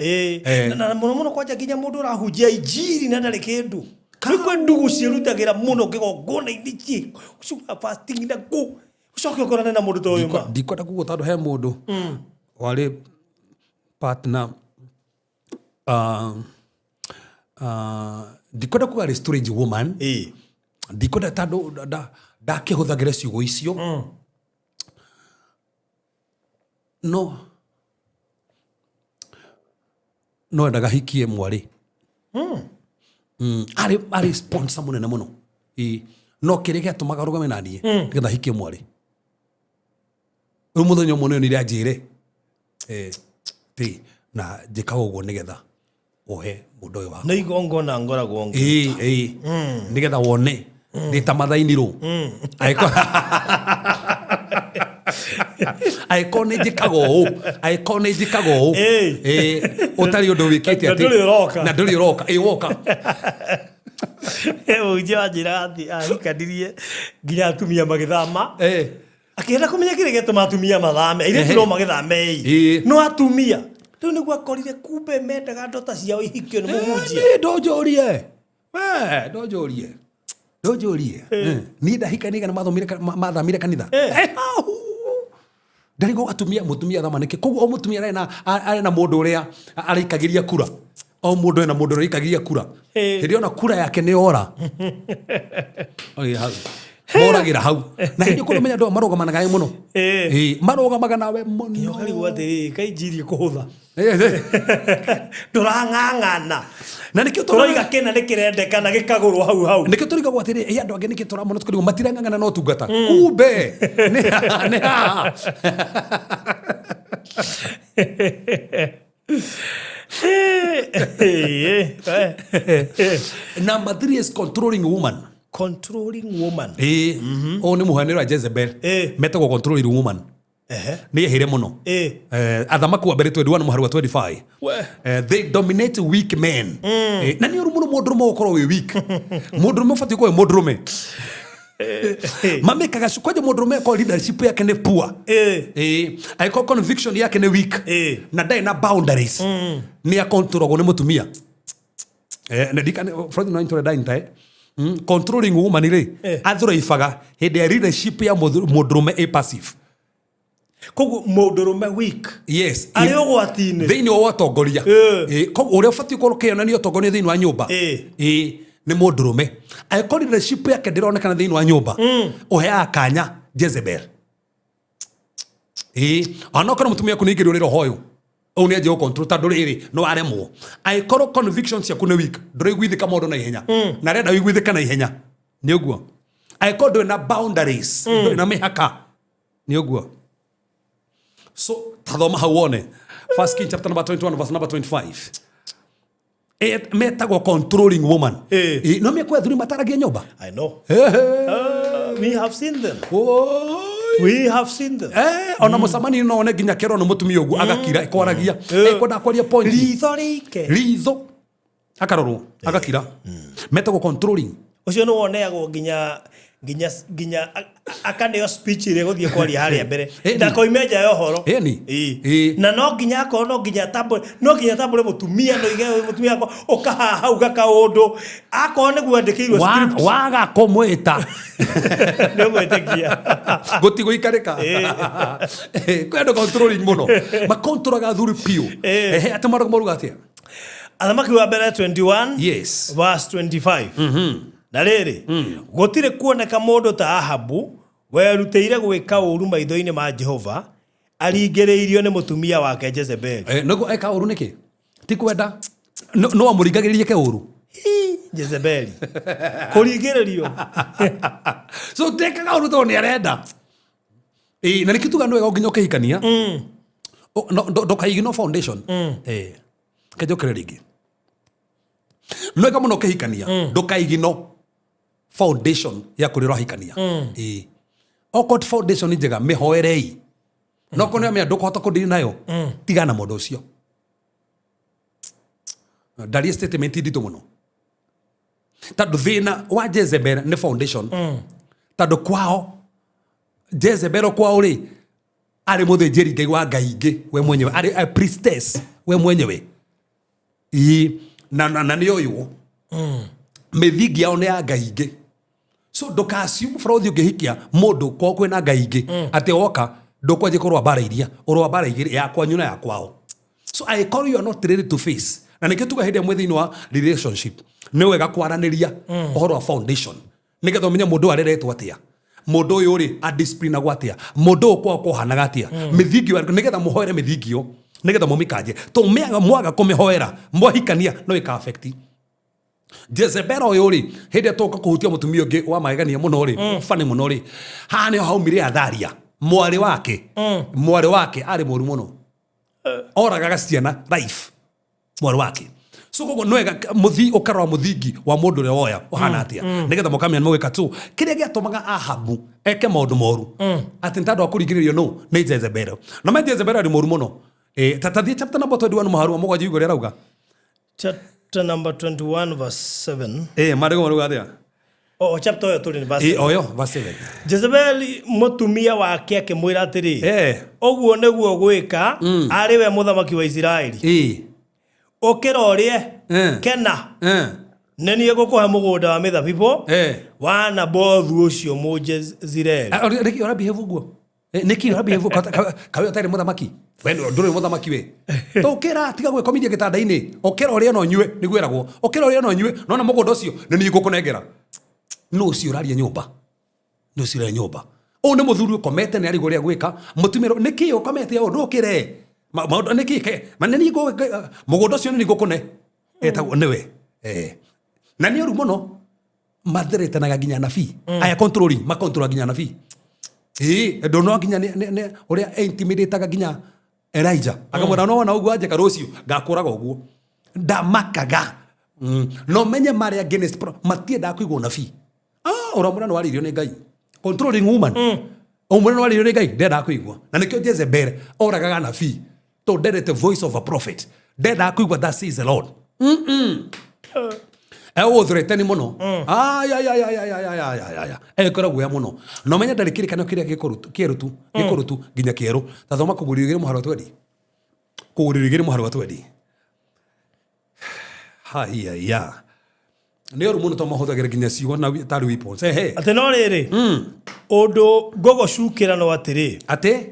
Na mũno mũno kwanja nginya mũndũ ũrahunjia injiri na ndarĩ kĩndũ. Nĩ kwĩ ndugu ciĩrutagĩra mũno kĩgongona-inĩ ciĩ cuka fasting na kũ ũcoke ũkorane na mũndũ ta ũyũ ma. Ndikwenda kuga tondũ he mũndũ warĩ partner, ndikwenda kuga arĩ strange woman. Ndikwenda tondũ ndakĩhũthagĩra ciugo icio, no endaga hikie mwarĩ. Arĩ sponsor mũnene mũno. Ĩĩ. No kĩrĩa gĩatũmaga rũgame na niĩ nĩgetha hikie mwarĩ rĩu, mũthenya ũmwe nĩonire anjĩre, ti na njĩkaga ũguo nĩgetha wohe mũndũ ũyũ wakwa. Nĩ igongona ngoragwo ngĩ. Ĩĩ, nĩgetha wone ndĩ ta mathainirũ, angĩkorwo nĩ njĩkaga ũũ, angĩkorwo nĩ njĩkaga ũũ. Ĩĩ, ũtarĩ ũndũ wĩkĩte. Na atĩ ndũrĩ ũroka. Na ndũrĩ ũroka. Ĩ, woka. Mũhunjia wanjĩraga atĩ ahikanirie nginya atumia magĩthama. Akĩenda kũmenya kĩrĩa gĩatũma atumia mathame. Airĩtu no magĩthame ĩ, no atumia rĩu nĩguo akorire kumbe mendaga ndota ciao ihikio nĩ mũhunjia. Niĩ ndũnjũrie, we ndũnjũrie, ndũnjũrie. Niĩ ndahikania na mathamire kanitha. Hau. Ndarigwo atumia, mũtumia athama nĩkĩ? Koguo o mũtumia arĩ na mũndũ ũrĩa araikagĩria kura, o mũndũ ena mũndũ ũrĩa araikagĩria kura. Hĩndĩ ona kura yake nĩ ora. Oi, hau moragĩra hau, na hĩndĩ kũrĩ menya andũ aya marũgamanaga nawe mũno. Ĩĩ, marũgamaga nawe mũno. Ũkarigwo atĩrĩrĩ, kaĩ injiri ĩkũhũtha, ndũrang'ang'ana. Na nĩkĩo tũroiga kĩna nĩ kĩrendekana gĩkagũrwo hau hau. Nĩkĩo tũrigagwo atĩrĩ, ĩ andũ angĩ nĩkĩ tũramona tũkarigwo matirang'ang'ana no tungata, kumbe nĩ haha. Number three is controlling woman. Controlling woman. Ĩĩ, ũyũ nĩ mũhanĩro wa Jezebel. Metagwo controlling woman. Nĩ ehĩre mũno. Athamaki wa mbere 21 mũhari wa 25. They dominate weak men. Na nĩ ũru mũno mũndũrũme gũkorwo wĩ weak. Mũndũrũme ũbatiĩ gũkorwo wĩ mũndũrũme. Mamĩkaga kwanja mũndũrũme akorwo leadership yake nĩ poor. Angĩkorwo conviction yake nĩ weak na ndarĩ na boundaries, nĩ akontrolagwo nĩ mũtumia. Na ndikane Freud no intore ndaintae. Controlling woman rĩ, athuraibaga hĩndĩ ya leadership ya mũndũrũme ĩ passive. Koguo mũndũrũme weak arĩ ũgwati-inĩ. Thĩinĩ wa ũtongoria. Koguo ũrĩa ũbatiĩ gũkorwo ũkĩonania ũtongoria thĩinĩ wa nyũmba, nĩ mũndũrũme. Angĩkorwo leadership yake ndĩronekana thĩinĩ wa nyũmba, ũheaga kanya Jezebel. Onokorwo mũtumia waku nĩ aingĩrio nĩ roho ũyũ, ũyũ nĩ anjia gũcontrol tondũ rĩrĩ no aremwo. Angĩkorwo conviction ciaku nĩ weak, ndũraiguithĩka maũndũ na ihenya, na arenda ũiguithĩka na ihenya, nĩ ũguo. Angĩkorwo ndũrĩ na boundaries, ndũrĩ na mĩhaka, nĩ ũguo. So tathoma hau wone First King chapter number 21 verse number 25. Metagwo controlling woman. No mĩkwa athuri mataragia nyũmba. I know. Hehe. We have seen them. Oi. We have seen them. Ona mũcemanio no one nginya kĩrwo nĩ mũtumia ũguo agakira kwaragia, kwenda kwaria point. Ritho rĩike. Ritho akarorwo agakira. Metagwo controlling. Ũcio nĩ woneagwo nginya akaneo speech ĩrĩa gũthiĩ kwaria harĩa mbere. Ndakoime nja ya ũhoro. Ĩni. Na no nginya akorwo no nginya tambũre mũtumia, no ige mũtumia akwa ũkahaha hau gakaũndũ akorwo nĩguo andĩkĩirwo script. Waga kũmwĩta. Nĩ ũgwĩtĩkia. Gũtigũikarĩka. Kwĩ andũ controlling mũno, makontroraga athuri biũ. Ehe, atĩ maruga atĩa? Athamaki wa mbere 21 verse 25. Na rĩrĩ, gũtirĩ kuoneka mũndũ ta Ahabu werutĩire gwĩka ũũru maitho-inĩ ma Jehova aringĩrĩirio nĩ mũtumia wake Jezebeli. Nĩguo eka ũru nĩkĩ? Ti kwenda. No amũringagĩrĩrie ke ũru. Jezebeli kũringĩrĩrio. So ndekaga ũru tondũ nĩ arenda. Ĩĩ, na nĩkĩo tugaga nĩ wega nginya ũkĩhikania ndũkaignore foundation. Ĩĩ, kenjokere rĩngĩ, nĩ wega mũno ũkĩhikania ndũkaignore foundation ya kũrĩa ũrahikania. Ĩĩ, okorwo ti foundation njega, mĩhoerei, no korwo nĩ amenya ndũkũhota kũdeal nayo, tigana na mũndũ ũcio. Ndarie statement nditũ mũno, tondũ thĩna wa Jezebel nĩ foundation, tondũ kwao Jezebel, kwao rĩ, arĩ mũthĩnjĩri Ngai wa ngai ingĩ we mwenyewe, arĩ a priestess we mwenyewe. Ii, na nĩ ũyũ mĩthingi yao nĩ ya ngai ingĩ. So ndũka-assume bũrũthi ũngĩhikia mũndũ kwao kwĩna ngai ingĩ atĩ woka ndũkwanjia kũrũa mbara iria ũrũa mbara igĩrĩ, ya kwanyu na ya kwao. So angĩkorwo you are not ready to face, na nĩkĩo tuga hĩndĩ ĩmwe thĩinĩ wa relationship nĩ wega kwaranĩria ũhoro wa foundation, nĩgetha ũmenye mũndũ ũyũ areretwo atĩa, mũndũ ũyũ rĩ adisciplinagwo atĩa, mũndũ ũyũ kwao kũhanaga atĩa, mĩthingi ĩyo, nĩgetha mũhoere mĩthingi ĩyo, nĩgetha mũmĩkanje. To mwaga kũmĩhoera mwahikania no ĩka affect. Jezebel ũyũ rĩ, hĩndĩ ĩrĩa tũka kũhutia mũtumia ũngĩ wa magegania mũno rĩ, funny mũno rĩ, haha nĩho haumire Athalia, mwarĩ wake. Mwarĩ wake arĩ mũru mũno, oragaga ciana life, mwarĩ wake. So koguo nĩ wega mũthi ũkarora mũthingi wa mũndũ ũrĩa woya ũhana atĩa, nĩgetha mũkamenya nĩ mũgwĩka tu. Kĩrĩa gĩatũmaga Ahabu eke maũndũ moru atĩ nĩ tondũ wa kũringĩrĩrio nũ? Nĩ Jezebel. Na ma Jezebel arĩ mũru mũno. Ta tathiĩ chapter number 21 mũharu wa 7, ũrĩa arauga. Chapter number 21 verse 7. Maandĩko marauga atĩa? O chapter ĩyo tũrĩ nĩ verse Oyo verse 7. Jezebeli mũtumia wake akĩmwĩra atĩrĩ, "Ũguo nĩguo gwĩka arĩ we mũthamaki wa Isiraeli. Ũkĩra ũrĩe, kena, nĩ niĩ ngũkũhe mũgũnda wa mĩthabibũ wa Nabothu ũcio Mũjezireeli." Nĩkĩ ũrabehave ũguo? Nĩkĩ ũrabehave kawe ũtarĩ mũthamaki? We ndũrĩ mũthamaki we. Tũkĩra, tiga gwĩkomithia gĩtanda-inĩ, ũkĩra ũrĩe na ũnyue, nĩguo ĩragwo, ũkĩra ũrĩe na ũnyue, nona mũgũnda ũcio nĩ niĩ ngũkũnengera. Nũ ũcio ũraria nyũmba? Nũ ũcio ũraria nyũmba? Ũyũ nĩ mũthuri ũkomete, nĩ arigwo ũrĩa gwĩka. Mũtumia, nĩkĩ ũkomete ũũ? Ndũkĩre. Maũndũ nĩkĩ ke ma nĩ niĩ mũgũnda ũcio nĩ niĩ ngũkũne etagwo nĩwe. Na nĩ ũru mũno, matheretanaga nginya nabii aya, controlling, makontrola nginya nabii. Ĩĩ, ndona nginya ũrĩa intimidataga nginya Elijah, akamwĩra, "No wona ũguo anjĩka, rũciũ ngakũraga ũguo." Ndamakaga. No menye marĩa against matiendaga kũigua ũnabii. Ah, ũramwĩra nĩ warĩirio nĩ Ngai. Controlling woman, ũmwĩra nĩ warĩirio nĩ Ngai, ndendaga kũigua. Na nĩkĩo Jezebel oragaga anabii, tondũ ndendete voice of a prophet, ndendaga kũigua "That says the Lord." Egũgũthreaten mũno. Ayayayayayayayaya, egũkora guoya mũno. Na ũmenye ndarĩ kĩrĩkanĩro kĩrĩa gĩkũrũtu kĩerũtu gĩkũrũtu nginya kĩerũ. Ta thoma Kũguũrĩrio 2 mũhari wa 20. Kũguũrĩrio 2 mũhari wa 20. Haiya, nĩ ũru mũno, tondũ mahũthagĩra nginya ciugo na tarĩ weapons. Ehe. Atĩ no rĩrĩ, ũndũ ngũgũcukĩra no atĩrĩ, Atĩ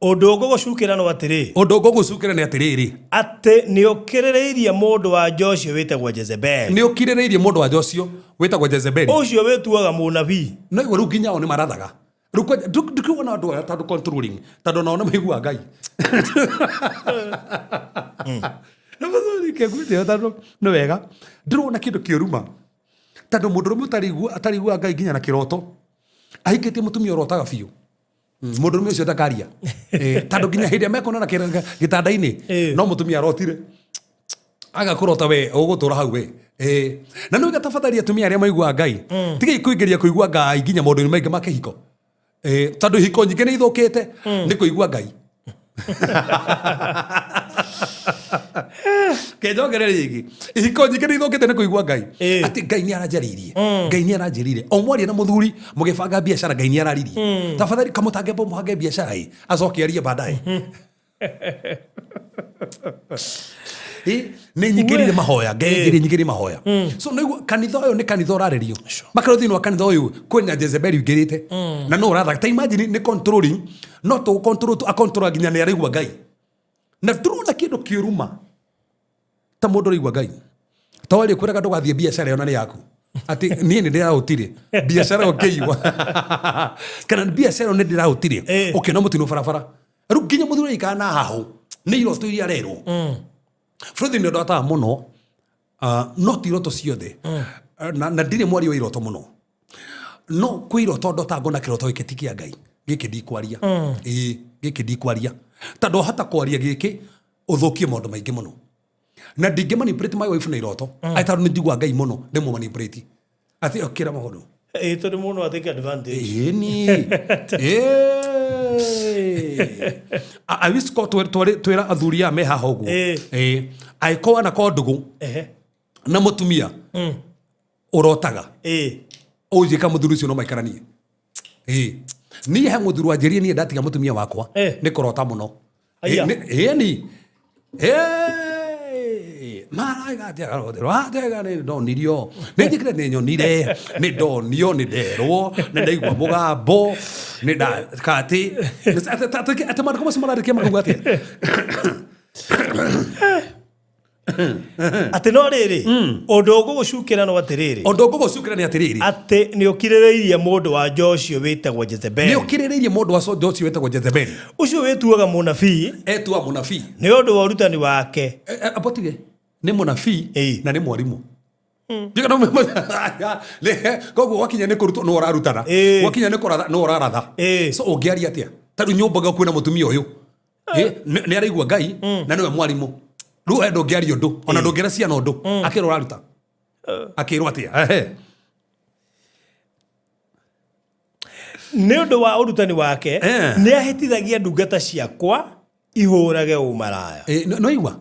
ũndũ ngũgũcukĩra no atĩrĩ, ũndũ ngũgũcukĩra nĩ atĩrĩrĩ, atĩ nĩ ũkĩrĩrĩirie mũndũ wa nja ũcio wĩtagwo Jezebeli, nĩ ũkirĩrĩirie mũndũ wa nja ũcio wĩtagwo Jezebeli, ũcio wĩtuaga mũnabii. No igua rĩu nginya o nĩ marathaga rĩu ndikuona andũ aya tondũ controlling, tondũ nao nĩ maiguaga Ngai. Nĩ mũthuri kĩngwĩte, tondũ nĩ wega ndĩrona kĩndũ kĩũruma, tondũ mũndũrũme ũtariguaga Ngai nginya na kĩroto ahikĩtie mũtumia ũrotaga biũ. Mũndũrũme ũcio ndakaria. Tondũ nginya hĩndĩ ĩrĩa mekonana gĩtanda-inĩ, no mũtumia arotire agakũrota we ũgũtũra hau we. Na nĩ tafadhali, atumia arĩa maiguaga Ngai, tigai kũingĩria kũigua Ngai nginya maũndũ-inĩ maingĩ ma kĩhiko. Tondũ ihiko nyingĩ nĩ ithũkĩte nĩ kũigua Ngai. Kenjongere rĩngĩ, ihiko nyingĩ nĩ ithũkĩte nĩ kũigua Ngai, atĩ Ngai nĩ aranjarĩirie, Ngai nĩ aranjĩrire. O mwaria na mũthuri mũgĩbanga biacara, Ngai nĩ araririe. Tafadhali kamũtange mũbange biacara ĩ acoke arie baadaye. Nĩ nyingĩrire mahoya, Ngai nyingĩrire, nyingĩrire mahoya. So nĩguo kanitha ũyũ nĩ kanitha ũrarĩrio makarwo thĩinĩ wa kanitha ũyũ kwĩna Jezebeli ũingĩrĩte na no ũrathaga. Ta imagine, nĩ controlling, no tũ control tu acontrol nginya nĩ araigua Ngai. Na ndũrona kĩndũ kĩũruma ta mũndũ ũraigua Ngai ta warĩ kwĩraga ndũgathiĩ biacara ĩyo na nĩ yaku, atĩ niĩ nĩ ndĩraũtire biacara ĩyo ngĩigua, kana biacara ĩyo nĩ ndĩraũtire. Ũkĩona mũtino barabara rĩu nginya mũthuri aikara na hahũ nĩ iroto iria arerwo. Bũrũri nĩ ũndũ ataga mũno. No ti iroto ciothe. Na ndirĩ mwaria wa iroto mũno, no kwĩ iroto ndota ngona kĩroto gĩkĩ ti kĩa Ngai, gĩkĩ ndikwaria. Ĩĩ, gĩkĩ ndikwaria tondũ wahota kwaria gĩkĩ ũthũkie maũndũ maingĩ mũno, na ndingĩ manipulate my wife na iroto, atĩ tondũ nĩ njiguaga Ngai mũno ndĩmũ manipulate atĩ okĩra maũndũ. Ĩĩ, tondũ mũndũ atake advantage. Ĩni. I wish ko twĩra athuri aya me haha ũguo. Ĩĩ, angĩkorwo anakorwo ndũgũ na mũtumia ũrotaga, ũnjĩka mũthuri ũcio no maikaranie. Ĩĩ, niĩ he mũthuri wanjĩrire niĩ ndatiga mũtumia wakwa nĩ kũrota mũno. Aya. Ĩni maraigatĩagarotherwatega nĩ ndonirio, nĩ njĩkire, nĩ nyonire, nĩ ndonio, nĩ nderwo, nĩ ndaigua mũgambo, nĩ ndakatĩ atĩ maandĩko macio mararĩkia makauga atĩa? Atĩ no rĩrĩ, ũndũ ũngũgũcukĩra no atĩrĩrĩ, Ũndũ ngũgũcukĩra nĩ atĩrĩrĩ, atĩ nĩ ũkirĩrĩirie mũndũ wa nja ũcio wĩtagwo nĩ Jezebeli, ũkirĩrĩirie mũndũ wa ũcio wĩtagwo Jezebeli, ũcio wĩtuaga mũnabii etua mũnabii nĩ ũndũ wa ũrutani wake. Abotige nĩ mũnabii na nĩ mwarimũ. Ndiga no koguo gwakinya nĩ kũrutwo nĩ ũrarutana, gwakinya nĩ kũratha nĩ ũraratha. So ũngĩaria atĩa ta rĩu nyũmba kwĩna mũtumia ũyũ nĩ araigua Ngai na nĩwe mwarimũ, rĩu we ndũngĩaria ũndũ ona ndũngĩra ciana ũndũ, akĩrwo ũraruta akĩrwo atĩa? Ehe. Nĩ ũndũ wa ũrutani wake nĩ ahĩtithagia ndungata ciakwa ihũrage ũmaraya. No igua.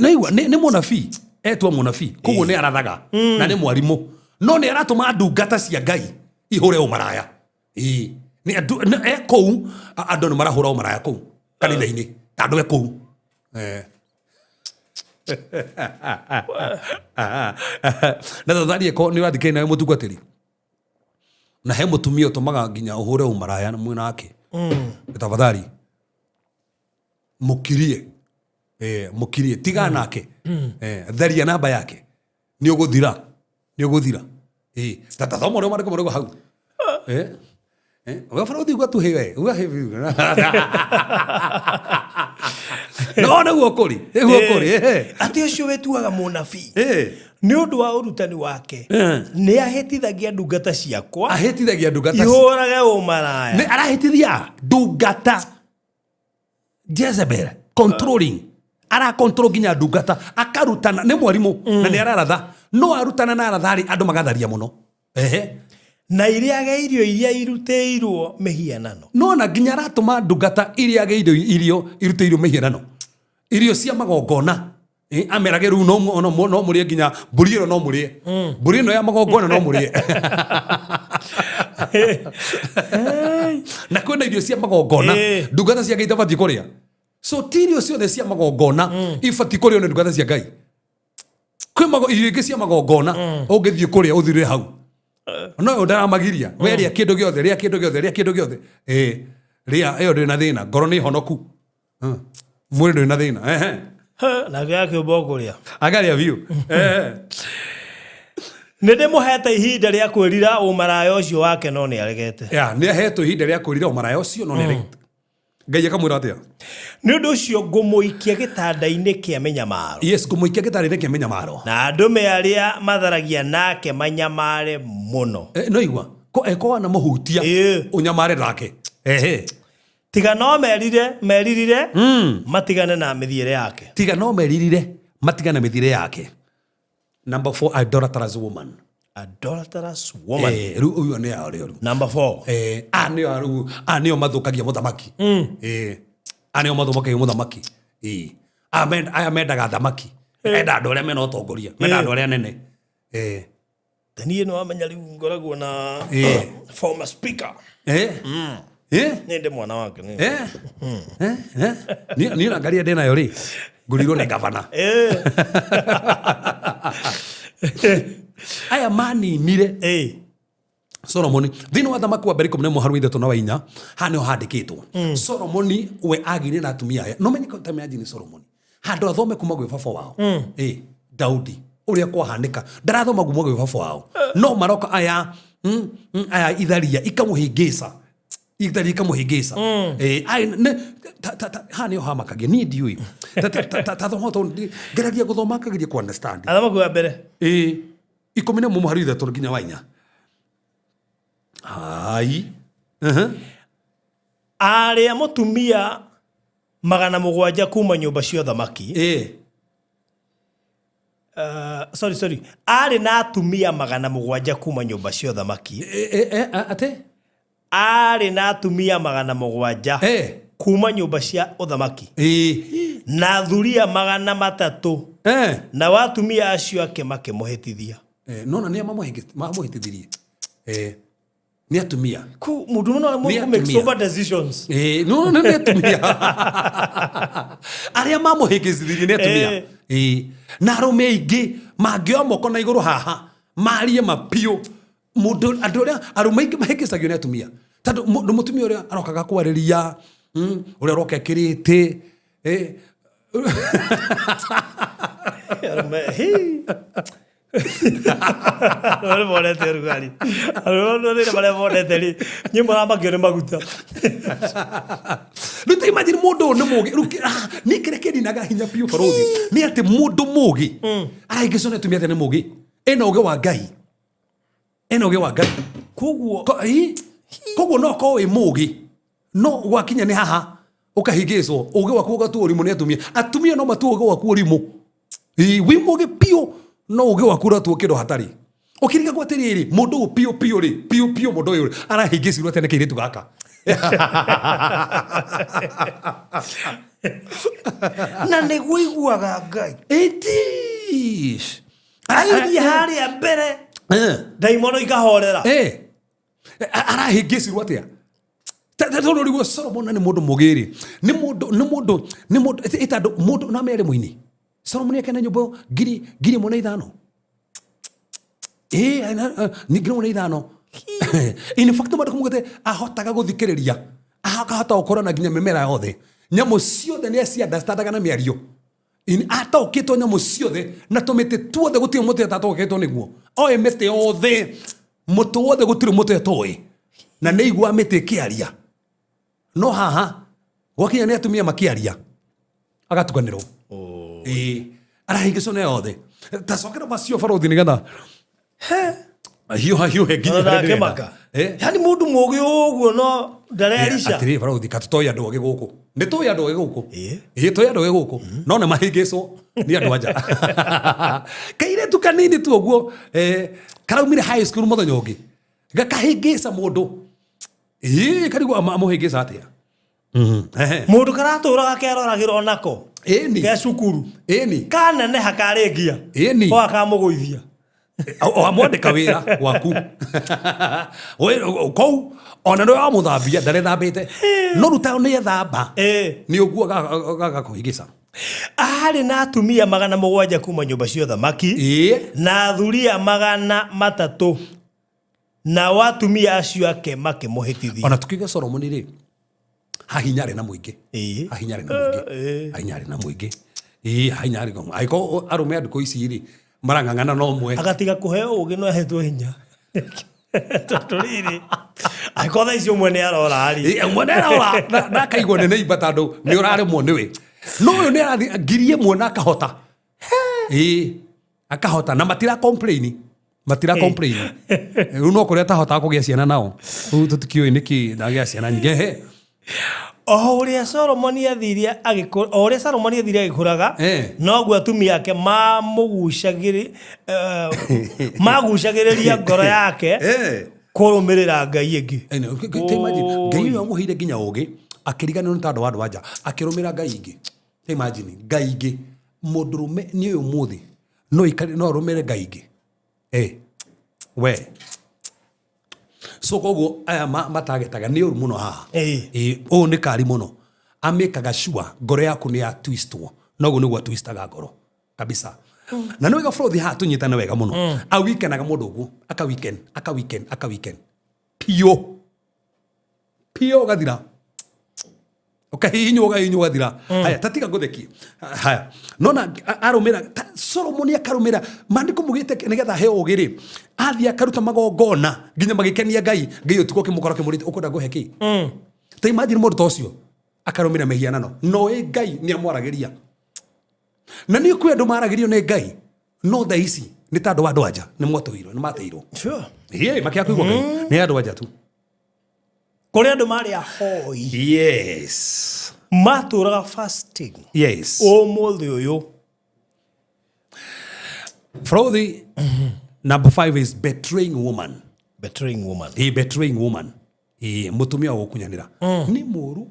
No igua nĩ mũnabii, etwa mũnabii, koguo nĩ arathaga na nĩ mwarimũ, no nĩ aratũma ndungata cia Ngai ihũre ũmaraya. Ĩĩ. Nĩ e kũu, andũ nĩ marahũra ũmaraya kũu kanitha-inĩ, andũ e kũu. Na tafadhali eko nĩ ũrathikĩrĩria nawe mũtungatĩri, na he mũtumia ũtũmaga nginya ũhũre ũmaraya na mwena wake, tafadhali mũkirie, mũkirie, tigana nake, tharia namba yake, nĩ ũgũthira, nĩ ũgũthira. Tata thoma ũrĩa maandĩko marauga hau. We bora ũthiĩ gwatuhĩ we uga hĩ biũ. No nĩguo kũrĩ, nĩguo kũrĩ. Atĩ ũcio wĩtuaga mũnabii nĩ ũndũ wa ũrutani wake nĩ ahĩtithagia ndungata ciakwa Ahĩtithagia ndungata ihũrage ũmaraya. Nĩ arahĩtithia ndungata. Jezebel controlling, ara control nginya ndungata, akarutana, nĩ mwarimũ na nĩ araratha, no arutana na aratha rĩ, andũ magatharia mũno. Ehe. Na irĩage irio iria irutĩirwo mĩhianano. No na nginya aratũma ndungata irĩage irio irutĩirwo mĩhianano, irio cia magongona. Amerage rĩu no mũrĩe nginya mbũri ĩno, no mũrĩe mbũri ĩno ya magongona, no mũrĩe. Na kwĩna irio cia magongona ndungata cia Ngai itabatiĩ kũrĩa. So ti irio ciothe cia magongona ibatiĩ kũrĩo nĩ ndungata cia Ngai. Kwĩ irio ingĩ cia magongona ũngĩthiĩ kũrĩa ũthirĩre hau. No ũyũ ndaramagiria, we rĩa kĩndũ gĩothe, rĩa kĩndũ gĩothe, rĩa kĩndũ gĩothe. Rĩa ĩyo ndĩrĩ na thĩna, ngoro nĩ honoku, mwĩrĩ ndũrĩ na thĩna. Ehe. Nake akĩũmba kũrĩa. Akarĩa biũ. Ehe. Nĩ ndĩmũhete ihinda rĩa kwĩrira ũmaraya ũcio wake, no nĩ aregete. Ya, nĩ ahetwo ihinda rĩa kwĩrira ũmaraya ũcio, no nĩ aregete. Ngai akamwĩra atĩa? Nĩ ũndũ ũcio ngũmũikia gĩtanda-inĩ kĩa mĩnyamaro. Yes, ngũmũikia gĩtanda-inĩ kĩa mĩnyamaro. Na ndũme arĩa matharagia nake manyamare mũno. No igua ko eko wana mũhutia ũnyamare nake. Ehe. Tiga no merire meririre matigane na mĩthiĩre yake. Tiga no meririre matigane mĩthiĩre yake. Number 4, idolatrous woman. Adulterous woman. Rĩu ũyũ nĩ arĩa rĩu. Number 4. A nĩo rĩu, a nĩo mathũkagia mũthamaki. A nĩo mathũkagia mũthamaki. Aya mendaga thamaki, enda andũ arĩa mena ũtongoria, menda andũ arĩa anene. Niĩ nĩ wamenya rĩu ngoragwo na former speaker. Nĩ ndĩ mwana wake. Niĩ na ngari ndĩ nayo rĩ, ngũrirwo nĩ gavana. Aya maninire Solomoni thĩinĩ wa thamaki wa mbere 13:4, haha nĩho handĩkĩtwo Solomoni we agĩire na atumia aya. No menye ta imagine Solomoni handũ athome kuma gwĩ baba wao Daudi, ũrĩa kwahanĩka ndarathoma kuma gwĩ baba wao, no maroka aya, aya itharia ikamũhĩngĩca. Itari ikamuhĩngĩca. Eh, ai, haha nĩho hamakagia niĩ ndiũĩ. Ta thoma tondũ ngeragia gũthoma ngageria ku understand. Athamaki wa mbere. Ĩĩ, 11 mũhari 3 nginya wa 4. Ai. Arĩa mũtumia 700 kuma nyũmba cia ũthamaki. Sorry. Arĩ na atumia 700 kuma nyũmba cia ũthamaki. Atĩ? Arĩ na atumia 700 kuma nyũmba cia ũthamaki. Na thuria 300. Na watumia acio ake makĩmũhĩtithia. Nona nĩa mamũhĩtithirie. Nĩ atumia. Mũndũ mũno Nĩ make atumia. sober decisions. No, no, nĩ atumia. Arĩa mamũhĩngĩcithirie nĩ atumia. Na arũme aingĩ mangĩoya moko na igũrũ haha marie mapiũ. Mũndũ, andũ arĩa arũme aingĩ mahĩngĩcagio nĩ atumia. Tondũ mũndũ mũtumia ũrĩa arokaga kwarĩria, ũrĩa aroka ekĩrĩte, Arũme, hi. Arũme monete ũrugarĩ. Arũme thĩna marĩa monete rĩ, niĩ mũramakio nĩ maguta. Rĩu ta imagine mũndũ ũyũ nĩ mũgĩ. Rĩu niĩ kĩrĩa kĩninaga hinya biũ barũthi, nĩ atĩ mũndũ mũgĩ, arahĩngĩcwo nĩ atumia atĩ nĩ mũgĩ. Ena ũgĩ wa Ngai. Ena ũgĩ wa Ngai. Koguo Koguo no ũkorwo wĩ mũgĩ, no gwakinya nĩ haha ũkahĩngĩcwo, ũgĩ waku ũgatuo ũrimũ nĩ atumia. Atumia no matuo ũgĩ waku ũrimũ. Wĩ mũgĩ biũ, no ũgĩ waku ũratuo kĩndũ hatarĩ. Ũkĩrigagwo atĩrĩrĩ, mũndũ ũyũ biũ biũ rĩ, biũ biũ mũndũ ũyũ rĩ, arahĩngĩcirwo atĩa nĩ kairĩtu gaka? Na nĩguo iguaga Ngai. It is. Agiria harĩa mbere. Ndaimono ikahorera. Arahĩngĩcirwo atĩa? Tondũ rĩu Solomon nĩ mũndũ mũgĩ rĩ. Nĩ mũndũ, nĩ mũndũ, nĩ mũndũ, ĩ tondũ mũndũ no amere mũini. Solomon akena nyũmba 1,005. Nĩ 1,005. In fact, mũndũ kũmũgĩte ahotaga gũthikĩrĩria. Akahota gũkorwo na nginya mĩmera yothe. Nyamũ ciothe nĩ aci-understandaga na mĩario. In ataũkĩtwo nyamũ ciothe na tũmĩtĩ tuothe gũtirĩ mũtĩ atataũkĩtwo nĩguo. Oĩ mĩtĩ yothe, mũtĩ wothe gũtirĩ mũtĩ atoĩ. Na nĩ aiguaga mĩtĩ ĩkĩaria. No haha gwakinya nĩ atumia makĩaria agatukanĩrwo. Arahĩngĩcwo nĩ yothe. Ta cokera macio barũthi nĩgetha hiũha hiũhe nginya Ona harĩa ndĩrenda. ndakĩmaka. Yaani mũndũ mũgĩ ũguo no ndarerisha. Atĩrĩ barũthi, ka tũtoĩ andũ ogĩ gũkũ. Nĩ tũĩ andũ ogĩ gũkũ. Tũĩ andũ ogĩ gũkũ. No nĩ mahĩngĩcwo nĩ andũ anja. Kairĩtu kanini tu ũguo, karaumire high school mũthenya ũngĩ. Gakahĩngĩca mũndũ. Karigwo amũhĩngĩca atĩa? Mũndũ karatũraga keroragĩra onako. Ge cukuru. Kaneneha karĩngia. O akamũgũithia. O amwandĩka wĩra waku. Kũu, ona nĩwe wamũthambia, ndarethambĩte. No rĩu ta nĩ ethamba, nĩ ũguo gagakũhĩngĩca. Arĩ na atumia 700 kuma nyũmba cia ũthamaki, na athuria 300, nao atumia acio ake makĩmũhĩtithia. Ona tukiuga Solomon rĩ, hahinya arĩ na mũingĩ. Hahinya arĩ na mũingĩ. Hahinya arĩ na mũingĩ. Hahinya arĩ na mũingĩ. Angĩkorwo arũme a ndukũ ici rĩ, marang'ang'ana na ũmwe. Agatiga kũheo ũgĩ no ahetwo hinya. Tondũ rĩrĩ, angĩkorwo thaa ici ũmwe nĩ arora rĩ. Ũmwe nĩ arora, na akaigua nĩ neighbor tondũ nĩ ũraremwo nĩwe. No ũyũ nĩ arathiĩ 1000 na akahota. Akahota na matira complain. Matira complain. Rĩu no kũrĩa atahotaga kũgĩa ciana nao. Rĩu tũtikĩũĩ nĩkĩ ndagĩa ciana nyingĩ. Ehe. O ũrĩa Solomon athire agĩkũ-, o ũrĩa Solomon athire agĩkũraga, noguo atumia ake magucagĩrĩria ngoro yake kũrũmĩrĩra Ngai ĩngĩ. No, ta imagine, Ngai ũyũ amũheire nginya ũgĩ, akĩriganĩrwo nĩ tondũ wa andũ anja, akĩrũmĩrĩra Ngai ingĩ. Ta imagine, Ngai ingĩ. Mũndũrũme nĩ ũyũ ũmũthĩ, no ikare, no arũmĩrĩre Ngai ingĩ. We. So koguo aya matagetaga nĩ ũru mũno haha. Ũyũ nĩ kari mũno. Amĩkaga sure ngoro yaku nĩ ya twistwo. Noguo nĩguo atwistaga ngoro. Kabisa. Na nĩ wega bũrũthi haha tũnyitane wega mũno. Awikenaga mũndũ ũguo. Aka weekend, aka weekend, aka weekend. Piũ. Piũ gathira. Ũkahihinywo ũgahihinywo ũgathira. Haya, ta tiga ngũthekie. Haya, nona arũmĩra Solomoni akarũmĩra maandĩko mugĩte nĩgetha aheo ũgĩ rĩ, athiĩ akaruta magongona nginya magĩkenia Ngai. Ngai ũtukũ akĩmũkora akĩmũrĩte ũkwenda ngũhe kĩ? Ta imagine mũndũ ta ũcio akarũmĩra mĩhianano, no ĩ Ngai nĩ amwaragĩria. Na nĩ kwĩ andũ maragĩrio nĩ Ngai, no thaa ici nĩ ta andũ wa andũ anja nĩ mwatũirwo, nĩ mateirwo. Sure. Ĩĩ, makĩaga kũigua Ngai nĩ andũ anja tu. Kũrĩ andũ marĩ ahoi. Yes. Matũraga fasting. Yes. Ũmũthĩ ũyũ. Frothy, number 5 is betraying woman. Betraying woman. He betraying woman. He mutumia wa gukunyanira. Ni muru.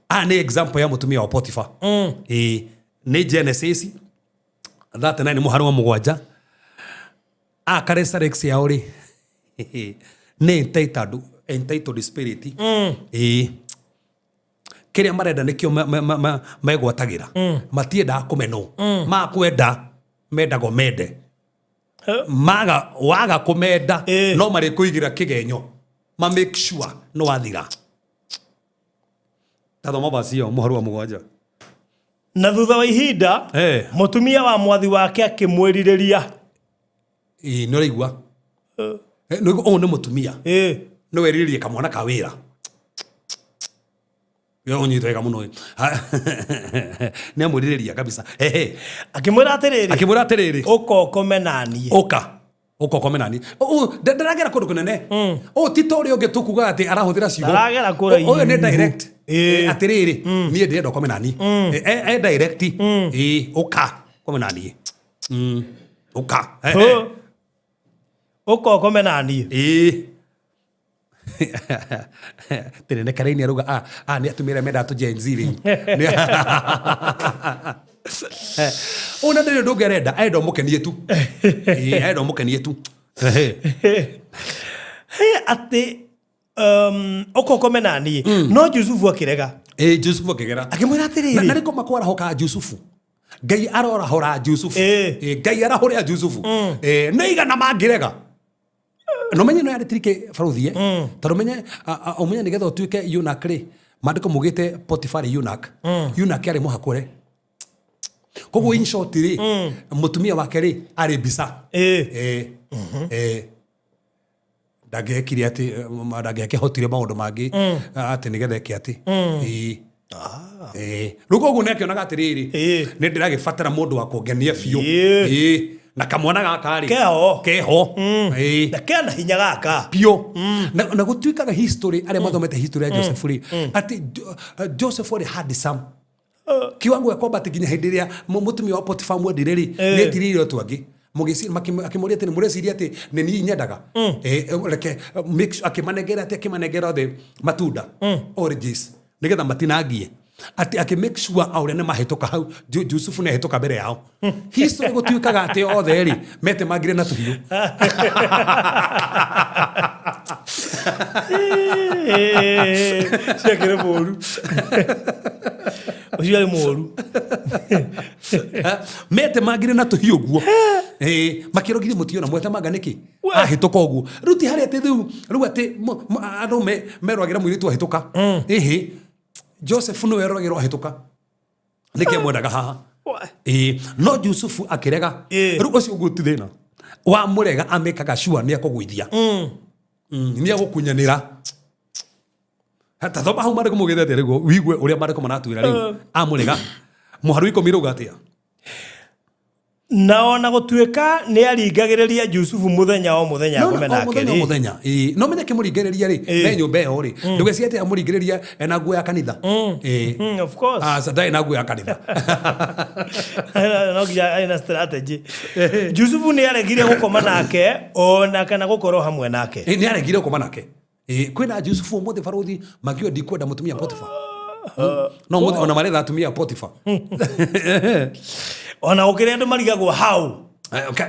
Ah, ni example ya mutumia wa Potiphar. He ni Genesis 39 muhari wa mugwanja. Ah, characteristics yao ri. Ni entitled spirit. He kiria marenda nikio megwatagira. Matiendaga kumenwo. Makwenda mendago mende. Maga waga kumenda no mari kuigira kigenyo. Ma make sure no wathira. Tathoma verse iyo muhari wa mugwanja. Na thutha wa ihinda mutumia wa mwathi wake akimwirireria. Ĩ, nĩ ũraigua? Nĩ ũraigua, ũyũ nĩ mũtumia. Nĩ weriririe kamwana ka wĩra. Yo ũnyite wega mũno. Nĩ amwĩrirĩria kabisa. Ehe. Akĩmwĩra atĩrĩrĩ. Akĩmwĩra atĩrĩrĩ. Ũka ũkome na niĩ. Ũka. Ũka ũkome na niĩ. Ndaragera kũndũ kũnene. Ũyũ ti ta ũrĩa ũngĩ tũkugaga atĩ arahũthĩra ciugo. Ndaragera kũraihu. Ũyũ nĩ direct. Atĩrĩrĩ, niĩ ndĩrenda ũkome na niĩ. E direct. Ũka ũkome na niĩ. Ũka. Ũka ũkome na niĩ. Tene Karaini arauga, nĩ atumia arĩa mendaga tũ Gen Z rĩu. Ũyũ na ndĩrĩ ũndũ ũngĩ arenda, arenda ũmũkenie tu. Ĩĩ, arenda ũmũkenie tu. He, atĩ, ũka ũkome na niĩ. No Jusufu akĩrega. Ĩĩ, Jusufu akĩgera. Akĩmwĩra atĩrĩrĩ. Na nĩkũ makwarahũkaga Jusufu. Ngai arorahũra Jusufu. Ĩĩ, Ngai arahũrĩa Jusufu. Ĩĩ, nĩ igana mangĩrega. No menye no yarĩ tirike baruthi, Tondũ menye, ũmenye nĩgetha ũtuĩke eunuch rĩ, maandĩko maugĩte Potiphar eunuch. Eunuch arĩ mũhakũre. Koguo in short rĩ, mũtumia wake rĩ, arĩ mbica. Ndangĩekire atĩ, ndangĩakĩhotire maũndũ mangĩ, atĩ nĩgetha eke atĩ. Rĩu koguo nĩakĩonaga atĩrĩrĩ, nĩ ndĩragĩbatara mũndũ wa kũngenia biũ. Na kamwana gaka rĩ, Keho. Keho. Na kena hinya gaka. Biũ. Na gũtuĩkaga history, arĩa mathomete history ya Joseph rĩ, atĩ Joseph arĩ handsome. Kiwango ya kwamba atĩ nginya hĩndĩ ĩrĩa mũtumia wa Potiphar mwendire rĩ, nĩetirĩire ũtu angĩ. Akĩmũria atĩ nĩ mũreciria atĩ nĩ niĩ nyendaga. Reke, make sure, akĩmanengera atĩ, akĩmanengera othe matunda, oranges, nĩgetha matinangie. Atĩ akĩ make sure o ũrĩa nĩ mahĩtũka hau, Jusufu nĩ ahĩtũka mbere yao. History gũtuĩkaga atĩ othe rĩ, metemangire na tũhiũ. Ciakĩrĩ mũru. Ũcio arĩ mũru. Metemangire na tũhiũ ũguo. Makĩrogire mũtiona mwetemanga nĩkĩ? Ahĩtũka ũguo. Rĩu ti harĩa atĩ rĩu, rĩu atĩ andũ merwagĩra mũirĩtu ahĩtũka. Ĩhĩ. Joseph nĩwe erwagĩrwo ahĩtũka. Nĩkĩ amwendaga haha? No Jusufu akĩrega. Rĩu ũcio ũguo ti thĩna. Wamũrega amĩkaga sure nĩ akũgũithia. Nĩ agũkunyanĩra. Ta thoma hau maandĩko maugĩte atĩa rĩu, ũigue ũrĩa maandĩko maratwĩra rĩu. Amũrega. Mũhari wa ikũmi rauga atĩa? Na ona gũtuĩka nĩ aringagĩrĩria Jusufu mũthenya o mũthenya No, no, akome o nake mũthenya o rĩ. mũthenya. Ĩĩ, no menye akĩmũringĩrĩria rĩ, me nyũmba ĩyo rĩ. Ndũgecirie atĩ amũringĩrĩria ena nguo ya kanitha. Ĩĩ. Of course. Aca, ndarĩ na nguo ya kanitha. No nginya arĩ na strategy. Jusufu nĩ aregire gũkoma nake ona kana gũkorwo hamwe nake. Ĩĩ, nĩ aregire gũkoma nake. Ĩĩ, kwĩna Jusufu ũmũthĩ barũthi makiuga ndikwenda mũtumia Potiphar. No ũmũthĩ ona maretha atumia Potiphar. Ona gũkĩrĩ andũ marigagwo hau.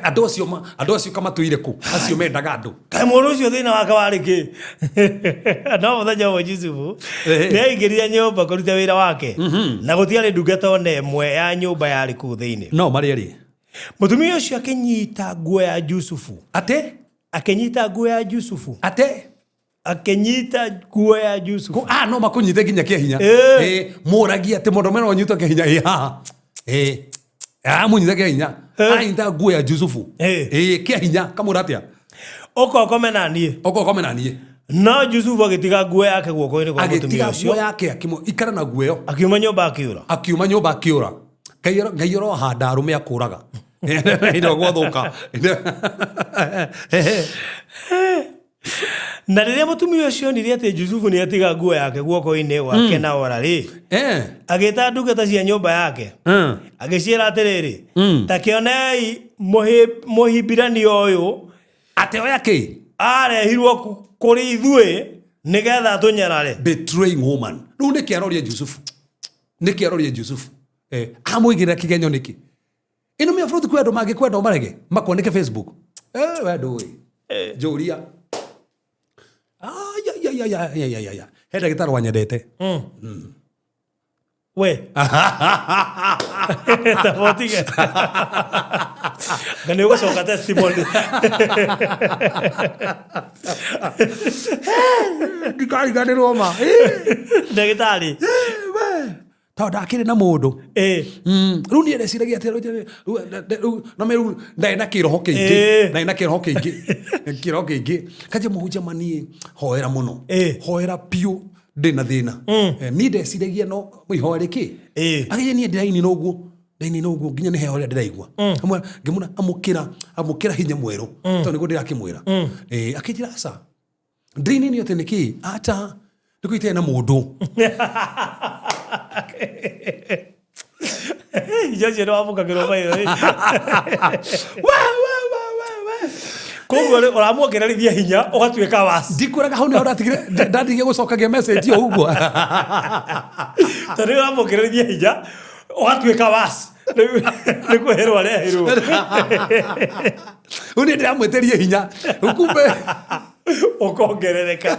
Andũ acio andũ acio kamatũire kũ? Acio mendaga andũ. Kaĩ mũndũ ũcio thĩna wake warĩ kĩ? No mũthenya ũmwe Jusufu nĩ aingĩrire nyũmba kũruta wĩra wake. Na gũtiarĩ ndungata ona ĩmwe ya nyũmba yarĩ kũu thĩinĩ. No marĩ erĩ. Mũtumia ũcio akĩnyita nguo ya Jusufu. Atĩ? Akĩnyita nguo ya Jusufu. Atĩ? Akĩnyita nguo ya Jusufu. Ah, no makunyite nginya kĩa hinya. Eh. Eh, mũragia atĩ mũndũ mena ũnyitwo kĩa hinya. Eh, haha. Eh. Ah, mũnyite kĩa hinya. Anyita nguo ya Jusufu. Eh. Eh, kĩa hinya kamũra atĩa? Ũka ũkome na niĩ. Oka ũkome na niĩ. No Jusufu agĩtiga nguo yake guoko-inĩ kwa mũtumia Agĩtiga nguo ũcio. yake akĩmũ ikara na nguo ĩyo. Akiuma nyũmba akĩũra. Akiuma nyũmba akĩũra. Ngai Ngai ũrohanda arũme akũraga. Ĩno gwathũka. Na rĩrĩa mũtumia ũcio onire atĩ Jusufu nĩ atiga nguo yake guoko-inĩ gwake na ora rĩ, Eh. agĩta ndungata cia nyũmba yake. Agĩciĩra atĩrĩrĩ, ta kĩonei mũhibirania ũyũ Atĩ oya kĩ? arehirwo kũrĩ ithuĩ nĩgetha atũnyarare. Betraying woman. Rĩu nĩkĩ aroria Jusufu? Nĩkĩ aroria Jusufu? Eh, amũigĩrĩra kĩgenyo nĩkĩ? Ĩno mĩa bũrũri kwĩ andũ mangĩkwenda ũmarege makuoneke Facebook. Eh, we ndũĩ. Njũria. Ai, ai, ai, ai, ai, ai, ai, ai. He ndagĩtarĩ wanyendete. We. Tabotige. Na nĩ ũgũcoka testimony. Ndikariganĩrwo ma. Ndagĩtarĩ. Tondũ ndakĩrĩ na mũndũ. Eh. Rĩu niĩ ndeciragia atĩ rĩu no me rĩu ndarĩ na kĩroho kĩingĩ. Ndarĩ na kĩroho kĩingĩ. Kĩroho kĩingĩ. Kanjia mũhunjia ma niĩ hoera mũno. Hoera biũ ndĩ na thĩna. Niĩ ndeciragia no ihoya rĩkĩ. Agĩe niĩ ndĩrainina ũguo. Ndĩrainina ũguo nginya nĩ heho ĩrĩa ndĩraigua. Amwe ngĩmwĩra amũkĩra amũkĩra hinya mwerũ. Tondũ nĩguo ndĩrakĩmwĩra. Akĩnjĩra aca. Ndĩrainĩnio atĩ nĩkĩ? Aca. Nĩkũ itarĩ na mũndũ. Icio ũcio nĩ wamũkagĩrwo maitho. We, we, we, we, we. Koguo rĩ, ũramuongererithia hinya ũgatuĩka wasi. Ndikwĩraga hau nĩho ndatigire ndatigire gũcokagia message ĩyo ũguo. Tondũ rĩu ũramuongererithia hinya ũgatuĩka wasi. Rĩu nĩ kwĩhĩrwo arehĩrwo. Rĩu niĩ ndĩramwĩtĩrie hinya. Rĩu kumbe Ũkongerereka.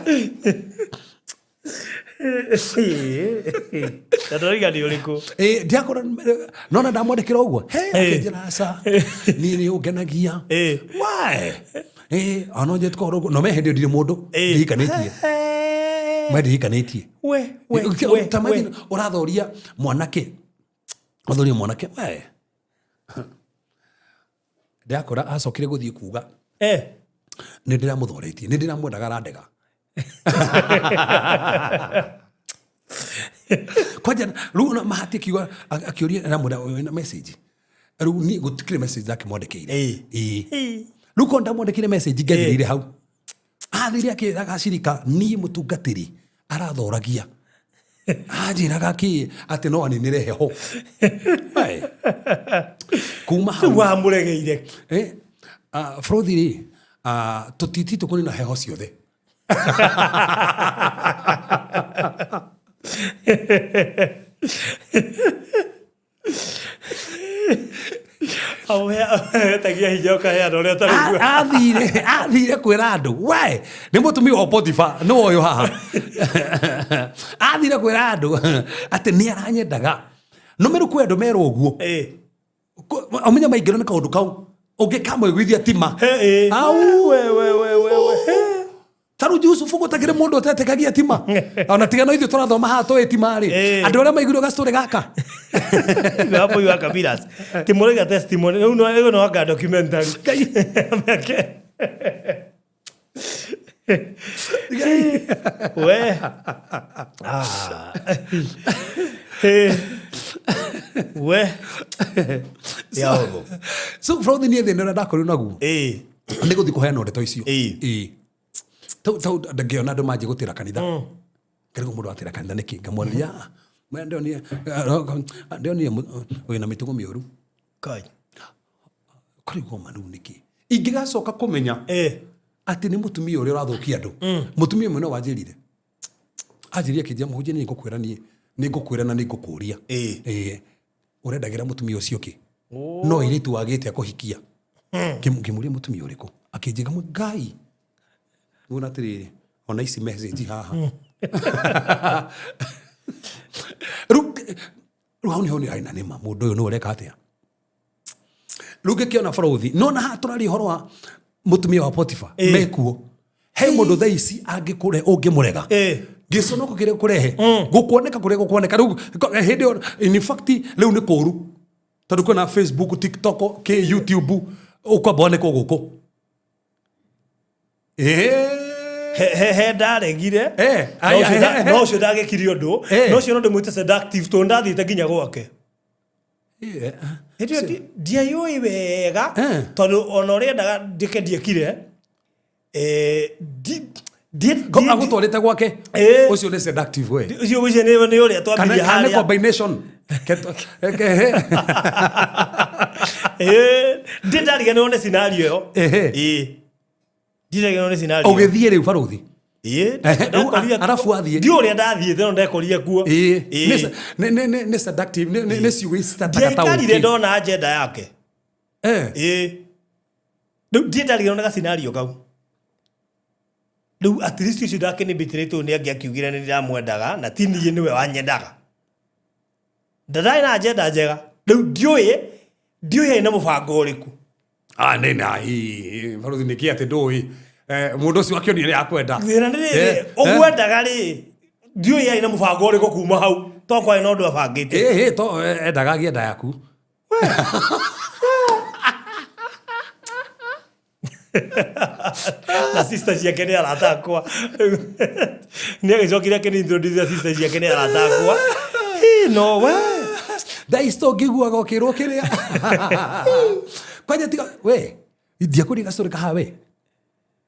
Na ndĩrauga nĩ ũrĩkũ? Ndiakora nona ndamwandĩkĩra ũguo. He, akĩnjĩra aca. Niĩ nĩ ũngenagia. Why? Ona njĩtũka ũguo. No me hĩndĩ ĩyo ndirĩ mũndũ. Ndihikanĩtie. Me ndihikanĩtie. We, we, we, Ta we. imagine ũrathoria mwanake. Ũrathoria mwanake. We. Ndakora acokire gũthiĩ kuga. Nĩ ndĩramũthoretie. Nĩ ndĩramwendaga arandega. Kwanja rĩu ona mahati akiuga akĩũria aramwĩra wĩna message. Rĩu niĩ gũtikĩrĩ message ndakĩmwandĩkĩire. Rĩu korwo ndamwandĩkĩire message ngethirĩire hau. Athire akĩraga acirika niĩ mũtungatĩri arathoragia. Anjĩraga kĩ atĩ no aninĩre heho. Hey. Kuma hau. Rĩu wamũregeire. Frothi rĩ, tũtititwo kũnina heho ciothe. Etagia hinya ũkaheana ũrĩa ũtarĩ guo. Athire kwĩra andũ, we nĩ mũtumia wa Potiphar, nĩ ũyũ haha. Athire kwĩra andũ atĩ nĩ aranyendaga. No meru kwĩ andũ merwo ũguo. Ũmenye maingĩrwo nĩ kaũndũ kau. Ũngĩkamũiguithia tima. Au. We, we, we, we, we. Ta rĩu Jusufu gũtakĩrĩ mũndũ ũtetĩkagia tima. Ona tiga no ithuĩ tũrathoma haha tũĩ tima rĩ. Andũ arĩa maiguire gastory gaka. Hapo hiyo akabiras. Timũraiga testimony. Rĩu no anga documentary. Meke. We. We. Ya ũguo. So from the thĩna ũrĩa ndakorirwo naguo. Nĩ gũthiĩ kũheana ndeto icio. Tau ndangĩona andũ manjie gũtĩra kanitha. Ngarigwo mũndũ atĩra kanitha nĩkĩ? Ngamwarĩria, ndĩonire wĩna mĩtugo mĩũru. Kai. Karigwo ma rĩu nĩkĩ? Ingĩgacoka kũmenya atĩ nĩ mũtumia ũrĩa ũrathũkia andũ. Mũtumia ũmwe no wanjĩrire. Anjĩrire akĩnjĩra, mũhunjia nĩ ngũkwĩra niĩ, nĩ ngũkwĩra na nĩ ngũkũria. Ũrendagĩra mũtumia ũcio kĩ? No airĩtu wagĩte akũhikia. Ngĩmũria mũtumia ũrĩkũ? Akĩnjĩra, Ngai. Ngona atĩrĩrĩ, ona ici message haha. Rĩu hau nĩho nĩ na nĩma mũndũ ũyũ nĩ ũreka atĩa? Rĩu ngĩkĩona bũrũthi, no na haha tũraria ũhoro wa mũtumia wa Potiphar, mekuo. He mũndũ thaa ici angĩkũre ũngĩmũrega. Gĩconoko kĩrĩa kũrehe gũkuoneka kũrĩa gũkuoneka rĩu hĩndĩ ĩyo in fact rĩu nĩ kũru tondũ kwĩna Facebook, TikTok, kĩ YouTube ũkwamba wonekwo gũkũ. He ndaregire. No ũcio ndagĩkire ũndũ. No ũcio no ndĩmwĩte seductive tondũ ndathiĩte nginya gwake. Hĩndĩ ĩyo ndiayũĩ wega tondũ ona ũrĩa endaga ndĩke ndiekire. Agũtwarĩte gwake ũcio nĩ seductive we. Ũcio ũcio nĩ ũrĩa twambirie kana nĩ combination. Ndi ndariganĩrwo nĩ scenario ĩyo. Ndiriganĩrwo nĩ scenario. Ũgĩthiĩ rĩu barũthi. Arabu athiĩ. Ndiũĩ ũrĩa ndathiĩte no ndekorire kuo. Nĩ seductive, nĩ ciugo citataga ta ũkĩ. Ndiaikarire ndona agenda yake. Rĩu ndiĩ ndariganĩrwo nĩ ga-scenario kau. Rĩu at least ũcio ndakĩnĩmbĩtĩrĩtwo nĩ angĩakiugire nĩ ndĩramwendaga na ti niĩ nĩwe wanyendaga. Ndarĩ na agenda njega. Rĩu ndiũĩ ndiũĩ na mũbango ũrĩkũ. Nĩ na barũthi nĩ kĩ atĩ ndũĩ. Mũndũ ũcio akĩonire nĩ akwenda. Thĩna nĩ rĩrĩ, ũgwendaga rĩ, ndiũĩ arĩ na mũbango ũrĩkũ kuma hau. To kwarĩ na ũndũ abangĩte. To endaga agĩenda yaku. Na sister ciake nĩ arata akwa. Nĩ agĩcokire akĩni introduce sister ciake nĩ arata akwa. No we. Thaa ici tũngĩiguaga ũkĩrwo kĩrĩa. Kwanja tiga we ndiakũria gastory kaha we.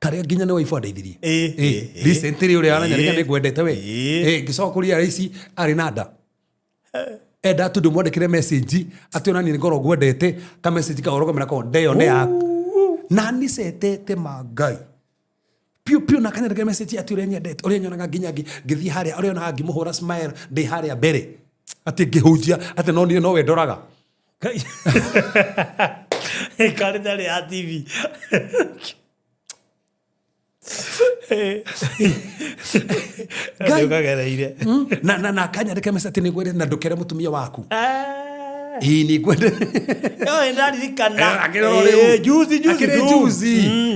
Karĩa nginya nĩ waifu andeithirie. Recently ũrĩa aranyandĩka nĩ ngwendete we. Ngĩcoka kũria ici arĩ na nda. Enda tu ndĩmwandĩkĩre message atĩ ona niĩ nĩ ngorwo ngwendete ka message ka ũrogamĩra ko ndeyo nĩ yaku. Na nĩ cetete ma Ngai. Piũ piũ na kanyandĩkĩra message atĩ ũrĩa nyendete ũrĩa nyonaga nginya ngĩthiĩ harĩa ũrĩa onaga ngĩmũhũra smile ndĩ harĩa mbere. Atĩ ngĩhunjia atĩ no niĩ nowe ndoraga. Karĩ tarĩ ya TV. Ngai. Ũkagereire. Na akanyandĩkĩra message atĩ nĩ ngwendete na ndũkere mũtumia waku. Ĩĩ nĩ ngwendete. Yo ndaririkana. Akĩrora rĩu. Juzi juzi Akĩrĩ juzi.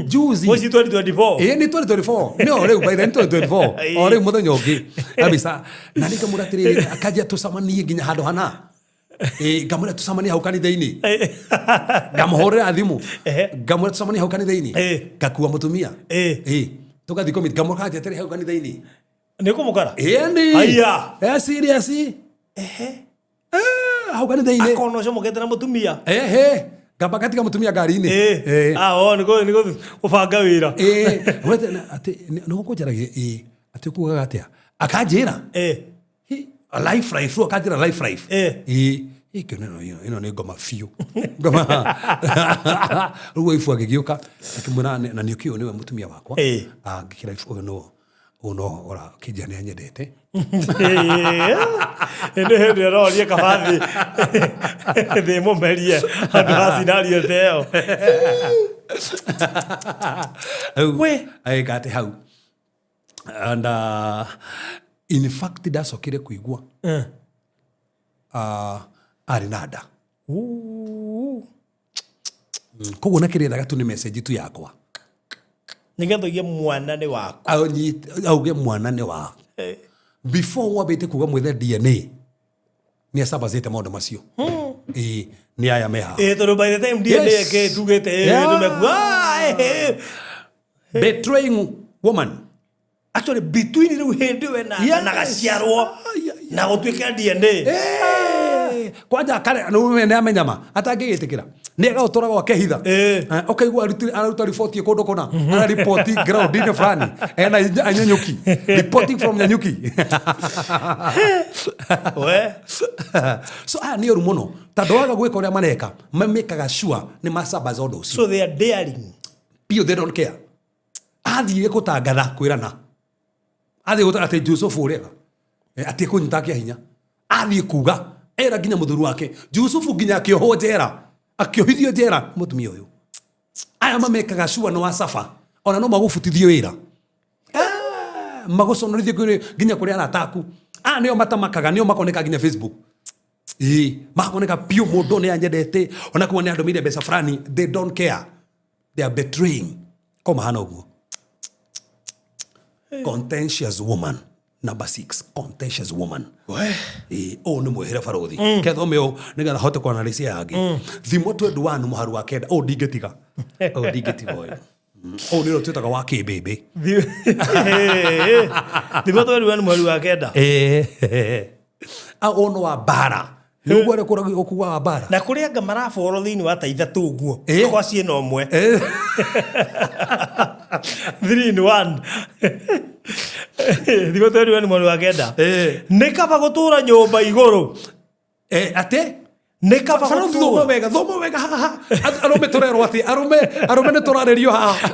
Juzi. Mũciĩ 2024. Ĩĩ nĩ 2024. No rĩu by then 2024. O rĩu mũthenya ũngĩ. Kabisa. Na nĩ ngamwĩra atĩrĩrĩ akanjia tũcemanie nginya handũ hana. Ngamwĩra tũcemanie hau kanitha-inĩ. Ngamũhũrĩra thimũ. Ngamwĩra tũcemanie hau kanitha-inĩ. Ngakua mũtumia. Tũgathiĩ kũmit ngamũra kanjia hau kanitha-inĩ. Nĩ kũmũkora? Ĩni. Haiya. Serious. Hau kanitha-inĩ. Akona ũcio mũkete na mũtumia. Ngamba ngatiga mũtumia ngari-inĩ. Nĩ gũbanga wĩra. Wete atĩ nĩ gũkũnjaragia atĩ ũkugaga atĩa? Akanjĩra. Life life rĩu akanjĩra life life. Ĩĩ ĩno nĩ ngoma biũ. Ngoma. Rĩu waifu agĩgĩũka akĩmwĩra na nĩ ũkĩũĩ nĩwe mũtumia wakwa. Ngĩkĩra ũyũ no ũyũ no ora kĩnjia nĩ anyendete. Nĩ hĩndĩ ĩrorie kaba thĩ mũmerie handũ ha scenario ta ĩyo. Rĩu agĩka atĩ hau. And in fact ndacokire kũigua arĩ na nda. Koguo na kĩrĩa endaga tu nĩ message tu yakwa. Nĩgetha ũige mwana nĩ waku. Auge mwana nĩ waku. Before wambĩte kuga mwethe DNA nĩ acabacĩte maũndũ macio. Nĩ aya me haha. Tondũ by the time DNA ĩkĩ tugĩte nĩmekua, Betraying woman. Actually between rĩu hĩndĩ ĩyo ena na gaciarwo na gũtuĩka DNA. Kwanja kare nĩ nĩ amenya ma atangĩgĩtĩkĩra. Nĩ agagũtwara gwake hitha. Ũkaigua araruta riboti kũndũ kũna. Arariboti ground-inĩ fulani. Ena Nanyuki. Reporting from Nanyuki. We. So aya nĩ ũru mũno. Tondũ waga gwĩka ũrĩa mareka, mamĩkaga sure nĩ macambaza ũndũ ũcio. So they are daring. Piũ they don't care. Athiire gũtangatha kwĩrana. Athiĩ gũtangatha atĩ Jusufu ũrĩa. Atĩ kũnyita kĩa hinya. Athiĩ kuga era nginya mũthuri wake. Jusufu nginya akĩohwo njera. Akĩohithio njera mũtumia ũyũ. Aya mamekaga sure nĩ wa suffer. Ona no magũbutithie wĩra. Magũconorithie nginya kũrĩ arata aku. Aya nĩo matamakaga, nĩo makoneka nginya Facebook. Makoneka piũ mũndũ nĩ anyendete. Ona kuo nĩ andũmĩire mbeca fulani, they don't care. They are betraying. Ko mahana ũguo. Contentious woman. Number 6, contentious woman. We. Ĩĩ, ũũ nĩ mwĩhĩre barothi kethome ũũ nĩgetha hote kwanarĩcia yangĩ thimo 21 mũharu wa kenda ũũ ndingĩtiga ũũ ndingĩtiga ũyũ ũũ nĩ ũrĩa twĩtaga wa kĩmbĩmbĩ. Thimo 21 mweri wa kenda. Ũũ nĩ wa mbara nĩ ũguo arĩa ũkuga wa mbara. Na kũrĩ anga maraboro thĩinĩ wa ta ithatũ ũguo kwa ciĩna ũmwe. 3 in 1. Thimo 21 mweri wa kenda. Nĩ kaba gũtũra nyũmba igũrũ. Atĩ? Nĩ kaba Barothi, thoma gũtũra. wega, thoma wega haha. Arũme tũrerwo atĩ arũme nĩ tũrarĩrio haha.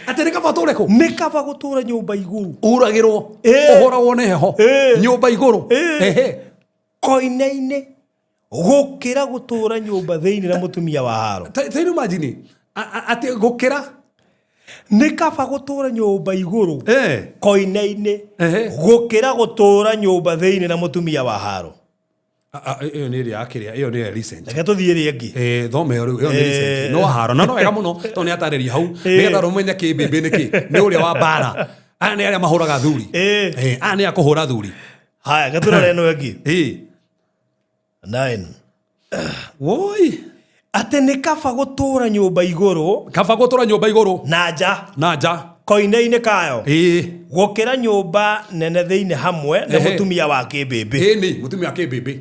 Atĩ nĩ kaba ũtũre kũ? Nĩ kaba gũtũra nyũmba igũrũ. Uragĩrwo, ũhũragwo nĩ heho, nyũmba igũrũ. Ehe. Koine-inĩ gũkĩra gũtũra nyũmba thĩinĩ na mũtumia wa haro. Ta rĩu imagine, atĩ gũkĩra? Nĩ kaba gũtũra nyũmba igũrũ. Koine-inĩ gũkĩra gũtũra nyũmba thĩinĩ na mũtumia wa haro. Ĩyo nĩ ĩrĩa ya kĩrĩa, ĩyo nĩ ya recent. Reke tũthiĩ ĩrĩa ĩngĩ. Thome ĩyo rĩu, ĩyo nĩ recent. No haro, na no wega mũno tondũ nĩ atarĩria hau. Nĩgetha ũmenye kĩmbĩmbĩ nĩ kĩ. Nĩ ũrĩa wa mbara. Aya nĩ arĩa mahũraga athuri. Aya nĩ a kũhũra athuri. Haya, reke tũrore ĩno ĩngĩ. 9. Woi. Atĩ nĩ kaba gũtũra nyũmba igũrũ. Kaba gũtũra nyũmba igũrũ. Na nja. Na nja. Koine-inĩ kayo. Gũkĩra nyũmba nene thĩinĩ hamwe na mũtumia wa kĩmbĩmbĩ. Ĩni, mũtumia wa kĩmbĩmbĩ.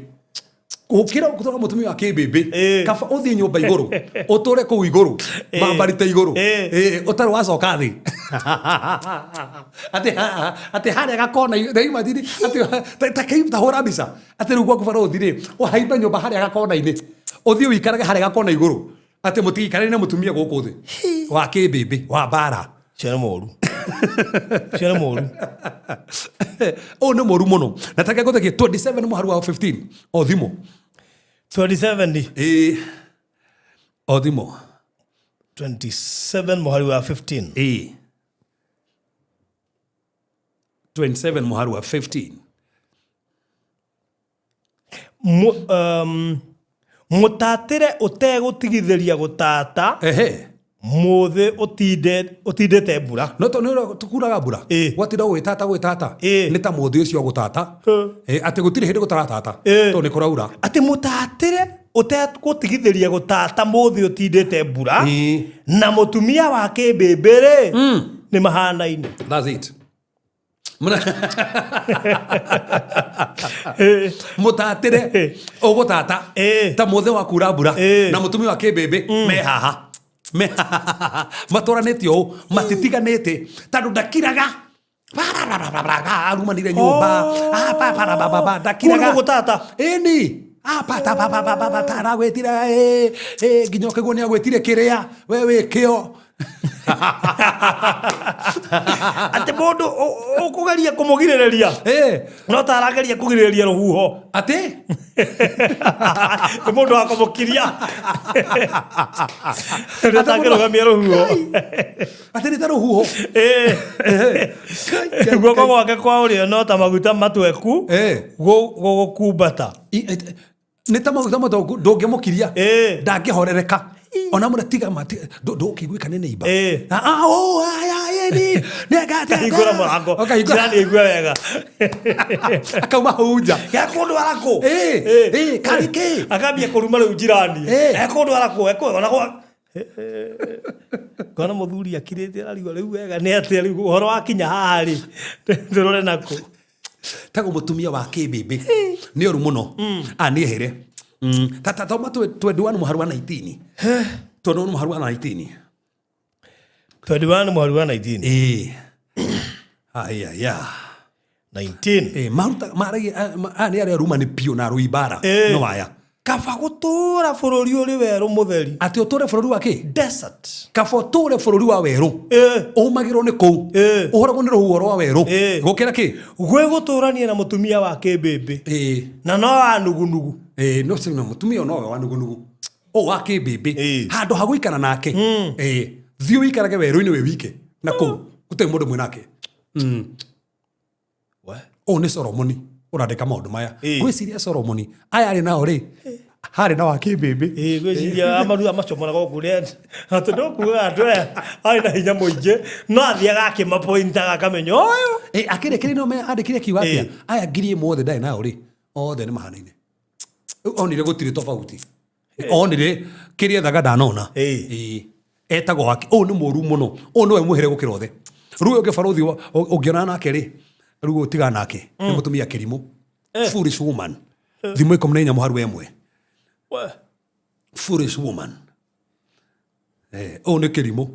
Gũkĩra gũtũra mũtumia wa kĩmbĩmbĩ. Kaba ũthiĩ nyũmba igũrũ. Ũtũre kũu igũrũ. Mambarite igũrũ. Ũtarĩ wacoka thĩ. Atĩ harĩa gakona, imagine, atĩ ta kĩu ta hũra mbica. Atĩ rĩu gwaku barothi rĩ, ũhaimbe nyũmba harĩa gakona-inĩ. Ũthiĩ ũikarage harĩa gakona igũrũ. Atĩ mũtigikarane na mũtumia gũkũ thĩ. Wa kĩmbĩmbĩ, wa mbara. Ũcio nĩ mũũru. Ũcio nĩ mũũru. Ũyũ nĩ mũũru mũno. Na ta ngũthekie 27 mũharu wa 15. O thimũ. 27. O thimũ. 27 mũharu wa 15. 27 mũharu wa 15. Mũtatĩre ũtegũtigithĩria gũtata. Mũthĩ ũtindĩte mbura. No tondũ nĩ tũkuraga mbura. Gwatinda gwĩtata gwĩtata. Nĩ ta mũthĩ ũcio gũtata. Atĩ gũtirĩ hĩndĩ gũtaratata. Tondũ nĩ kũraura. Atĩ mũtatĩre ũtegũtigithĩria gũtata mũthĩ ũtindĩte mbura. Na mũtumia wa kĩmbĩmbĩ rĩ, nĩ mahanaine. That's it. Mũtatĩre ũgũtata ta mũthĩ wa kura mbura na mũtumia wa kĩmbĩmbĩ me haha. Matũranĩte ũũ, matitiganĩte tondũ ndakiraga. Arumanire nyũmba. Ndakiraga. Kũu gũtata. Ĩni. Aragwĩtire, nginya ũkaigua nĩ agwĩtire kĩrĩa, we wĩ kĩo. Atĩ mũndũ ũkũgeria kũmũgirĩrĩria. No ta arageria kũgirĩrĩria rũhuho. Atĩ? Nĩ mũndũ wa kũmũkiria. Nĩ atangĩrũgamia rũhuho. Atĩ nĩ ta rũhuho. Guoko gwake kwa ũrĩo no ta maguta matweku gũgũkumbata. Nĩ ta maguta matweku ndũngĩmũkiria. Ndangĩhorereka. Ona mũra tiga ndũkĩiguĩka nĩ neighbor. Akahingũra mũrango. Jirani aigue wega. Akauma hau nja. Ekũndwara kũ? Karĩ kĩ? Akambia kũruma rĩu jirani. Ekũndwara kũ? Ekũndwara kũ? Ngona mũthuri akirĩte ararigwo rĩu wega nĩ atĩa rĩu ũhoro wakinya haha rĩ, tũrore nakũ. Tago mũtumia wa kĩmbĩmbĩ nĩ ũru mũno. Nĩ ehere. Ta thoma 21 mũharu wa 19. 21 mũharu wa 19. 21 mũharu wa 19. Aya. 19. Maruta maragia nĩ arĩa aruma nĩ piũ na arũi mbara. No aya. Kaba gũtũra bũrũri ũrĩ werũ mũtheri. Atĩ ũtũre bũrũri wa kĩ? Desert. Kaba ũtũre bũrũri wa werũ. Ũmagĩrwo nĩ kũu. Ũhoragwo nĩ rũhuho rwa werũ. Gũkĩra kĩ? Gwĩ gũtũrania na mũtumia wa kĩmbĩmbĩ. Na no wa nugunugu. No cio na mũtumia no wa nugunugu. Ũ wa kĩmbĩmbĩ. Handũ ha gũikara nake. Thiĩ ũikarage werũ-inĩ wĩ wike. Na kũu gũtirĩ mũndũ mwĩ nake. Ũyũ nĩ Solomoni ũrandĩka maũndũ maya. Ngwĩciria Solomoni aya arĩ nao rĩ, Harĩ na wa kĩmbĩmbĩ. Ĩĩ, ngwĩciria amaru amacomoraga o kũrĩa atĩ ndũkugaga andũ aya arĩ na hinya mũingĩ no athiaga akĩmapointaga akamenya ũyũ. Ĩ, akĩrĩkĩrĩria no menya andĩkire akiuga atĩa? Ĩ. Aya 1000 othe ndarĩ nao rĩ, othe nĩ mahanaine. Rĩu onire gũtirĩ tofauti, onire kĩrĩa ethaga ndanona. Ĩ. Ĩ. Etagwo wake ũyũ nĩ mũru mũno, ũyũ nĩwe mwĩhĩre gũkĩra othe. Rĩu ũyũ ũngĩ barũthi ũngĩonana nake rĩ, rĩu ũtigana nake, nĩ mũtumia kĩrimũ, foolish woman. Thimũ 14 mũharu 1. We. Foolish woman. Ũyũ nĩ kĩrimũ.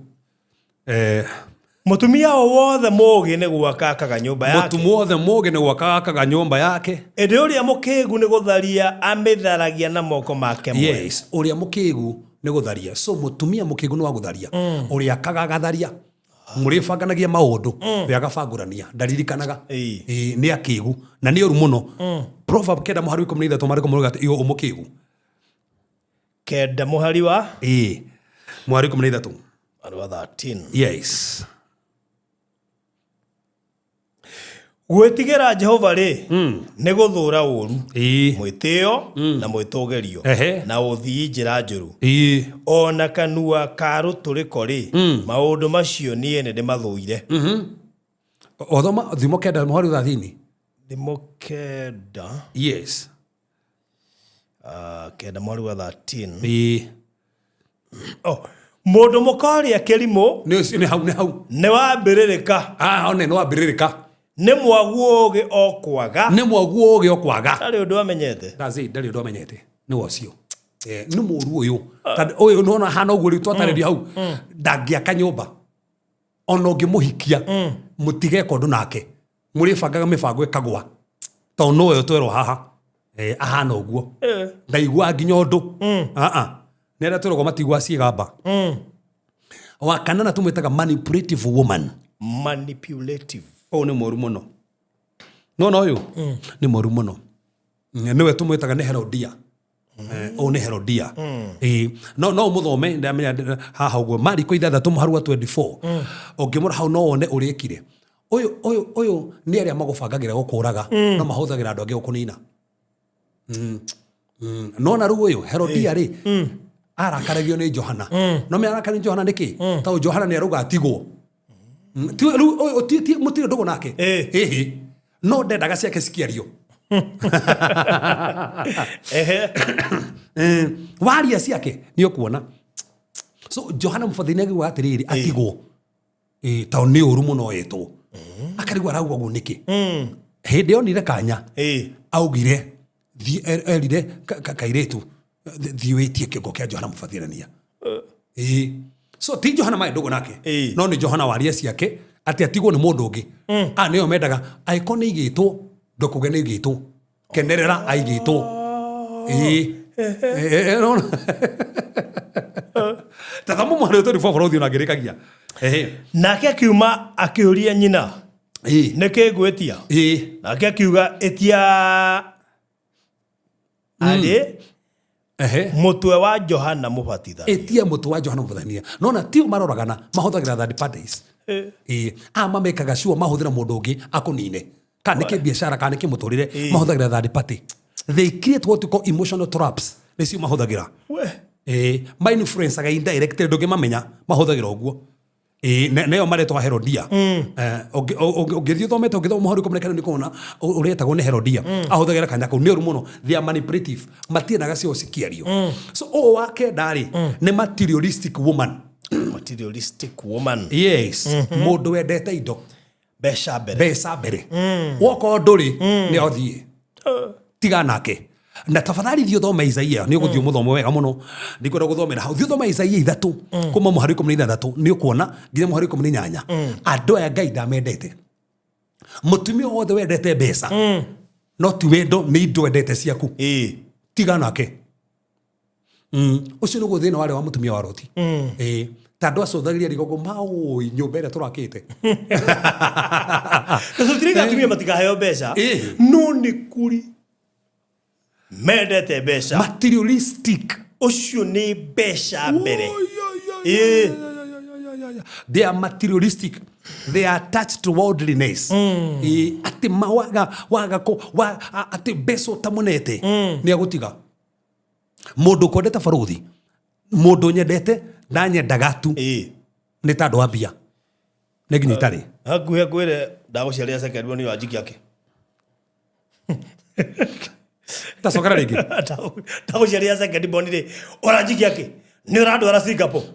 Mũtumia o wothe mũũgĩ nĩ gwaka akaga nyũmba yake. Mũtumia wothe mũũgĩ nĩ gwaka akaga nyũmba yake. Ĩndĩ ũrĩa mũkĩgu nĩ gũtharia amĩtharagia na moko make mwene. Yes, ũrĩa mũkĩgu nĩ gũtharia. So mũtumia mũkĩgu nĩ wa gũtharia. Ũrĩa akaga agatharia. Mũrĩbanganagia maũndũ, we agabangũrania, ndaririkanaga. Ĩĩ. Ĩĩ, nĩ akĩgu na nĩ ũru mũno. Proverb 9 mũhari 13 marĩkũ marauga atĩ ĩyo ũmũkĩgu? 9 mũhari wa? Ĩĩ, mũhari 13. Mũhari wa 13. Yes. Gwĩtigĩra Jehova rĩ, nĩ gũthũra ũru, Ĩĩ. mwĩtĩo na mwĩtũgĩrio, Ehe. na ũthii njĩra njũru. Ĩĩ. Ona kanua ka rũtũrĩko rĩ, maũndũ macio niĩ nĩ ndĩmathũire. Othoma thimo 9 mũhari 13. Thimo 9. Yes. 9 mũhari wa 13. Ĩĩ. Oh, mũndũ mũka ũrĩa kĩrimũ Nĩ ũcio, nĩ hau, nĩ hau. nĩ wambĩrĩrĩka. Ah, one nĩ wambĩrĩrĩka. Nĩ mwagu ũgĩ o kwaga. Nĩ mwagu ũgĩ o kwaga. Ndarĩ ũndũ amenyete. That's it, ndarĩ ũndũ amenyete. Nĩ ũcio. Nĩ mũru ũyũ. Tondũ ũyũ nĩwona hana ũguo rĩu twatarĩria hau. Ndangĩaka nyũmba. Ona ũngĩmũhikia, mũtigeka ũndũ nake. Mũrĩbangaga mĩbango ĩkagũa. Tondũ no ũyũ twerwo haha. Ahana ũguo. Ndaiguaga nginya ũndũ. Nĩ arĩa tweragwo matiguaga ciĩgamba. Wa kanana tũmwĩtaga manipulative woman. Manipulative. Ũyũ nĩ mũru mũno. Nĩwona ũyũ? Nĩ mũru mũno. Nĩwe tũmwĩtaga nĩ Herodia. Ũyũ nĩ Herodia. Ĩĩ. No ũmũthome, ndamenya haha ũguo. Mariko 6 mũhari wa 24. Ũngĩmũra hau no wone ũrĩa ekire. Ũyũ nĩ arĩa magũbangagĩra gũkũraga, no mahũthagĩra andũ angĩ gũkũnina. Nona rĩu ũyũ Herodia rĩ, arakaragio nĩ Johana. No me arakaragio nĩ Johana nĩkĩ? Tondũ Johana nĩ arauga atigwo. Ti rĩu ũyũ, ti, ti, mũtirĩ ndũgũ nake. Ĩhĩ. No ndendaga ciake cikĩario. Waria ciake nĩ ũkuona. So Johana Mũbatithania akiuga atĩrĩrĩ, atigwo. Tondũ nĩ ũru mũno etwo. Akarigwo arauga ũguo nĩkĩ? Hĩndĩ onire kanya, augire, thiĩ, erire kairĩtu, thiĩ wĩtie kĩongo kĩa Johana Mũbatithania. So ti Johana marĩ ndũgũ nake. No nĩ Johana waria ciake atĩ atigwo nĩ mũndũ ũngĩ. Aya nĩo mendaga angĩkorwo nĩ aigĩtwo, ndũkuge nĩ aigĩtwo. Kenerera aigĩtwo. No, no. Ta thoma mũhari ũyũ twenty-four bũrũri ũyũ ũngĩrĩkagia. Nake akiuma akĩũria nyina. Nĩ kĩ ngwĩtia? Nake akiuga ĩtia arĩ mũtwe wa Johana Mũbatithania. Ĩtia mũtwe wa Johana Mũbatithania. No na tio maroragana, mahũthagĩra third parties. Aya mamekaga sure mahũthĩra mũndũ ũngĩ akũnine. Kana nĩ kĩbiacara, kana nĩ kĩmũtũrĩre, mahũthagĩra third party. They create what you call emotional traps. Nĩcio mahũthagĩra. Ma influencaga indirectly, ndũngĩmamenya, mahũthagĩra ũguo. Nĩyo marĩtwa Herodia. Ũngĩthiĩ ũthomete, ũngĩthoma mũhari ikũmi na kenda nĩũkuona ũrĩa etagwo nĩ Herodia. Ahũthagĩra kanya kau, nĩ ũru mũno. They are manipulative. Matiendaga ciao cikĩario. So ũyũ wa kenda rĩ, nĩ materialistic woman. Materialistic woman. Yes. Mũndũ wendete indo. Mbeca mbere. Mbeca mbere. Wokorwo ndũrĩ, nĩ athiĩ. Tiga nake. Na tafadhali thiĩ ũthome Isaia, nĩ ũgũthiĩ ũmũthome wega mũno. Ndikwenda gũthomera hau. Thiĩ ũthome Isaia 3, kuma mũhari 16, nĩ ũkuona nginya mũhari 18. Andũ aya Ngai ndamendete. Mũtumia wothe wendete mbeca, no ti wendo, nĩ indo wendete ciaku. Tiga nake. Ũcio nĩguo thĩna warĩ wa mũtumia wa Loti. Ta andũ acũthagĩria rigogo, maũĩ, nyũmba ĩrĩa tũrakĩte. Na tũtirauga atumia matikaheo mbeca. No nĩ kũrĩ mendete mbeca. Materialistic. Ũcio nĩ mbeca mbere. Oi, oi, oi, oi, oi, oi, oi, oi, oi. They are materialistic. They are attached to worldliness. Atĩ ma waga, waga kũ, wa, a, atĩ mbeca ũtamonete, nĩ agũtiga. Mũndũ ũkwendete barũthi, mũndũ nyendete ndanyendaga tu nĩ tandũ wa mbia nĩ nginya itarĩ. Hakuhĩ akwĩre ndagũciarĩra second born wanjikia kĩ. Tacokera rĩngĩ. Ndagũciarĩra second born rĩ, ũranjikia kĩ? Nĩ ũrandwara Singapore.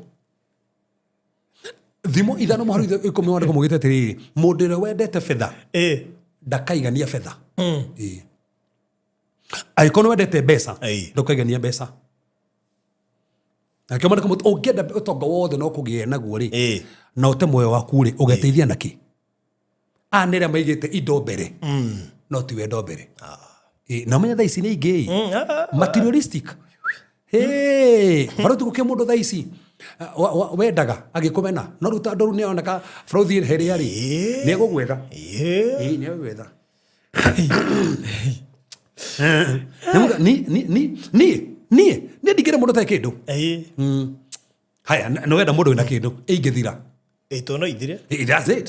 Thimo ithano mũhari 10 wandĩko mũgĩte atĩrĩrĩ, mũndũ ũrĩa wendete betha ndakaigania betha. Ĩĩ. Angĩkorwo nĩ wendete mbeca, ndũkaigania mbeca. Nakĩo maandĩko ũngĩenda ũtonga wothe no kũgĩe naguo rĩ, na ũte muoyo waku rĩ, ũgeteithia nakĩ? Aya nĩ arĩa maigĩte indo mbere, no ti wendo mbere. Ĩĩ, na ũmenye thaa ici nĩ ingĩ ĩ, materialistic. Hey, barũthi gũkĩ mũndũ thaa ici wendaga agĩkũmena, no rĩu tondũ rĩu nĩoneka barũthi harĩa rĩ, nĩ egũgwetha. Ĩĩ, nĩ egũgwetha. Niĩ niĩ niĩ ndingĩrĩ mũndũ ũtarĩ kĩndũ. Haya, nĩ wenda mũndũ wĩna kĩndũ, ĩingĩthira. Ĩtũ no ithire. That's it.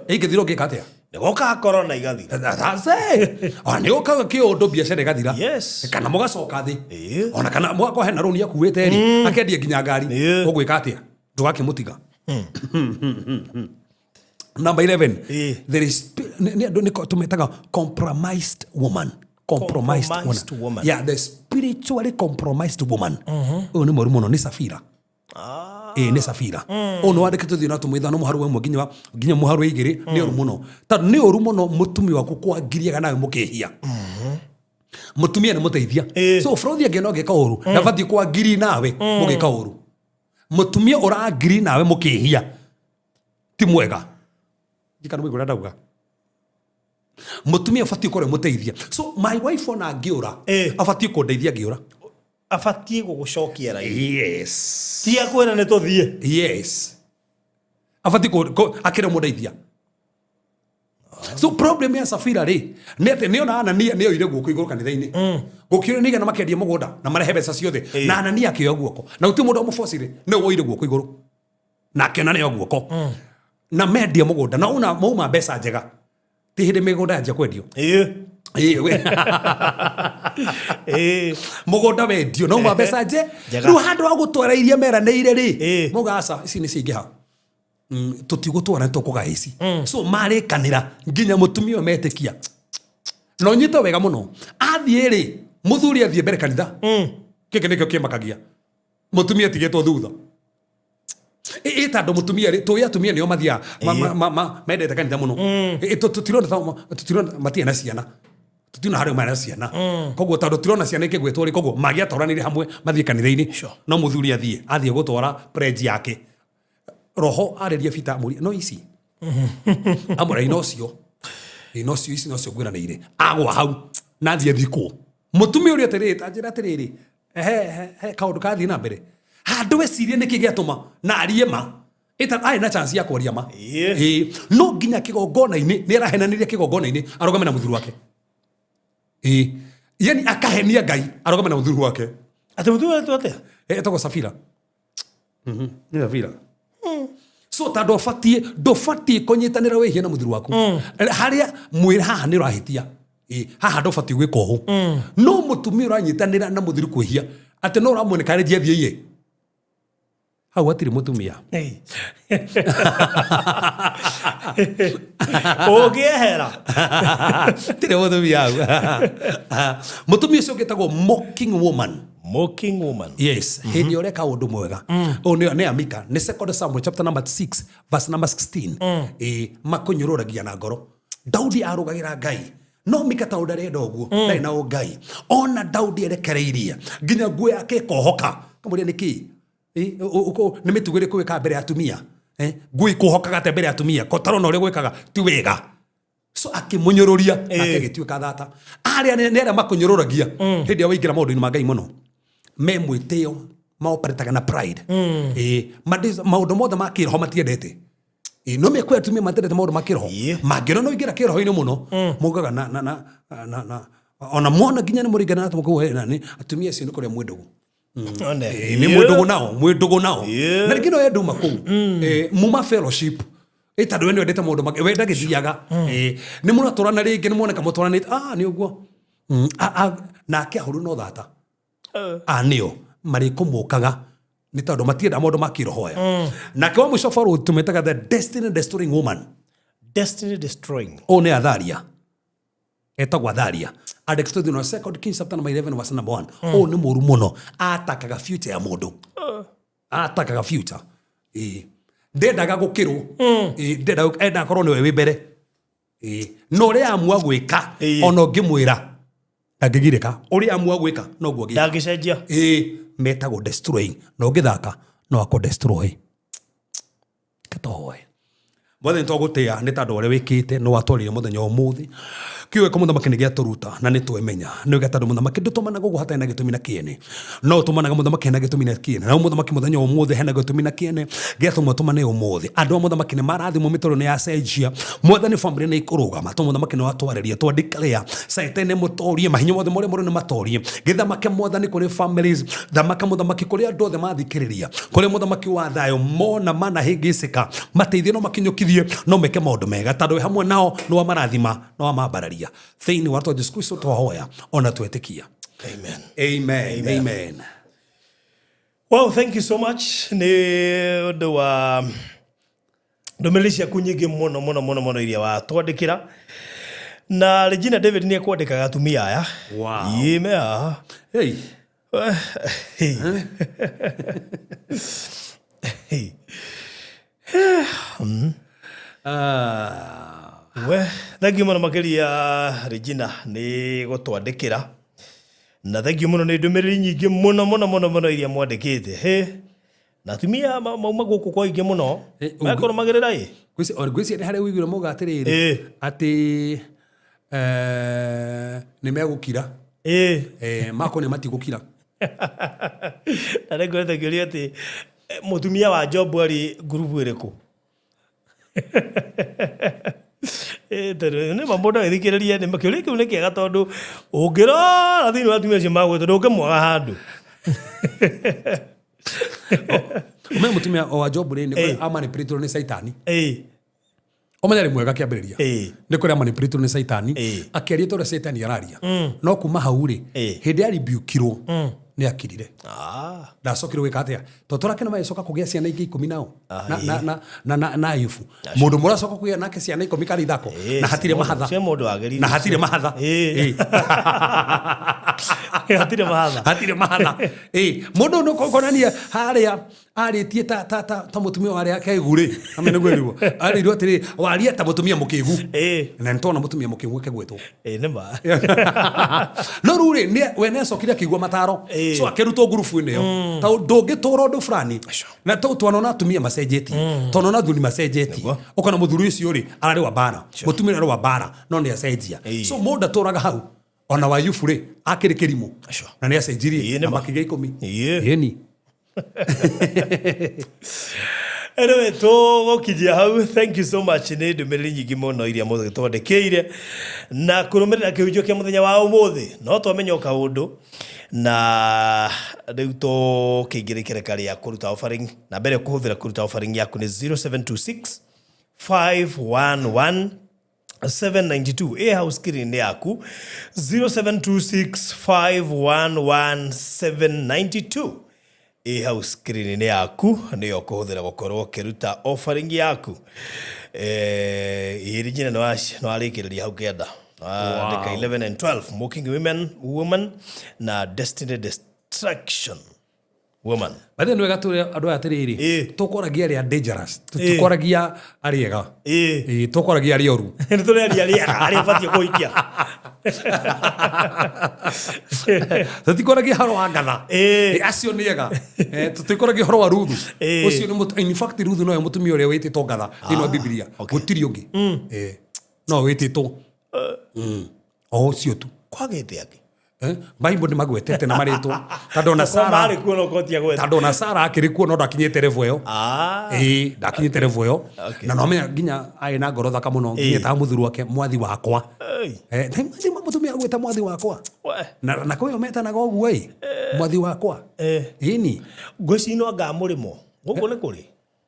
Ĩingĩthira ũngĩka atĩa? Nĩgokaga corona igathira. That's it. Ona nĩ ũkaga kĩũndũ biacara ĩgathira. Kana mũgacoka thĩ. Ona kana mũgakorwo hena rũni akuĩte rĩ, akendia nginya ngari. Ũgwĩka atĩa? Ndũgakĩmũtiga. Number 11. There is nĩ andũ nĩ tũmetaga compromised woman. Compromised Compromised woman. woman. Yeah, the spiritually compromised woman. Ũyũ nĩ mũru mũno, nĩ Safira. Ĩĩ, nĩ Safira. Ũyũ nĩ wandĩkĩtwo thĩinĩ wa tũmwe ithano mũharu wa ĩmwe nginya mũharu wa igĩrĩ. Nĩ ũru mũno. Tondũ nĩ ũru mũno mũtumia waku kwangiriaga nawe mũkĩhia. Mũtumia nĩ mũteithia. So bũrũri angĩona ũngĩka ũru, ndabatiĩ kwangiri nawe mũgĩka ũru. Mũtumia ũrangiri nawe mũkĩhia ti mwega. Ndikana mũigua ũrĩa ndauga. Mũtumia abatiĩ gũkorwo mũteithia. So my wife ona angĩũra, abatiĩ kũndeithia ngĩũra. Abatiĩ gũgũcokia raini. Yes. Ti akwĩra nĩ tũthiĩ. Yes. Abatiĩ akĩre mũndeithia. So problem ya Safira rĩ, nĩ atĩ nĩ ona Anania nĩ oire guoko igũrũ kanitha-inĩ. Gũkĩũrio nĩ igana makĩendia mũgũnda na marehe mbeca ciothe. Na Anania akĩoya guoko. Na gũtirĩ mũndũ wamũbocire, nĩwe woire guoko igũrũ. Na akĩona nĩo guoko. Na mendia mũgũnda na una mauma mbeca njega. Ti hĩndĩ mĩgũnda yanjia kwendio. Ĩĩ, we. Mũgũnda wendio na uma mbeca Njega. Rĩu handũ ha gũtwara iria meranĩire rĩ, mauga aca, ici nĩ ciaingĩha. Tũtigũtwara nĩ tũkũgaya ici. So marĩkanĩra nginya mũtumia ũyũ metĩkia. Na ũnyite wega mũno. Athiĩ rĩ, mũthuri athiĩ mbere kanitha. Gĩkĩ nĩkĩo kĩmakagia. Mũtumia atigĩtwo thutha. Ĩ tondũ mũtumia rĩ, tũĩ atumia nĩo mathiaga, mendete kanitha mũno. Tũtirona ta tũtirona matirĩ na ciana. Tũtirona harĩa marĩ na ciana. Koguo tondũ tũtirona ciana ikĩgwetwo rĩ, koguo mangĩatwaranire hamwe mathiĩ kanitha-inĩ. No mũthuri athiĩ gũtwara pledge yake. Roho arĩria Peter amũrie, no ici? Amũra, ino cio. Ino cio, ici nocio ngwĩranĩire. Agwa hau, na athiĩ athikwo. Mũtumia ũrĩa atĩrĩrĩ, ta njĩra atĩrĩrĩ, he kaũndũ karathiĩ na mbere. Handũ wecirie nĩkĩ gĩatũma na arie ma. Ĩta, arĩ na chance ya kwaria ma. Ĩĩ. No nginya kĩgongona-inĩ, nĩ arahenanirie kĩgongona-inĩ, arũgame na mũthuri wake. Ĩĩ. Yani akahenia Ngai, arũgame na mũthuri wake. Atĩ mũthuri wake atĩa? Etagwo Safira. Nĩ Safira. So tondũ ndũbatiĩ kũnyitanĩra wĩhia na mũthuri waku. Harĩa mwĩre haha nĩ ũrahĩtia. Ĩĩ, haha ndũbatiĩ gwĩka ũũ. No mũtumia ũranyitanĩra na mũthuri kwĩhia, atĩ no ũramwoneka rĩngĩ athiĩ iye. Hau hatirĩ mũtumia. Ũngĩehera. Tirĩ mũtumia hau. Mũtumia ũcio ũngĩ etagwo mocking woman. Mocking woman. Yes, hĩndĩ ĩrĩa ũreka ũndũ mwega. Ũyũ nĩ Amika, nĩ 2 Samuel chapter number 6 verse number 16. Ĩĩ, makũnyũrũragia na ngoro. Daudi arũgagĩra Ngai. No Mika ta ũndũ arenda ũguo, ndarĩ na ũngai. Ona Daudi erekereirie nginya nguo yake ĩkohoka. Kamũria nĩ kĩ? Nĩ mĩtugo ĩrĩkũ wĩkaga mbere ya atumia? Nguo ikuhokaga atĩa mbere ya atumia? Ko tarona ũrĩa gwĩkaga ti wega. So akĩmũnyũrũria, nake agĩtuĩka thata. Arĩa nĩ arĩa makũnyũrũragia hĩndĩ ĩrĩa waingĩra maũndũ-inĩ ma Ngai mũno. Me mwĩtĩo, maoperataga na pride. Maũndũ mothe ma kĩroho matiendete. No mekwe atumia matendete maũndũ ma kĩroho. Mangĩona no ingĩra kĩroho-inĩ mũno, maugaga na, na, na, na, na, ona mona nginya nĩ mũringana na tũmũkũ, na nĩ atumia acio nĩ kũrĩa mwĩ ndũgũ. Nĩ mwĩ ndũgũ nao, mwĩ ndũgũ nao. Na rĩngĩ no enduma kũu. Muma fellowship. Tondũ we nĩ wendete maũndũ we ndagĩthiaga. Nĩ mũratwarana rĩngĩ, nĩ muoneka mũtwaranĩte. Nĩ ũguo. Nake ahũrwo no thata. Anĩo marĩkũmũkaga nĩ tondũ matienda maũndũ ma kĩroho aya. Nake wa mũico barũthi tũmĩtaga the destiny destroying woman. Destiny destroying. Ũyũ nĩ Atharia, etagwo Atharia, andĩkĩtwo thĩinĩ wa Second Kings chapter number 11 verse number 1. Ũyũ nĩ mũru mũno, atakaga future ya mũndũ, atakaga future. Ĩĩ, ndendaga gũkĩrwo. Ĩĩ, ndendaga, endaga korwo nĩwe wĩ mbere. Ĩĩ, na ũrĩa amua gwĩka, ona ũngĩmwĩra ndangĩgirĩka, ũrĩa amua gwĩka noguo angĩka. Ndangĩcenjia. Ĩĩ, metagwo destroying, na ũngĩthaka no akũ destroy. Katohoe mwathani, twagũtĩa nĩ tondũ ũrĩa wĩkĩte nĩ watwarire mũthenya wa ũmũthĩ. Kiugo gĩaku mũthamaki nĩ gĩatũruta na nĩ twemenya nĩ wega, tondũ mũthamaki ndũtũmanaga ũguo hatarĩ na gĩtũmi na kĩene, no ũtũmanaga mũthamaki hena gĩtũmi na kĩene. Na mũthamaki mũthenya wa ũmũthĩ hena gĩtũmi na kĩene gĩatũma tũmane ũmũthĩ. Andũ a mũthamaki nĩ marathimwo, mĩtũrĩre nĩ yacenjia, mwathani, bamĩrĩ nĩ ikũrũgama, to mũthamaki nĩ watwarĩria. Twa declare Caitani nĩ mũtorie, mahinya mothe marĩa mũrĩ nĩ matorie. Gĩthamake mwathani kũrĩ families, thamaka mũthamaki kũrĩ andũ othe mathikĩrĩria, kũrĩ mũthamaki wa thayũ mona manahĩngĩcĩka, mateithie no makinyũkithie, no meke maũndũ mega, tondũ wĩ hamwe nao, nĩ wamarathima, nĩ wamambararia. Thĩinĩ wa rĩtwa Jesu Kristo twahoya ona twetĩkia. Amen. Amen, amen. Wow, thank you so much nĩ ũndũ wa ndũmĩrĩri ciaku nyingĩ mũno mũno mũno mũno iria watwandĩkĩra. Na Regina David nĩ ekwandĩkaga atumia aya. Ime haha. Hey. Hey. Hey. Ah. We, thank you mũno makĩria Regina nĩ gũtwandĩkĩra, na thank you mũno nĩ ndũmĩrĩri nyingĩ mũno mũno mũno mũno iria mwandĩkĩte. He na atumia mauma gũkũ kwa aingĩ mũno. Mekũrũmagĩrĩra ĩ. Ngwĩciria nĩ harĩa ũiguire mauga atĩrĩrĩ, atĩ nĩ megũkira. Makwo nĩ matigũkira. Na nĩ ngorete ngĩũria atĩ mũtumia wa Job arĩ ngurubu ĩrĩkũ? Tondũ nĩ ma mũndũ agĩthikĩrĩria nĩ kĩũria kĩu nĩ kĩega, tondũ ũngĩrora thĩinĩ wa atumia acio magwĩtwo ndũngĩmwaga handũ. Ũmenye mũtumia wa Job rĩ, nĩ kũrĩa amanipulatirwo nĩ Caitani. Ũmenye arĩ mwega kĩambĩrĩria, nĩ kũrĩa amanipulatirwo nĩ Caitani, akĩaria ta ũrĩa Caitani araria. No kuma hau rĩ, hĩndĩ yaribukirwo nĩ akirire. Ndacokire gwĩka atĩa, tondũ tũrakena magĩcoka kũgĩa ciana ingĩ 10 nao na Ayubu, mũndũ mũracoka kũgĩa nake ciana 10 karĩ ithako, na hatirĩ mahatha. Cio mũndũ wagĩrĩire. Na hatirĩ mahatha. Hatirĩ mahatha. Hatirĩ mahatha. Mũndũ nĩ konania harĩa arĩtie ta mũtumia warĩa kĩgu rĩ, ame nĩguo ĩrĩgwo arĩirwo atĩrĩ, waria ta mũtumia mũkĩgu. Na nĩtwona mũtumia mũkĩgu akĩgwĩtwo. Nĩ ma. No rĩu rĩ, we nĩacokire akĩigua mataro. So akĩrutwo ngurubu-inĩ ĩyo, tondũ ndũngĩtũra ũndũ fulani na twanona atumia macenjetie, twanona athuri macenjetie. Ũkona mũthuri ũcio rĩ, ararĩ wa mbara, mũtumia ũrĩa arĩ wa mbara, no nĩ acenjia. So mũndũ atũraga hau. Ona wa Ayubu rĩ, akĩrĩ kĩrimũ na nĩ acenjirie Nĩ na ma. makĩgĩa 10. Ĩni. Anyway, tũgũkinyia hau. Thank you so much nĩ ndũmĩrĩri nyingĩ mũno iria mũtwandĩkĩire na kũrũmĩrĩra kĩhunjio kĩa mũthenya wa ũmũthĩ. No twamenya o kaũndũ, na rĩu tũkĩingĩra ikereka rĩa kũruta offering. Na mbere kũhũthĩra kũruta offering yaku nĩ 0726 511 792, ĩ hau screen yaku, 0726511792, ĩ hau screen yaku, nĩyo kũhũthĩra gũkorwo ũkĩruta offering yaku. Ĩrĩ nyina nĩ warĩkĩrĩria hau kĩanda, andĩka 11 and 12, mocking women, woman na destiny destruction woman. Bathe nĩ wega tũre andũ aya atĩrĩrĩ, tũkoragia arĩa dangerous, tũkoragia arĩa ega. Tũkoragia arĩa oru. Nĩ tũreria rĩega arĩa ũbatiĩ kũhikia. Tũtikoragia horo wa ngatha. Acio nĩ ega. Tũtikoragia horo wa Ruthu. Ũcio nĩ in fact Ruthu nowe mũtumia ũrĩa wĩtĩtwo ngatha thĩinĩ wa Biblia. Gũtirĩ ũngĩ. No wĩtĩtwo o ũcio tu. Kwagĩte angĩ? Bible nĩ magwetete na marĩtwa, tondũ ona Okorwo Sarah marĩ kuo no kotia gwetha. Tondũ ona Sarah akĩrĩ kuo no ndakinyĩte level ĩyo. Ĩĩ, ndakinyĩte level ĩyo. Na no menya nginya arĩ na ngoro thaka mũno, nginya etaga mũthuri wake mwathi wakwa. Nĩ mũtumia agwĩta mwathi wakwa. Na kwĩyo metanaga ũguo ĩ, mwathi wakwa. Ĩni. Ngwĩciria no anga mũrĩmo gũkũ nĩ kũrĩ.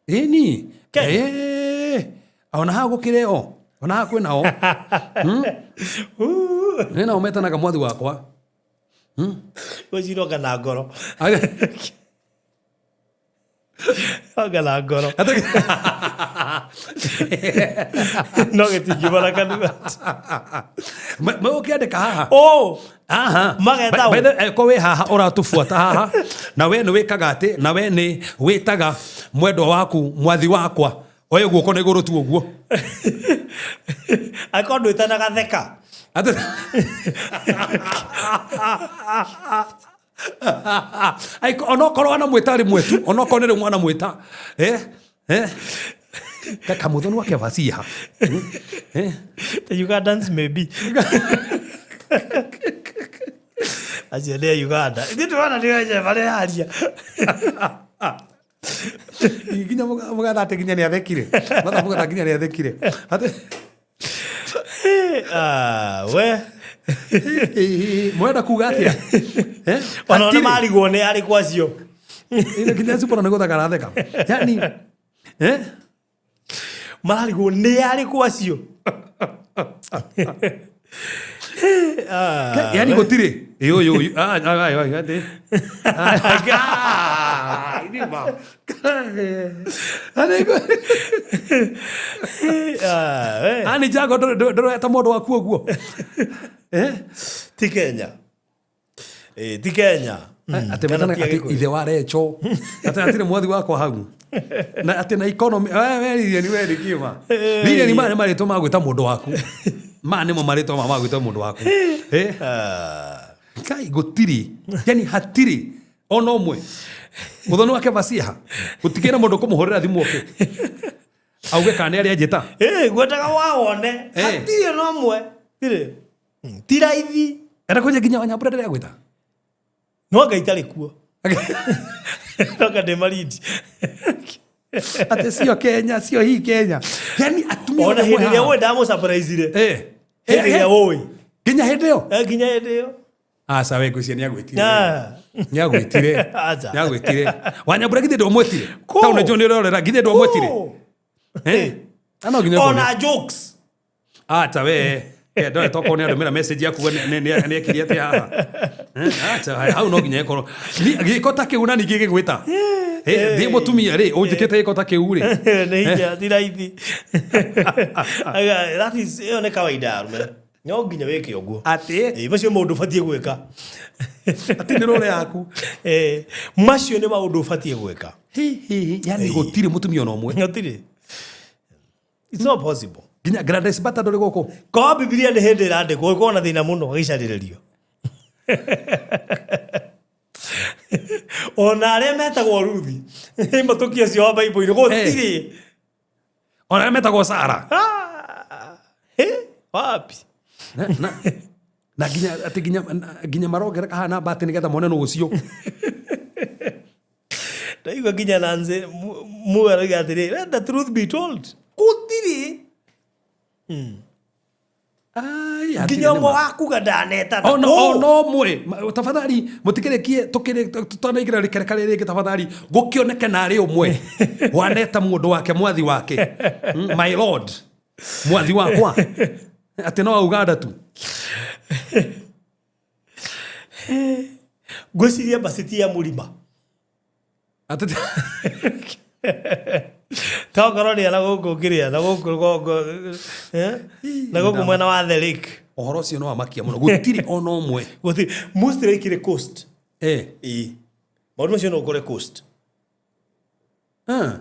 Ĩni. Kenya. Ona haha gũkĩrĩ o, ona haha kwĩna o. Nĩ nao metanaga mwathi wakwa. Gwĩciria na ngoro. Anga na ngoro. No gĩtingiuma na kanua. Ũkĩandĩka haha. Oh! Aha. Mageta By the way, ko wĩ haha ũratũbuata haha na we nĩ wĩkaga atĩ na we nĩ wĩtaga mwendwa waku mwathi wakwa oye guoko na igũrũ tu ũguo. Angĩkorwo ndwĩtanaga theka. Atĩ Aiko onokorwo anamwĩta rĩmwe tu onokorwo nĩ rĩmwe anamwĩta eh eh kamũthoni wake vaciha eh The Ugandans maybe. Acio nĩ a Uganda. Ithuĩ tũrona nĩ enyewe mareharia. Nginya mũgatha atĩ nginya nĩ athekire matha mũgatha nginya nĩ athekire atĩ Ah, we. Mwenda kuga atĩa? Eh? Ona Hatirĩ. nĩ marigwo nĩ arĩkũ acio. Ĩno nginya Zipporah nĩ gũtheka aratheka yani eh Mararigwo nĩ arĩkũ acio. Ah, yani gũtirĩ ĩ ũyũ ũyũ ah ah ah atĩ Ah, ini ma. Ah, we. Ani Jago ndũreta mũndũ waku ũguo eh Ti Kenya. Eh, ti Kenya. Atĩ Kana metana ti atĩ Agĩkũyũ. ithe wa Recho atĩ hatirĩ mwathi wakwa hau na atĩ na economy we we Lilian we nĩ kĩma Lilian maya nĩ marĩtwa ma gwĩta mũndũ waku maya nĩmo marĩtwa ma gwĩta mũndũ waku eh Ah. Kai gũtirĩ yani hatirĩ ona ũmwe mũthoni wake vaciha gũtikĩrĩ na mũndũ kũmũhũrĩra thimũ oke auge kana nĩ arĩa njĩta. Eh, ngwendaga wawone. Eh. Hatirĩ ona ũmwe. Tirĩ. Ti raithi. Enda kũnjia nginya Wanyambura ndĩrĩa gwĩta. No anga itarĩ kuo. No anga ndĩ Malindi. Atĩ cio Kenya cio hii Kenya yani atumia Ona othe hĩndĩ ĩrĩa haha. ũĩ ndamũsurprise-ire. Eh. Hĩndĩ ĩrĩa ũĩ. Nginya hĩndĩ ĩyo. Eh, nginya hĩndĩ ĩyo. Aca we ngwĩciria nĩ agwĩtire. Ah. Nĩ agwĩtire. Aca. Nĩ agwĩtire. Wanyambura githĩ ndwamwĩtire? Kũ? Taũ nĩ ũrorera githĩ ndwamwĩtire? Kũ? Eh. Na no nginya Ona jokes. Acha we. Eh, ndore tokorwo nĩ andũmĩra message yaku nĩ ekirie atĩa haha. Eh, acha hau no nginya ĩkorwo. Gĩko ta kĩu na ningĩ gĩgwĩta. Eh, ndĩ mũtumia rĩ, ũnjĩkĩte gĩko ta kĩu rĩ. Nĩ hinya, ti raithi. Aga, that is ĩyo nĩ kawaida ya arũme. No nginya wĩke ũguo. Atĩ Eh, macio maũndũ ũbatiĩ gwĩka. atĩ nĩ rũre yaku. Eh, macio nĩ maũndũ ũbatiĩ gwĩka. Hi hi hi, yani gũtirĩ mũtumia ona ũmwe. Gũtirĩ. It's not possible. Nginya Gladys Bata ndũrĩ gũkũ. Korwo Bibilia nĩ hĩndĩ ĩrandĩkwo ĩkorwo na thĩna mũno gĩcarĩrĩrio. Ona arĩa metagwo Ruthi matũki acio wa Bible-inĩ gũtirĩ. Ona arĩa metagwo Sara. Ah, eh, wapi? Na nginya atĩ nginya nginya marongereka haha namba atĩ nĩgetha mone nũ ũcio. Ndaigua nginya Nancy Muga arauga atĩrĩ, let the truth be told. Gũtirĩ. Ai, hatirĩ Nginya nĩ ũmwe ma. wakuga ndanetana. Ona Kũ? ona ũmwe tafadhali mũtikĩrĩkie tũtanaingĩra rĩkereka rĩrĩ rĩngĩ tafadhali gũkĩoneke narĩ ũmwe waneta mũndũ wake mwathi wake my lord mwathi wakwa atĩ no wa Uganda tu. Ngwĩciria embassy ti ya mũrima. Atĩ Tokorwo nĩ na gũkũ kĩrĩa na gũkũ rũgongo eh? Na gũkũ mwena wa the lake. Ũhoro ũcio nĩ wamakia mũno gũtirĩ ona ũmwe. Gũtirĩ. Mostly ikĩrĩ coast. Eh. Ĩĩ. Maũndũ macio no ũkore coast. Ah.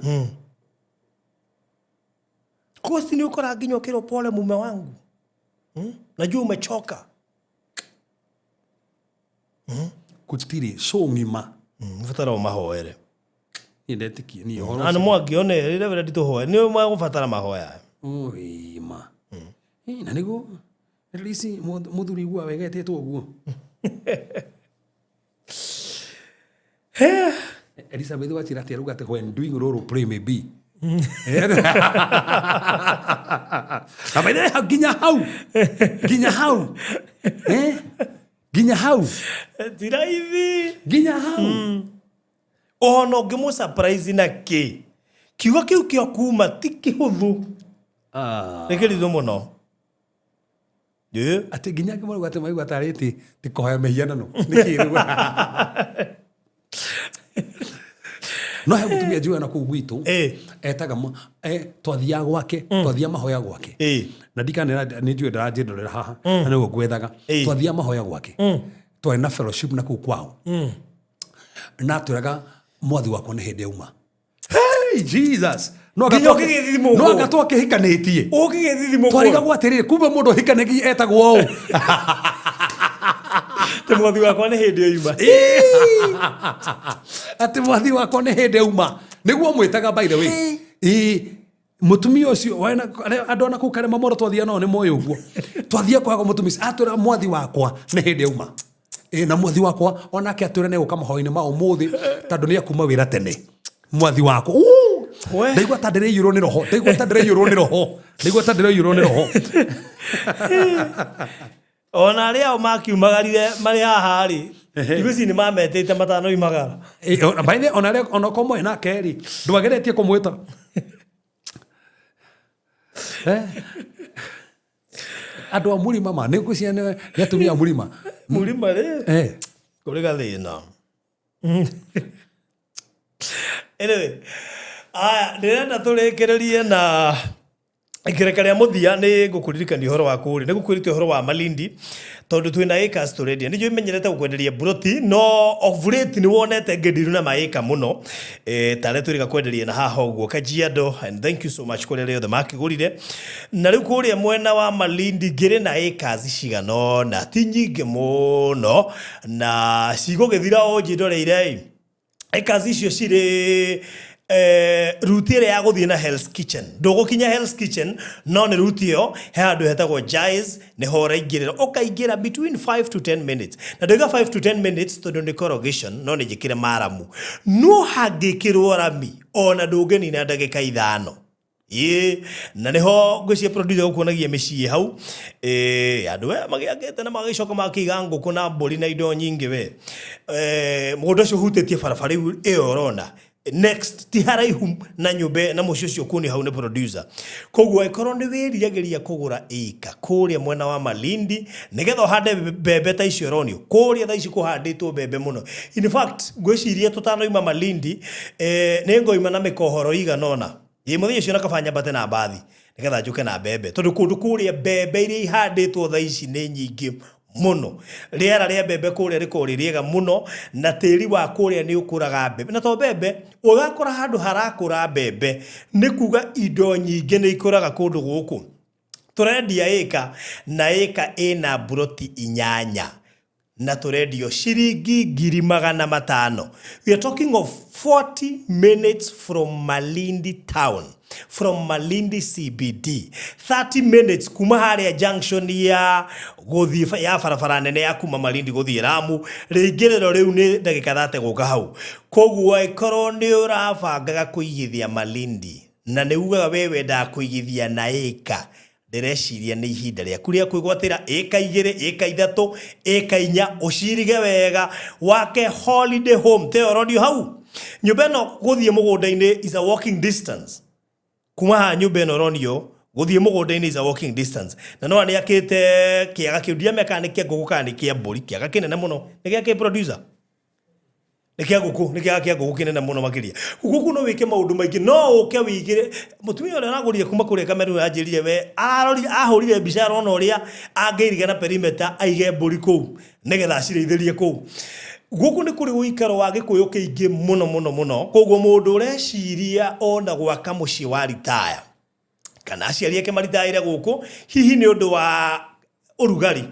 Coast nĩ ũkoraga nginya ũkĩrwo pole mume wangu. Najua umechoka. Gũtirĩ so ng'ima. Ũbatara ũmahoere. Niĩ ndetĩkie niĩ ũhoro Na nĩ ũcio. mwangĩone rĩrĩa wĩra nditũhoe nĩ megũbatara mahoya. Oi ma. Eh, na nĩguo at least mũthuri igua wega etĩtwo ũguo. Elizabeth Wachira atĩ arauga atĩ when doing role play may be. Na by the way, nginya hau. Nginya hau. Eh? Nginya hau. Ti raithi. Nginya hau. Ona ũngĩmũ surprise na kĩ kiugo kĩu kĩa kuma ti kĩhũthũ. Ah. Nĩ kĩritũ mũno. Atĩ nginya ngĩmarauga atĩ maigua tarĩ ti kũhoya mĩhianano nĩkĩ rĩu? No he mũtumia njũĩ na kũu gwitũ etaga twathiaga gwake, twathiaga mahoya gwake, na ndikanera nĩ njũĩ ndaranjĩndorera haha na nĩguo ngwethaga. Twathiaga mahoya gwake, twarĩ na fellowship na kũu kwao, na atwĩraga mwathi wakwa nĩ hĩndĩ auma. Hey, Jesus! No anga Nginya ũkĩgĩthithimũkwo. No anga twakĩhikanĩtie. Ũkĩgĩthithimũkwo. Twarigagwo atĩrĩrĩ, kumbe mũndũ ũhikanĩtie etagwo ũũ? Atĩ mwathi wakwa nĩ hĩndĩ oima. Atĩ mwathi wakwa nĩ hĩndĩ auma, nĩguo mwĩtaga. By the way, ĩĩ, mũtumia ũcio andũ ona kũu karema moro twathia nao nĩ moĩ ũguo. Twathia kwaga mũtumia ũcio atwĩra mwathi wakwa nĩ hĩndĩ auma. Ĩ, na mwathi wakwa onake atwĩra nĩ egũka mahoya-inĩ ma ũmũthĩ tondũ nĩ akuma wĩra tene. Mwathi wakwa. Uu! We. Ndaigua ta ndĩraiyũrwo nĩ roho, ndaigua ta ndĩraiyũrwo nĩ roho, ndaigua ta ndĩraiyũrwo nĩ roho. Ona arĩa ao makiumagarire marĩ haha rĩ, ngwĩciria nĩ mametĩte matanoimagara. Ĩ, by the way, ona arĩa ona okorwo mwarĩ nake rĩ, ndwageretie kũmwĩta? Eh? Andũ a mũrima ma nĩ ngwĩciria nĩ atumia a mũrima. Mũrima rĩ, kũrĩ gathĩna. Anyway, aya ndĩrenda tũrĩkĩrĩrie na ikereka rĩa mũthia. Nĩ ngũkũririkania ũhoro wa kũrĩa, nĩ ngũkwĩrĩte ũhoro wa Malindi, tondũ twĩna acres tũrendia. Nĩ njũĩ menyerete gũkwenderia mburoti, no of late nĩ wonete ngĩndiru na maĩka mũno, tarĩa twĩrĩga kwenderia na haha ũguo Kajiado, and thank you so much kũrĩ arĩa othe makĩgũrire. Na rĩu kũrĩa mwena wa Malindi ngĩrĩ na acres cigana ũna, ti nyingĩ mũno, na cigũgĩthira o njĩndoreire. Acres icio cirĩ route ĩrĩa ya gũthiĩ na Hell's Kitchen. Ndũgũkinya Hell's Kitchen, no nĩ route ĩyo, he handũ hetagwo Jais, nĩho ũraingĩrĩra, ũkaingĩra between 5 to 10 minutes. Na ndauga 5 to 10 minutes tondũ nĩ corrugation, no nĩ njĩkĩre maramu, no hangĩkĩrwo rami ona ndũngĩnina ndagĩka 5. Ĩĩ, na nĩho ngwĩciria producer gũkuonagia mĩciĩ hau. Ĩĩ, andũ we magĩakĩte na magĩcoka makĩiga ngũkũ na mbũri na indo nyingĩ we. Mũgũnda ũcio ũhutĩtie barabara rĩu ĩyo ũrona next, ti haraihu na nyũmba na mũciĩ ũcio kuonio hau nĩ producer. Koguo ĩkorwo nĩ wĩriragĩria kũgũra ĩka kũrĩa mwena wa Malindi nĩgetha ũhande mbembe ta icio ũronio kũrĩa thaa ici, kũhandĩtwo mbembe mũno. In fact, ngwĩciria tũtanoima Malindi, nĩ ngoima na mĩkohoro igana ũna. Ĩ, mũthenya ũcio na kaba nyambate na mbathi nĩgetha njũke na mbembe, tondũ kũndũ kũrĩa mbembe iria ihandĩtwo thaa ici nĩ nyingĩ mũno. Rĩera rĩa mbembe kũrĩa rĩkoragwo rĩ rĩega mũno, na tĩri wa kũrĩa nĩ ũkũraga mbembe. Na to mbembe, ũgakora handũ harakũra mbembe nĩ kuga indo nyingĩ nĩ ikũraga kũndũ gũkũ. Tũrendia ĩka, na ĩka ĩna mburoti 8, na tũrendio ciringi 500,000. We are talking of 40 minutes from Malindi town, from Malindi CBD, 30 minutes kuma harĩa junction ya gũthiĩ ya barabara nene ya kuma Malindi gũthiĩ Lamu. Rĩingĩrĩro rĩu nĩ ndagĩka 30 gũka hau. Koguo ĩkorwo nĩ ũrabangaga kũigithia Malindi na nĩ ugaga we wendaga kũigithia na ĩka, ndĩreciria nĩ ihinda rĩaku rĩa kwĩgwatĩra ĩka 2, ĩka 3, ĩka 4, ũcirige wega wake holiday home te ũronio hau. Nyũmba ĩno gũthiĩ mũgũnda-inĩ is a walking distance. Kuma haha nyũmba ĩno ũronio gũthiĩ mũgũnda-inĩ is a walking distance. Na no nĩ akĩte kĩaga kĩu, ndiramenya kana nĩ kĩa ngũkũ kana nĩ kĩa mbũri, kĩaga kĩnene mũno. Nĩ gĩa kĩ, producer? Nĩ kĩa ngũkũ, nĩ kĩaga kĩa ngũkũ kĩnene mũno makĩria. Gũkũ no wĩke maũndũ maingĩ, no ũke wĩigĩre. Mũtumia ũrĩa ũragũrire kuma kũrĩa Cameroon anjĩrire we ararorire, ahũrire mbica, arona ũrĩa angĩiriga na perimeter, aige mbũri kũu nĩgetha acirĩithĩrie kũu. Gũkũ nĩ kũrĩ ũikaro wa gĩkũyũ kĩingĩ mũno mũno mũno. Koguo mũndũ ũreciria ona gwaka mũciĩ wa ritaya, kana aciari ake maritaĩre gũkũ, hihi nĩ ũndũ wa ũrugarĩ,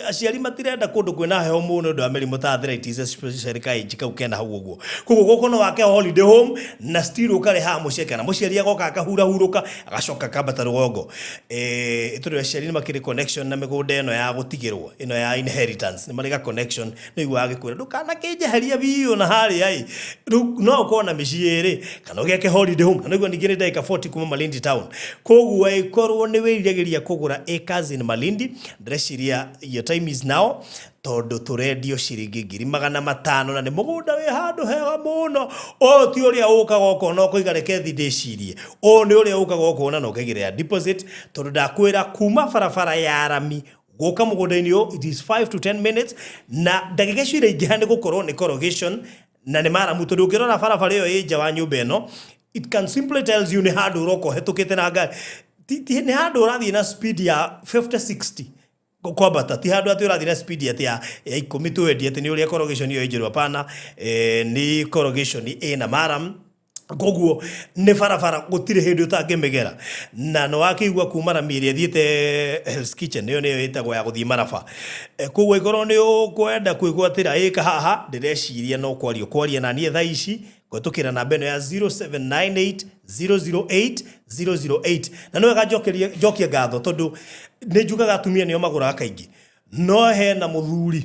aciari matirenda kũndũ kwĩna heho mũno nĩ ũndũ wa mĩrimũ ta arthritis, especially ka age kau kena hau ũguo. Koguo gũkũ no wake holiday home na still ũkarĩhaga mũciĩ, kana mũciari agoka akahurahurũka, agacoka akambata rũgongo. Tondũ aciari nĩ makĩrĩ connection na mĩgũnda ĩno ya gũtigĩrwo, ĩno ya inheritance, nĩ marĩ ga connection. Nĩ iguaga gĩkwĩra ndũkanakĩnjeherie biũ na harĩa ĩ. Rĩu no ũkorwo na mĩciĩ ĩrĩ kana ũgĩake holiday home, na nĩguo ningĩ nĩ ndagĩka 40 kuma Malindi town. Koguo ĩkorwo nĩ wĩriragĩria kũgũra acres in Malindi, ndĩreciria your time is now, tondũ tũrendio ciringi 500,000, na nĩ mũgũnda wĩ handũ hega mũno. Ũyũ ti ũrĩa ũkaga ũkona ũkoiga reke thi ndĩcirie. Ũyũ nĩ ũrĩa ũkaga ũkona na ũkaigĩrĩra deposit, tondũ ndakwĩra kuma barabara ya rami. Gũka mũgũnda-inĩ ũyũ, it is 5 to 10 minutes, na ndagĩka icio iraingĩha nĩ gũkorwo nĩ corrugation na nĩ maramu, tondũ ũngĩrora barabara ĩyo ĩ nja wa nyũmba ĩno, it can simply tells you nĩ handũ ũroka ũhetũkĩte na ngari. Nĩ handũ ũrathiĩ na speed ya 50 60 kwambata, ti handũ atĩ ũrathiĩ na speed atĩ ya ikũmi twendi atĩ nĩ ũrĩa corrugation ĩyo ĩ njerũ, hapana. Nĩ corrugation ĩna maram, koguo nĩ barabara gũtirĩ hĩndĩ ũtangĩmĩgera, na nĩ wakĩigua kuma rami ĩrĩa ĩthiĩte Hell's Kitchen, ĩyo nĩyo ĩtagwo ya gũthiĩ maraba. Koguo ĩkorwo nĩ ũkwenda kwĩgwatĩra ĩka haha, ndĩreciria no kwaria kwaria na niĩ thaa ici kũhetũkĩra namba ĩno ya 0798 008 008. Na nĩ wega njokie ngatho, tondũ nĩ njugaga atumia nĩo magũraga kaingĩ, no hena mũthuri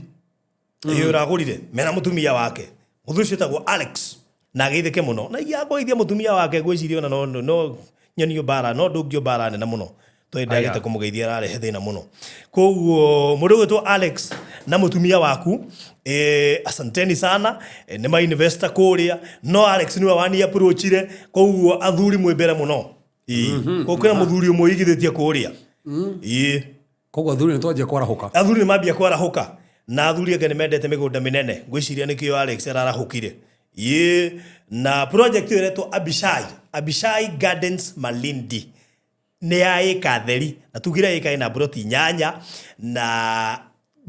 ĩĩ ũragũrire mena mũtumia wake. Mũthuri ũcio wĩtagwo Alex, na ageithĩke mũno, na ingĩakũgeithia mũtumia wake, ngwĩciria ona no nyonio mbara, no ndũngio mbara nene mũno, tondũ ndagĩte kũmũgeithia ararehe thĩna mũno. Koguo mũndũ ũgwĩtwo Alex na mũtumia waku, asanteni sana. Nĩ ma investor kũrĩa, no Alex nĩwe wani approachire, koguo athuri mwĩ mbere mũno. Ĩĩ, koguo kwĩna mũthuri ũmwe ũigithĩtie kũrĩa. Ĩĩ. Koguo athuri nĩ twanjia kwarahũka. Athuri nĩ mambia kwarahũka, na athuri anga nĩ mendete mĩgũnda mĩnene, ngwĩciria nĩkĩo Alex ararahũkire. Ĩĩ, na project ĩyo ĩretwo Abishai Gardens Malindi, nĩ ya ĩka theri, na tugire ĩka ĩna mburoti 8, na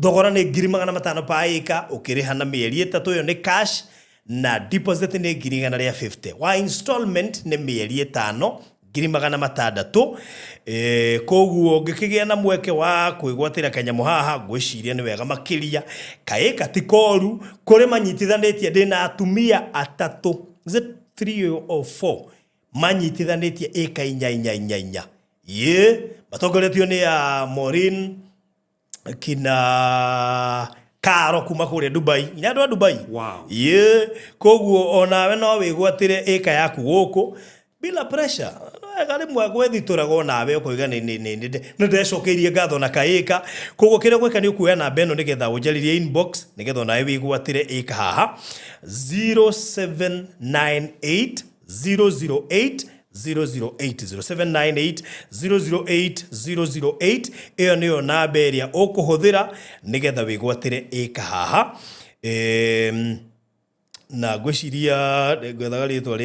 thogora nĩ 500,000 pa ĩka, ũkĩrĩha na mĩeri 3. Ĩyo nĩ cash, na deposit nĩ 150,000, wa installment nĩ mĩeri 5, 600,000. Koguo ũngĩkĩgĩa na mweke wa kwĩgwatĩra kanyamũ haha, ngwĩciria nĩ wega makĩria. Kaĩka ti koru, kũrĩ manyitithanĩtie, ndĩna atumia atatũ, is it three or four, manyitithanĩtie ĩka inya inya inya inya. Ĩĩ, matongoretio nĩ ya Maureen kina Karo kuma kũrĩa Dubai, nginya andũ a Dubai. Ĩĩ, koguo onawe no wĩgwatĩre ĩka yaku gũkũ bila pressure. Wega rĩmwe gwethitũraga onawe ũkoiga nĩ ndecokeirie ngatho na kaĩka. Koguo kĩrĩa ũgwĩka nĩ ũkuoya namba ĩno nĩgetha ũnjarĩrie inbox, nĩgetha onawe wĩgwatĩre ĩka haha, 0798 008 008, 0798 008 008. Ĩyo nĩyo namba ĩrĩa ũkũhũthĩra nĩgetha wĩgwatĩre ĩka haha. Na ngwĩciria ngwethaga rĩtwa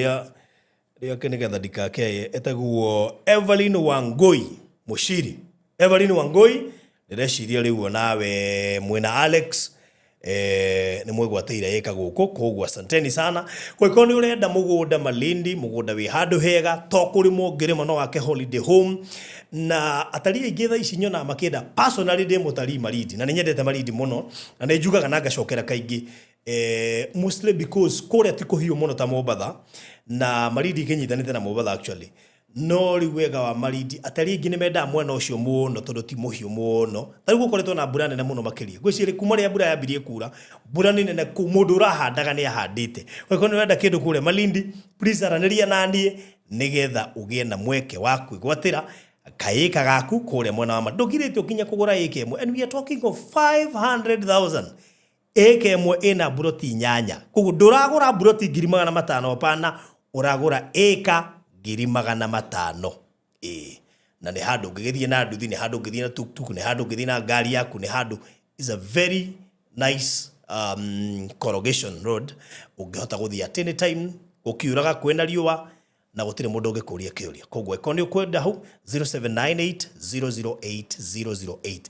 rĩake nĩgetha ndikakeye, etagwo Evelyn Wangui Mushiri. Evelyn Wangui, ndĩreciria rĩu onawe mwĩna Alex nĩ mwĩgwatĩire ĩka gũkũ, koguo asanteni sana. Kũngĩkorwo nĩ ũrenda mũgũnda Malindi, mũgũnda wĩ handũ hega, to kũrĩmwo ũngĩrĩma, no wake holiday home, na atarii aingĩ thaa ici nyonaga makĩenda. Personally ndĩ mũtarii Malindi, na nĩ nyendete Malindi mũno, na nĩ njugaga na ngacokera kaingĩ, mostly because kũrĩa ti kũhiũ mũno ta Mombatha, na Malindi ĩkĩnyitanĩte na Mombatha actually. No rĩu wega wa Malindi, atarii aingĩ nĩ mendaga mwena ũcio mũno tondũ ti mũhiũ mũno. Ta rĩu gũkoretwo na mbura nene mũno makĩria, ngwĩciria kuma rĩrĩa mbura yambirie kura, mbura nĩ nene kũu, mũndũ ũrahandaga nĩ ahandĩte. Ũngĩkorwo nĩ ũrenda kĩndũ kũrĩa Malindi, please aranĩria na niĩ nĩgetha ũgĩe na mweke wa kwĩgwatĩra kaĩka gaku kũrĩa mwena wa Malindi. Ndũgirĩtio nginya kũgũra ĩka ĩmwe, and we are talking of 500,000, ĩka ĩmwe ĩna mburoti 8. Koguo ndũragũra mburoti 500,000, hapana, ũragũra ĩka 500,000. Ĩĩ, na nĩ handũ ũngĩgĩthiĩ na nduthi, nĩ handũ ũngĩthiĩ na tuktuk, nĩ handũ ũngĩthiĩ na ngari yaku, nĩ handũ is a very nice corrugation road ũngĩhota gũthiĩ at any time, gũkiuraga, kwĩna riũa, na gũtirĩ mũndũ ũngĩkũria kĩũria. Koguo ĩkorwo nĩ ũkwenda hau, 0798 008 008.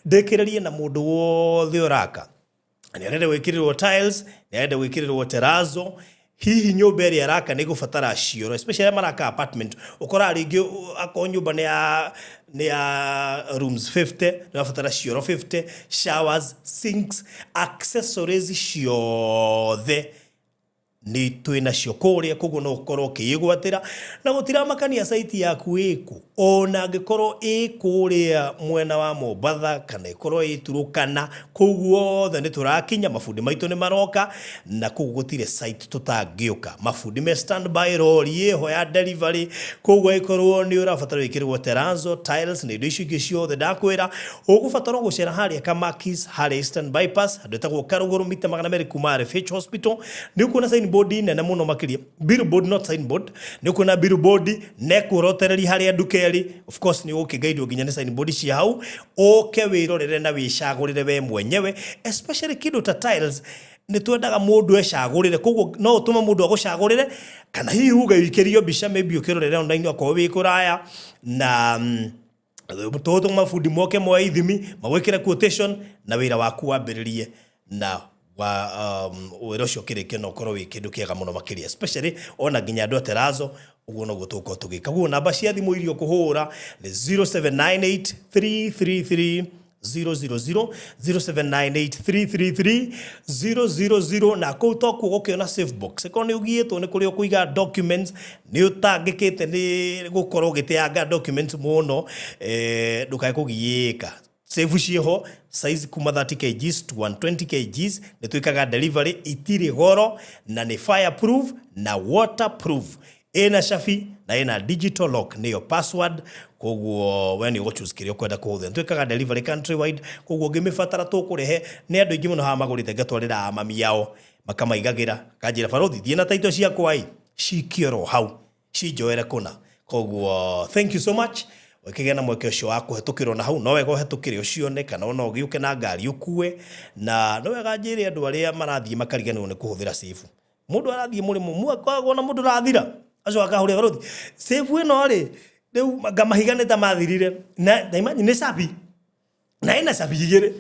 Ndĩkĩrĩrie na mũndũ wothe ũraka, nĩ arenda gwĩkĩrĩrwo tiles, nĩ arenda gwĩkĩrĩrwo terrazzo, hihi nyũmba ĩrĩa araka nĩ ĩgũbatara cioro, especially arĩa maraka apartment, ũkoraga rĩngĩ akorwo nyũmba nĩ ya rooms 50, nĩ ũrabatara cioro 50, showers, sinks, accessories ciothe nĩ twĩ nacio kũrĩa. Koguo no ũkorwo ũkĩĩgwatĩra na gũtiramakania site yaku ĩkũ, ona angĩkorwo ĩ kũrĩa mwena wa Mombatha kana ĩkorwo ĩ Turukana, kũu guothe nĩ tũrakinya. Mabundi maitũ nĩ maroka, na kũu gũtirĩ site tũtangĩũka. Mabundi me standby, rori ĩho ya delivery. Koguo angĩkorwo nĩ ũrabatara wĩkĩrĩrwo terrazzo, tiles na indo icio ingĩ ciothe ndakwĩra, ũgũbatara gũcera harĩa Kamakis, harĩa Eastern Bypass, handũ ĩtagwo Karũgũrũ, mita 200 kuma RFH Hospital, nĩ ũkuona sign. signboard nene mũno makĩria, billboard not signboard, nĩ ũkuona billboard na ĩkuorotereria harĩa nduka ĩrĩ. Of course nĩ ũgũkĩgaidwo nginya nĩ signboard cia hau, ũke wĩrorere na wĩcagũrĩre we mwenyewe, especially kĩndũ ta tiles nĩ twendaga mũndũ ecagũrĩre, koguo no ũtũme mũndũ agũcagũrĩre kana hihi uge ũikĩrio mbica maybe ũkĩrorere online okorwo wĩ kũraya, na tũgũtũma mabundi moke moe ithimi magwĩkĩre quotation na wĩra waku wambĩrĩrie na wa wĩra ũcio ũkĩrĩke na ũkorwo wĩ kĩndũ kĩega mũno makĩria, especially ona nginya andũ a Terazo, ũguo noguo tũgũkorwo tũgĩka. Koguo namba cia thimũ iria ũkũhũra nĩ 0798 333 000, 0798 333 000, na kũu tokuo gũkĩona safe box. Ĩkorwo nĩ ũgiĩtwo nĩ kũrĩa ũkũiga documents, nĩ ũtangĩkĩte nĩ gũkorwo ũgĩteanga documents mũno, ndũkae kũgiĩka. Safe ciĩho size kuma 30 kgs to 120 kgs, nĩ twĩkaga delivery, itirĩ goro na nĩ fireproof na waterproof, ĩna cabi na ĩna digital lock nĩyo password, koguo we nĩ ũgũchoose kĩrĩa ũkwenda kũhũthĩra. Twĩkaga delivery countrywide, koguo ũngĩmĩbatara tũkũrehe. Nĩ andũ aingĩ mũno haha magũrĩte ngatwarĩra mami ao makamaigagĩra, kanjĩra barothi thiĩ na taito ciakwa ĩ cikie oro hau cinjoere kũna. Koguo thank you so much, ũkĩgĩa na mweke ũcio wa kũhetũkĩrwo na hau, no wega ũhetũkĩre ũcione kana ona ũgĩũke na ngari ũkue, na no wega njĩre andũ arĩa marathiĩ makariganĩrwo nĩ kũhũthĩra safe. Mũndũ arathiĩ mũrĩmo mwakagwo na mũndũ ũrathira acio akahũrĩra barothi safe ĩno rĩ, rĩu ngamahiga nĩ ta mathirire na imagine nĩ cabi na ĩna cabi igĩrĩ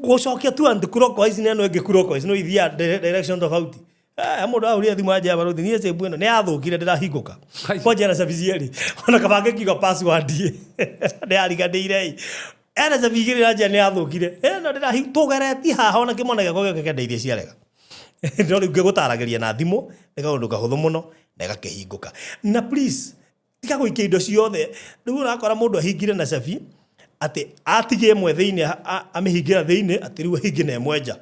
gũcokia tu anti clockwise na ĩno ĩngĩ clockwise no ithiaga direction tofauti. Mũndũ ahũrire thimũ anjĩra barothi niĩ safe ĩno nĩ yathũkire ndĩrahingũka kwanja na cabi cierĩ ona kaba ngĩkiuga password nĩ yariganĩire ĩ ena cabi igĩrĩ na njĩra nĩ yathũkire ĩno ndĩrahi tũgeretie haha ona kĩmwana gĩakwa gĩoke kĩandeithie ciarega. No rĩu ngĩgũtaragĩria na thimũ nĩ kaũndũ kahũthũ mũno na ĩgakĩhingũka. Na please tiga gũikia indo ciothe, rĩu ũrakora mũndũ ahingire na cabi atĩ atigie ĩmwe thĩinĩ, amĩhingĩra thĩinĩ atĩ rĩu ahinge na ĩmwe nja.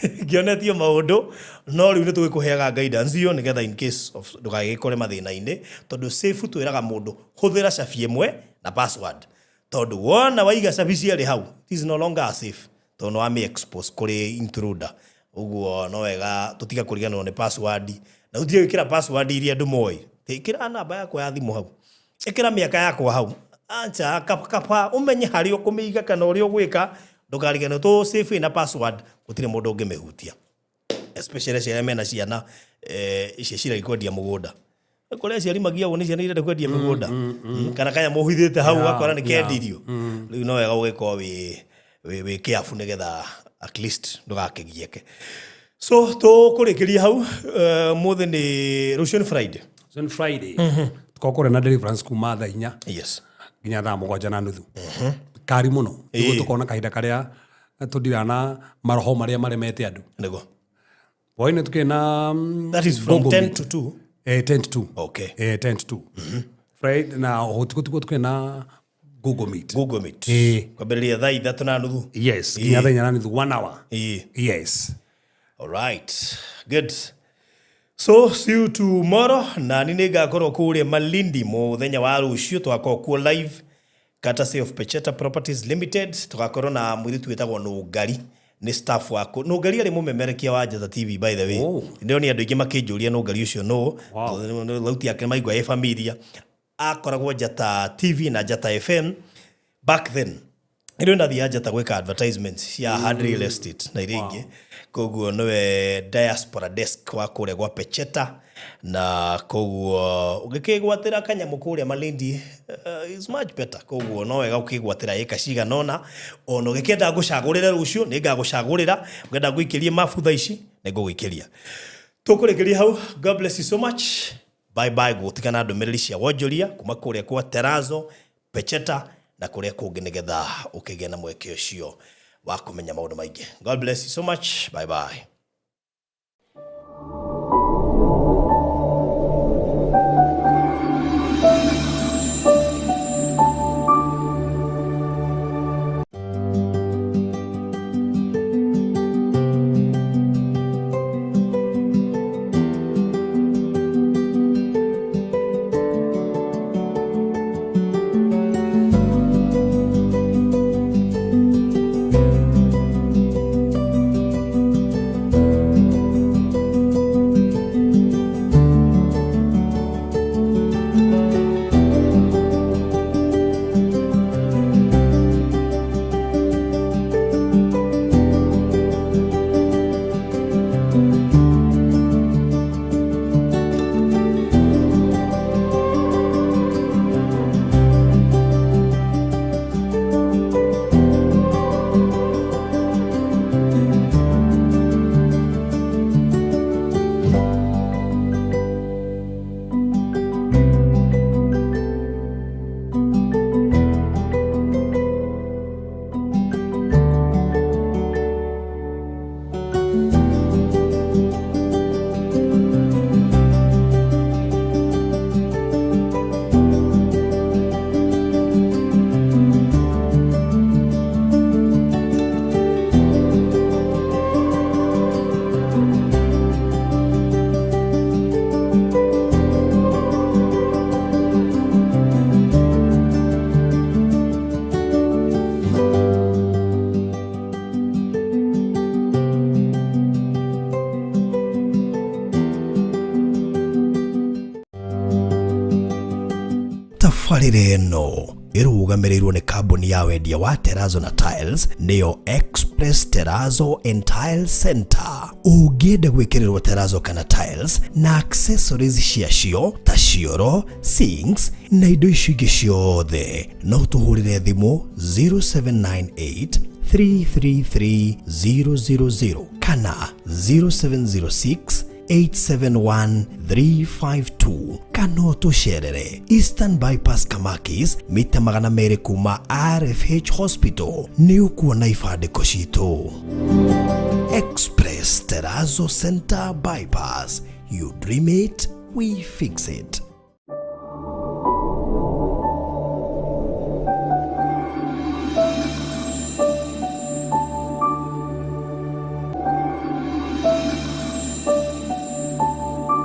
Ngĩonetio maũndũ no rĩu nĩ tũgĩkũheaga guidance iyo nĩgetha in case of ndũgagĩkore mathĩna-inĩ, tondũ safe twĩraga mũndũ hũthĩra cabi ĩmwe na password, tondũ wona waiga cabi cierĩ hau it is no longer a safe, tondũ nĩ wamĩ expose kũrĩ intruder. Ũguo no wega tũtige kũriganĩrwo nĩ password, na tũtige gwĩkĩra password iria andũ moĩ. Ĩkĩra namba yakwa ya thimũ hau, ĩkĩra mĩaka yakwa hau, acha kaba ũmenye harĩa ũkũmĩiga kana ũrĩa ũgwĩka, ndũkariganĩrwo tũ safe ĩna password gũtirĩ mũndũ ũngĩmĩhutia, especially aciari mena ciana icio ciragi kwendia mũgũnda. Kũrĩ aciari magiagwo nĩ ciana irenda kwendia mĩgũnda kana kanyamũ ũhithĩte hau ũgakora nĩ kendirio. Rĩu no wega ũgĩkorwo wĩ careful nĩgetha at least ndũgakĩgiĩke. So tũkũrĩkĩria hau mũthĩ nĩ rũciũ nĩ Friday. So nĩ Friday tũkorwo kũrĩa na deliverance kuma thaa 4 Yes. nginya thaa 7:30 kari mũno nĩguo tũkona kahinda karĩa tũndira na maroho marĩa maremete andũ. Nĩguo. Hwaĩ-inĩ tũkĩrĩ na That is from Google 10 Meet. to 2. 10 to 2. Okay. 10 to 2. Friday na ũtukũ tũkorwo tũkĩrĩ na Google Meet. Google Meet. Kwambĩrĩria thaa 3:30. Yes, nginya thaa 4:30, 1 hour. Yes. All right. Good. So see you tomorrow na nĩ nĩngakorwo kũrĩa Malindi mũthenya wa rũciũ, tũgakorwo kuo live courtesy of Pecheta Properties Limited. Tũgakorwo na mũirĩtu wĩtagwo Nũngari, nĩ staff waku. Nũngari arĩ mũmemerekia wa Njata TV by the way. Ndĩronire andũ aingĩ makĩnjũria Nũngari ũcio nũ. Thauti yake maigua ĩ familia. Akoragwo Njata TV na Njata FM back then. Rĩu ndathiaga Njata gwĩka advertisements cia hard real estate na iria ingĩ. Koguo nĩwe diaspora desk wa kũrĩa gwa Pecheta, na koguo ũngĩkĩgwatĩra kanyamũ kũrĩa Malindi is much better. Koguo no wega ũkĩgwatĩra ĩka cigana ũna, ona ũgĩkĩenda ngũcagũrĩre rũciũ nĩngagũcagũrĩra, ũngĩenda ngũikĩrie mabu thaa ici nĩngũgũikĩria. Tũkũrĩkĩria hau. God bless you so much. Bye bye. Gũtigana ndũmĩrĩri cia wonjoria kuma kũrĩa kwa Terazo, Pecheta na kũrĩa kũngĩ nĩgetha ũkĩgĩe na mweke ũcio wa kũmenya maũndũ maingĩ. God bless you so much. Bye bye. Tabarĩra ĩno ĩrũgamĩrĩirwo nĩ kambuni ya wendia wa terazo na tiles, nĩyo Express Terazo and Tile Center. Ũngĩenda gwĩkĩrĩrwo terazo kana tiles na accessories ciacio ta cioro, sinks na indo icio ingĩ ciothe, no tũhũrĩre thimũ 0798 333 000 kana 0706 871 352, kana ũtũcerere Eastern Bypass, Kamakis, mita 200 kuma RFH Hospital. Nĩ ũkuona ibandĩko citũ. Express Terazo Center Bypass, you dream it, we fix it.